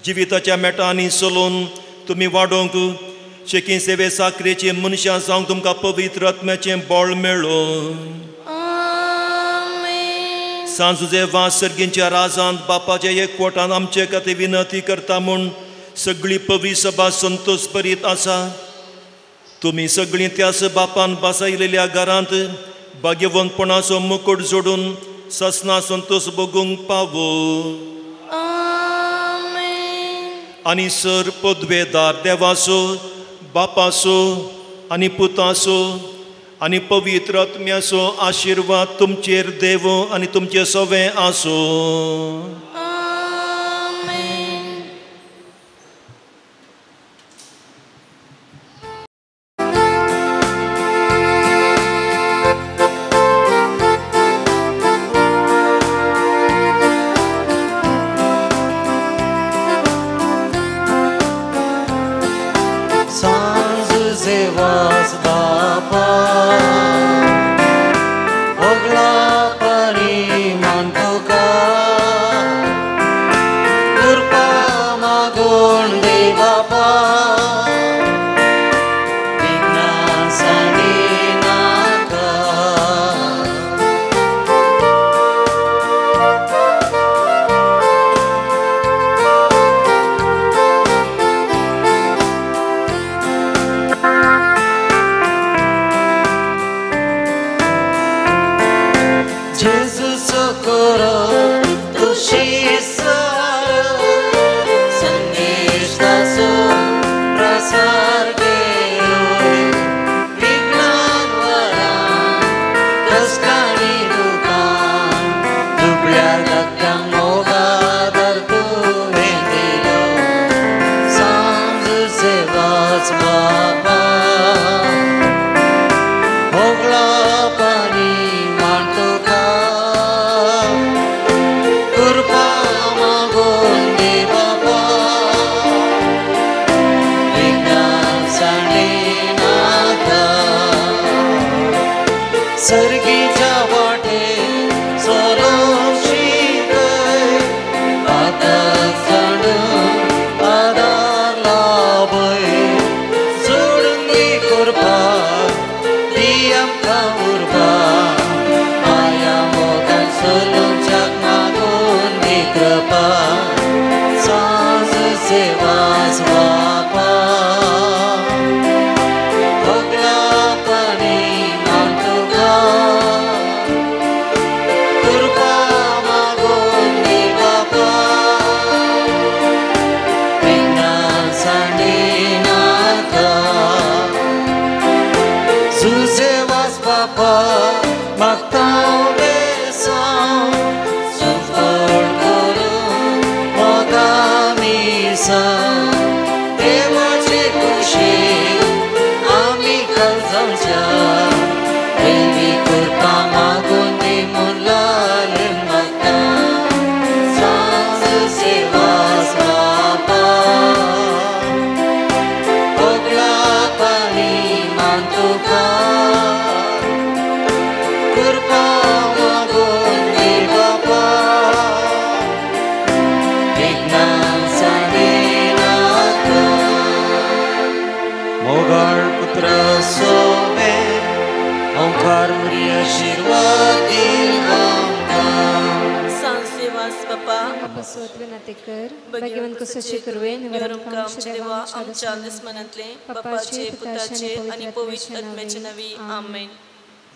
जिविताच्या मेटांनी चलोवन तुमी वाडोवंक शेकी सेवे साकरेची मनशां जावंक तुमकां पवित्र आत्म्याचें बळ मेळो. सांत जुझेवास सर्गींच्या राजांत बापाच्या एकवटान आमचे खातीर विनंती करता म्हूण सगळी पवी सभा संतोष भरीत आसा. तुमी सगळीं त्याच बापान बसयलेल्या घरांत भाग्यवंतपणाचो मुकूट जोडून ससना संतोष भोगूंक पावो. आनी सर पदवेदार देवाचो बापाचो आनी पुताचो आनी पवित्र आत्म्याचो आशिर्वाद तुमचेर देव आनी तुमचे सवे आसूं.
आमच्या दुस्मनांतले बापाचे पुताचे आनी पवित्र आत्म्याचे नांवी आमेन.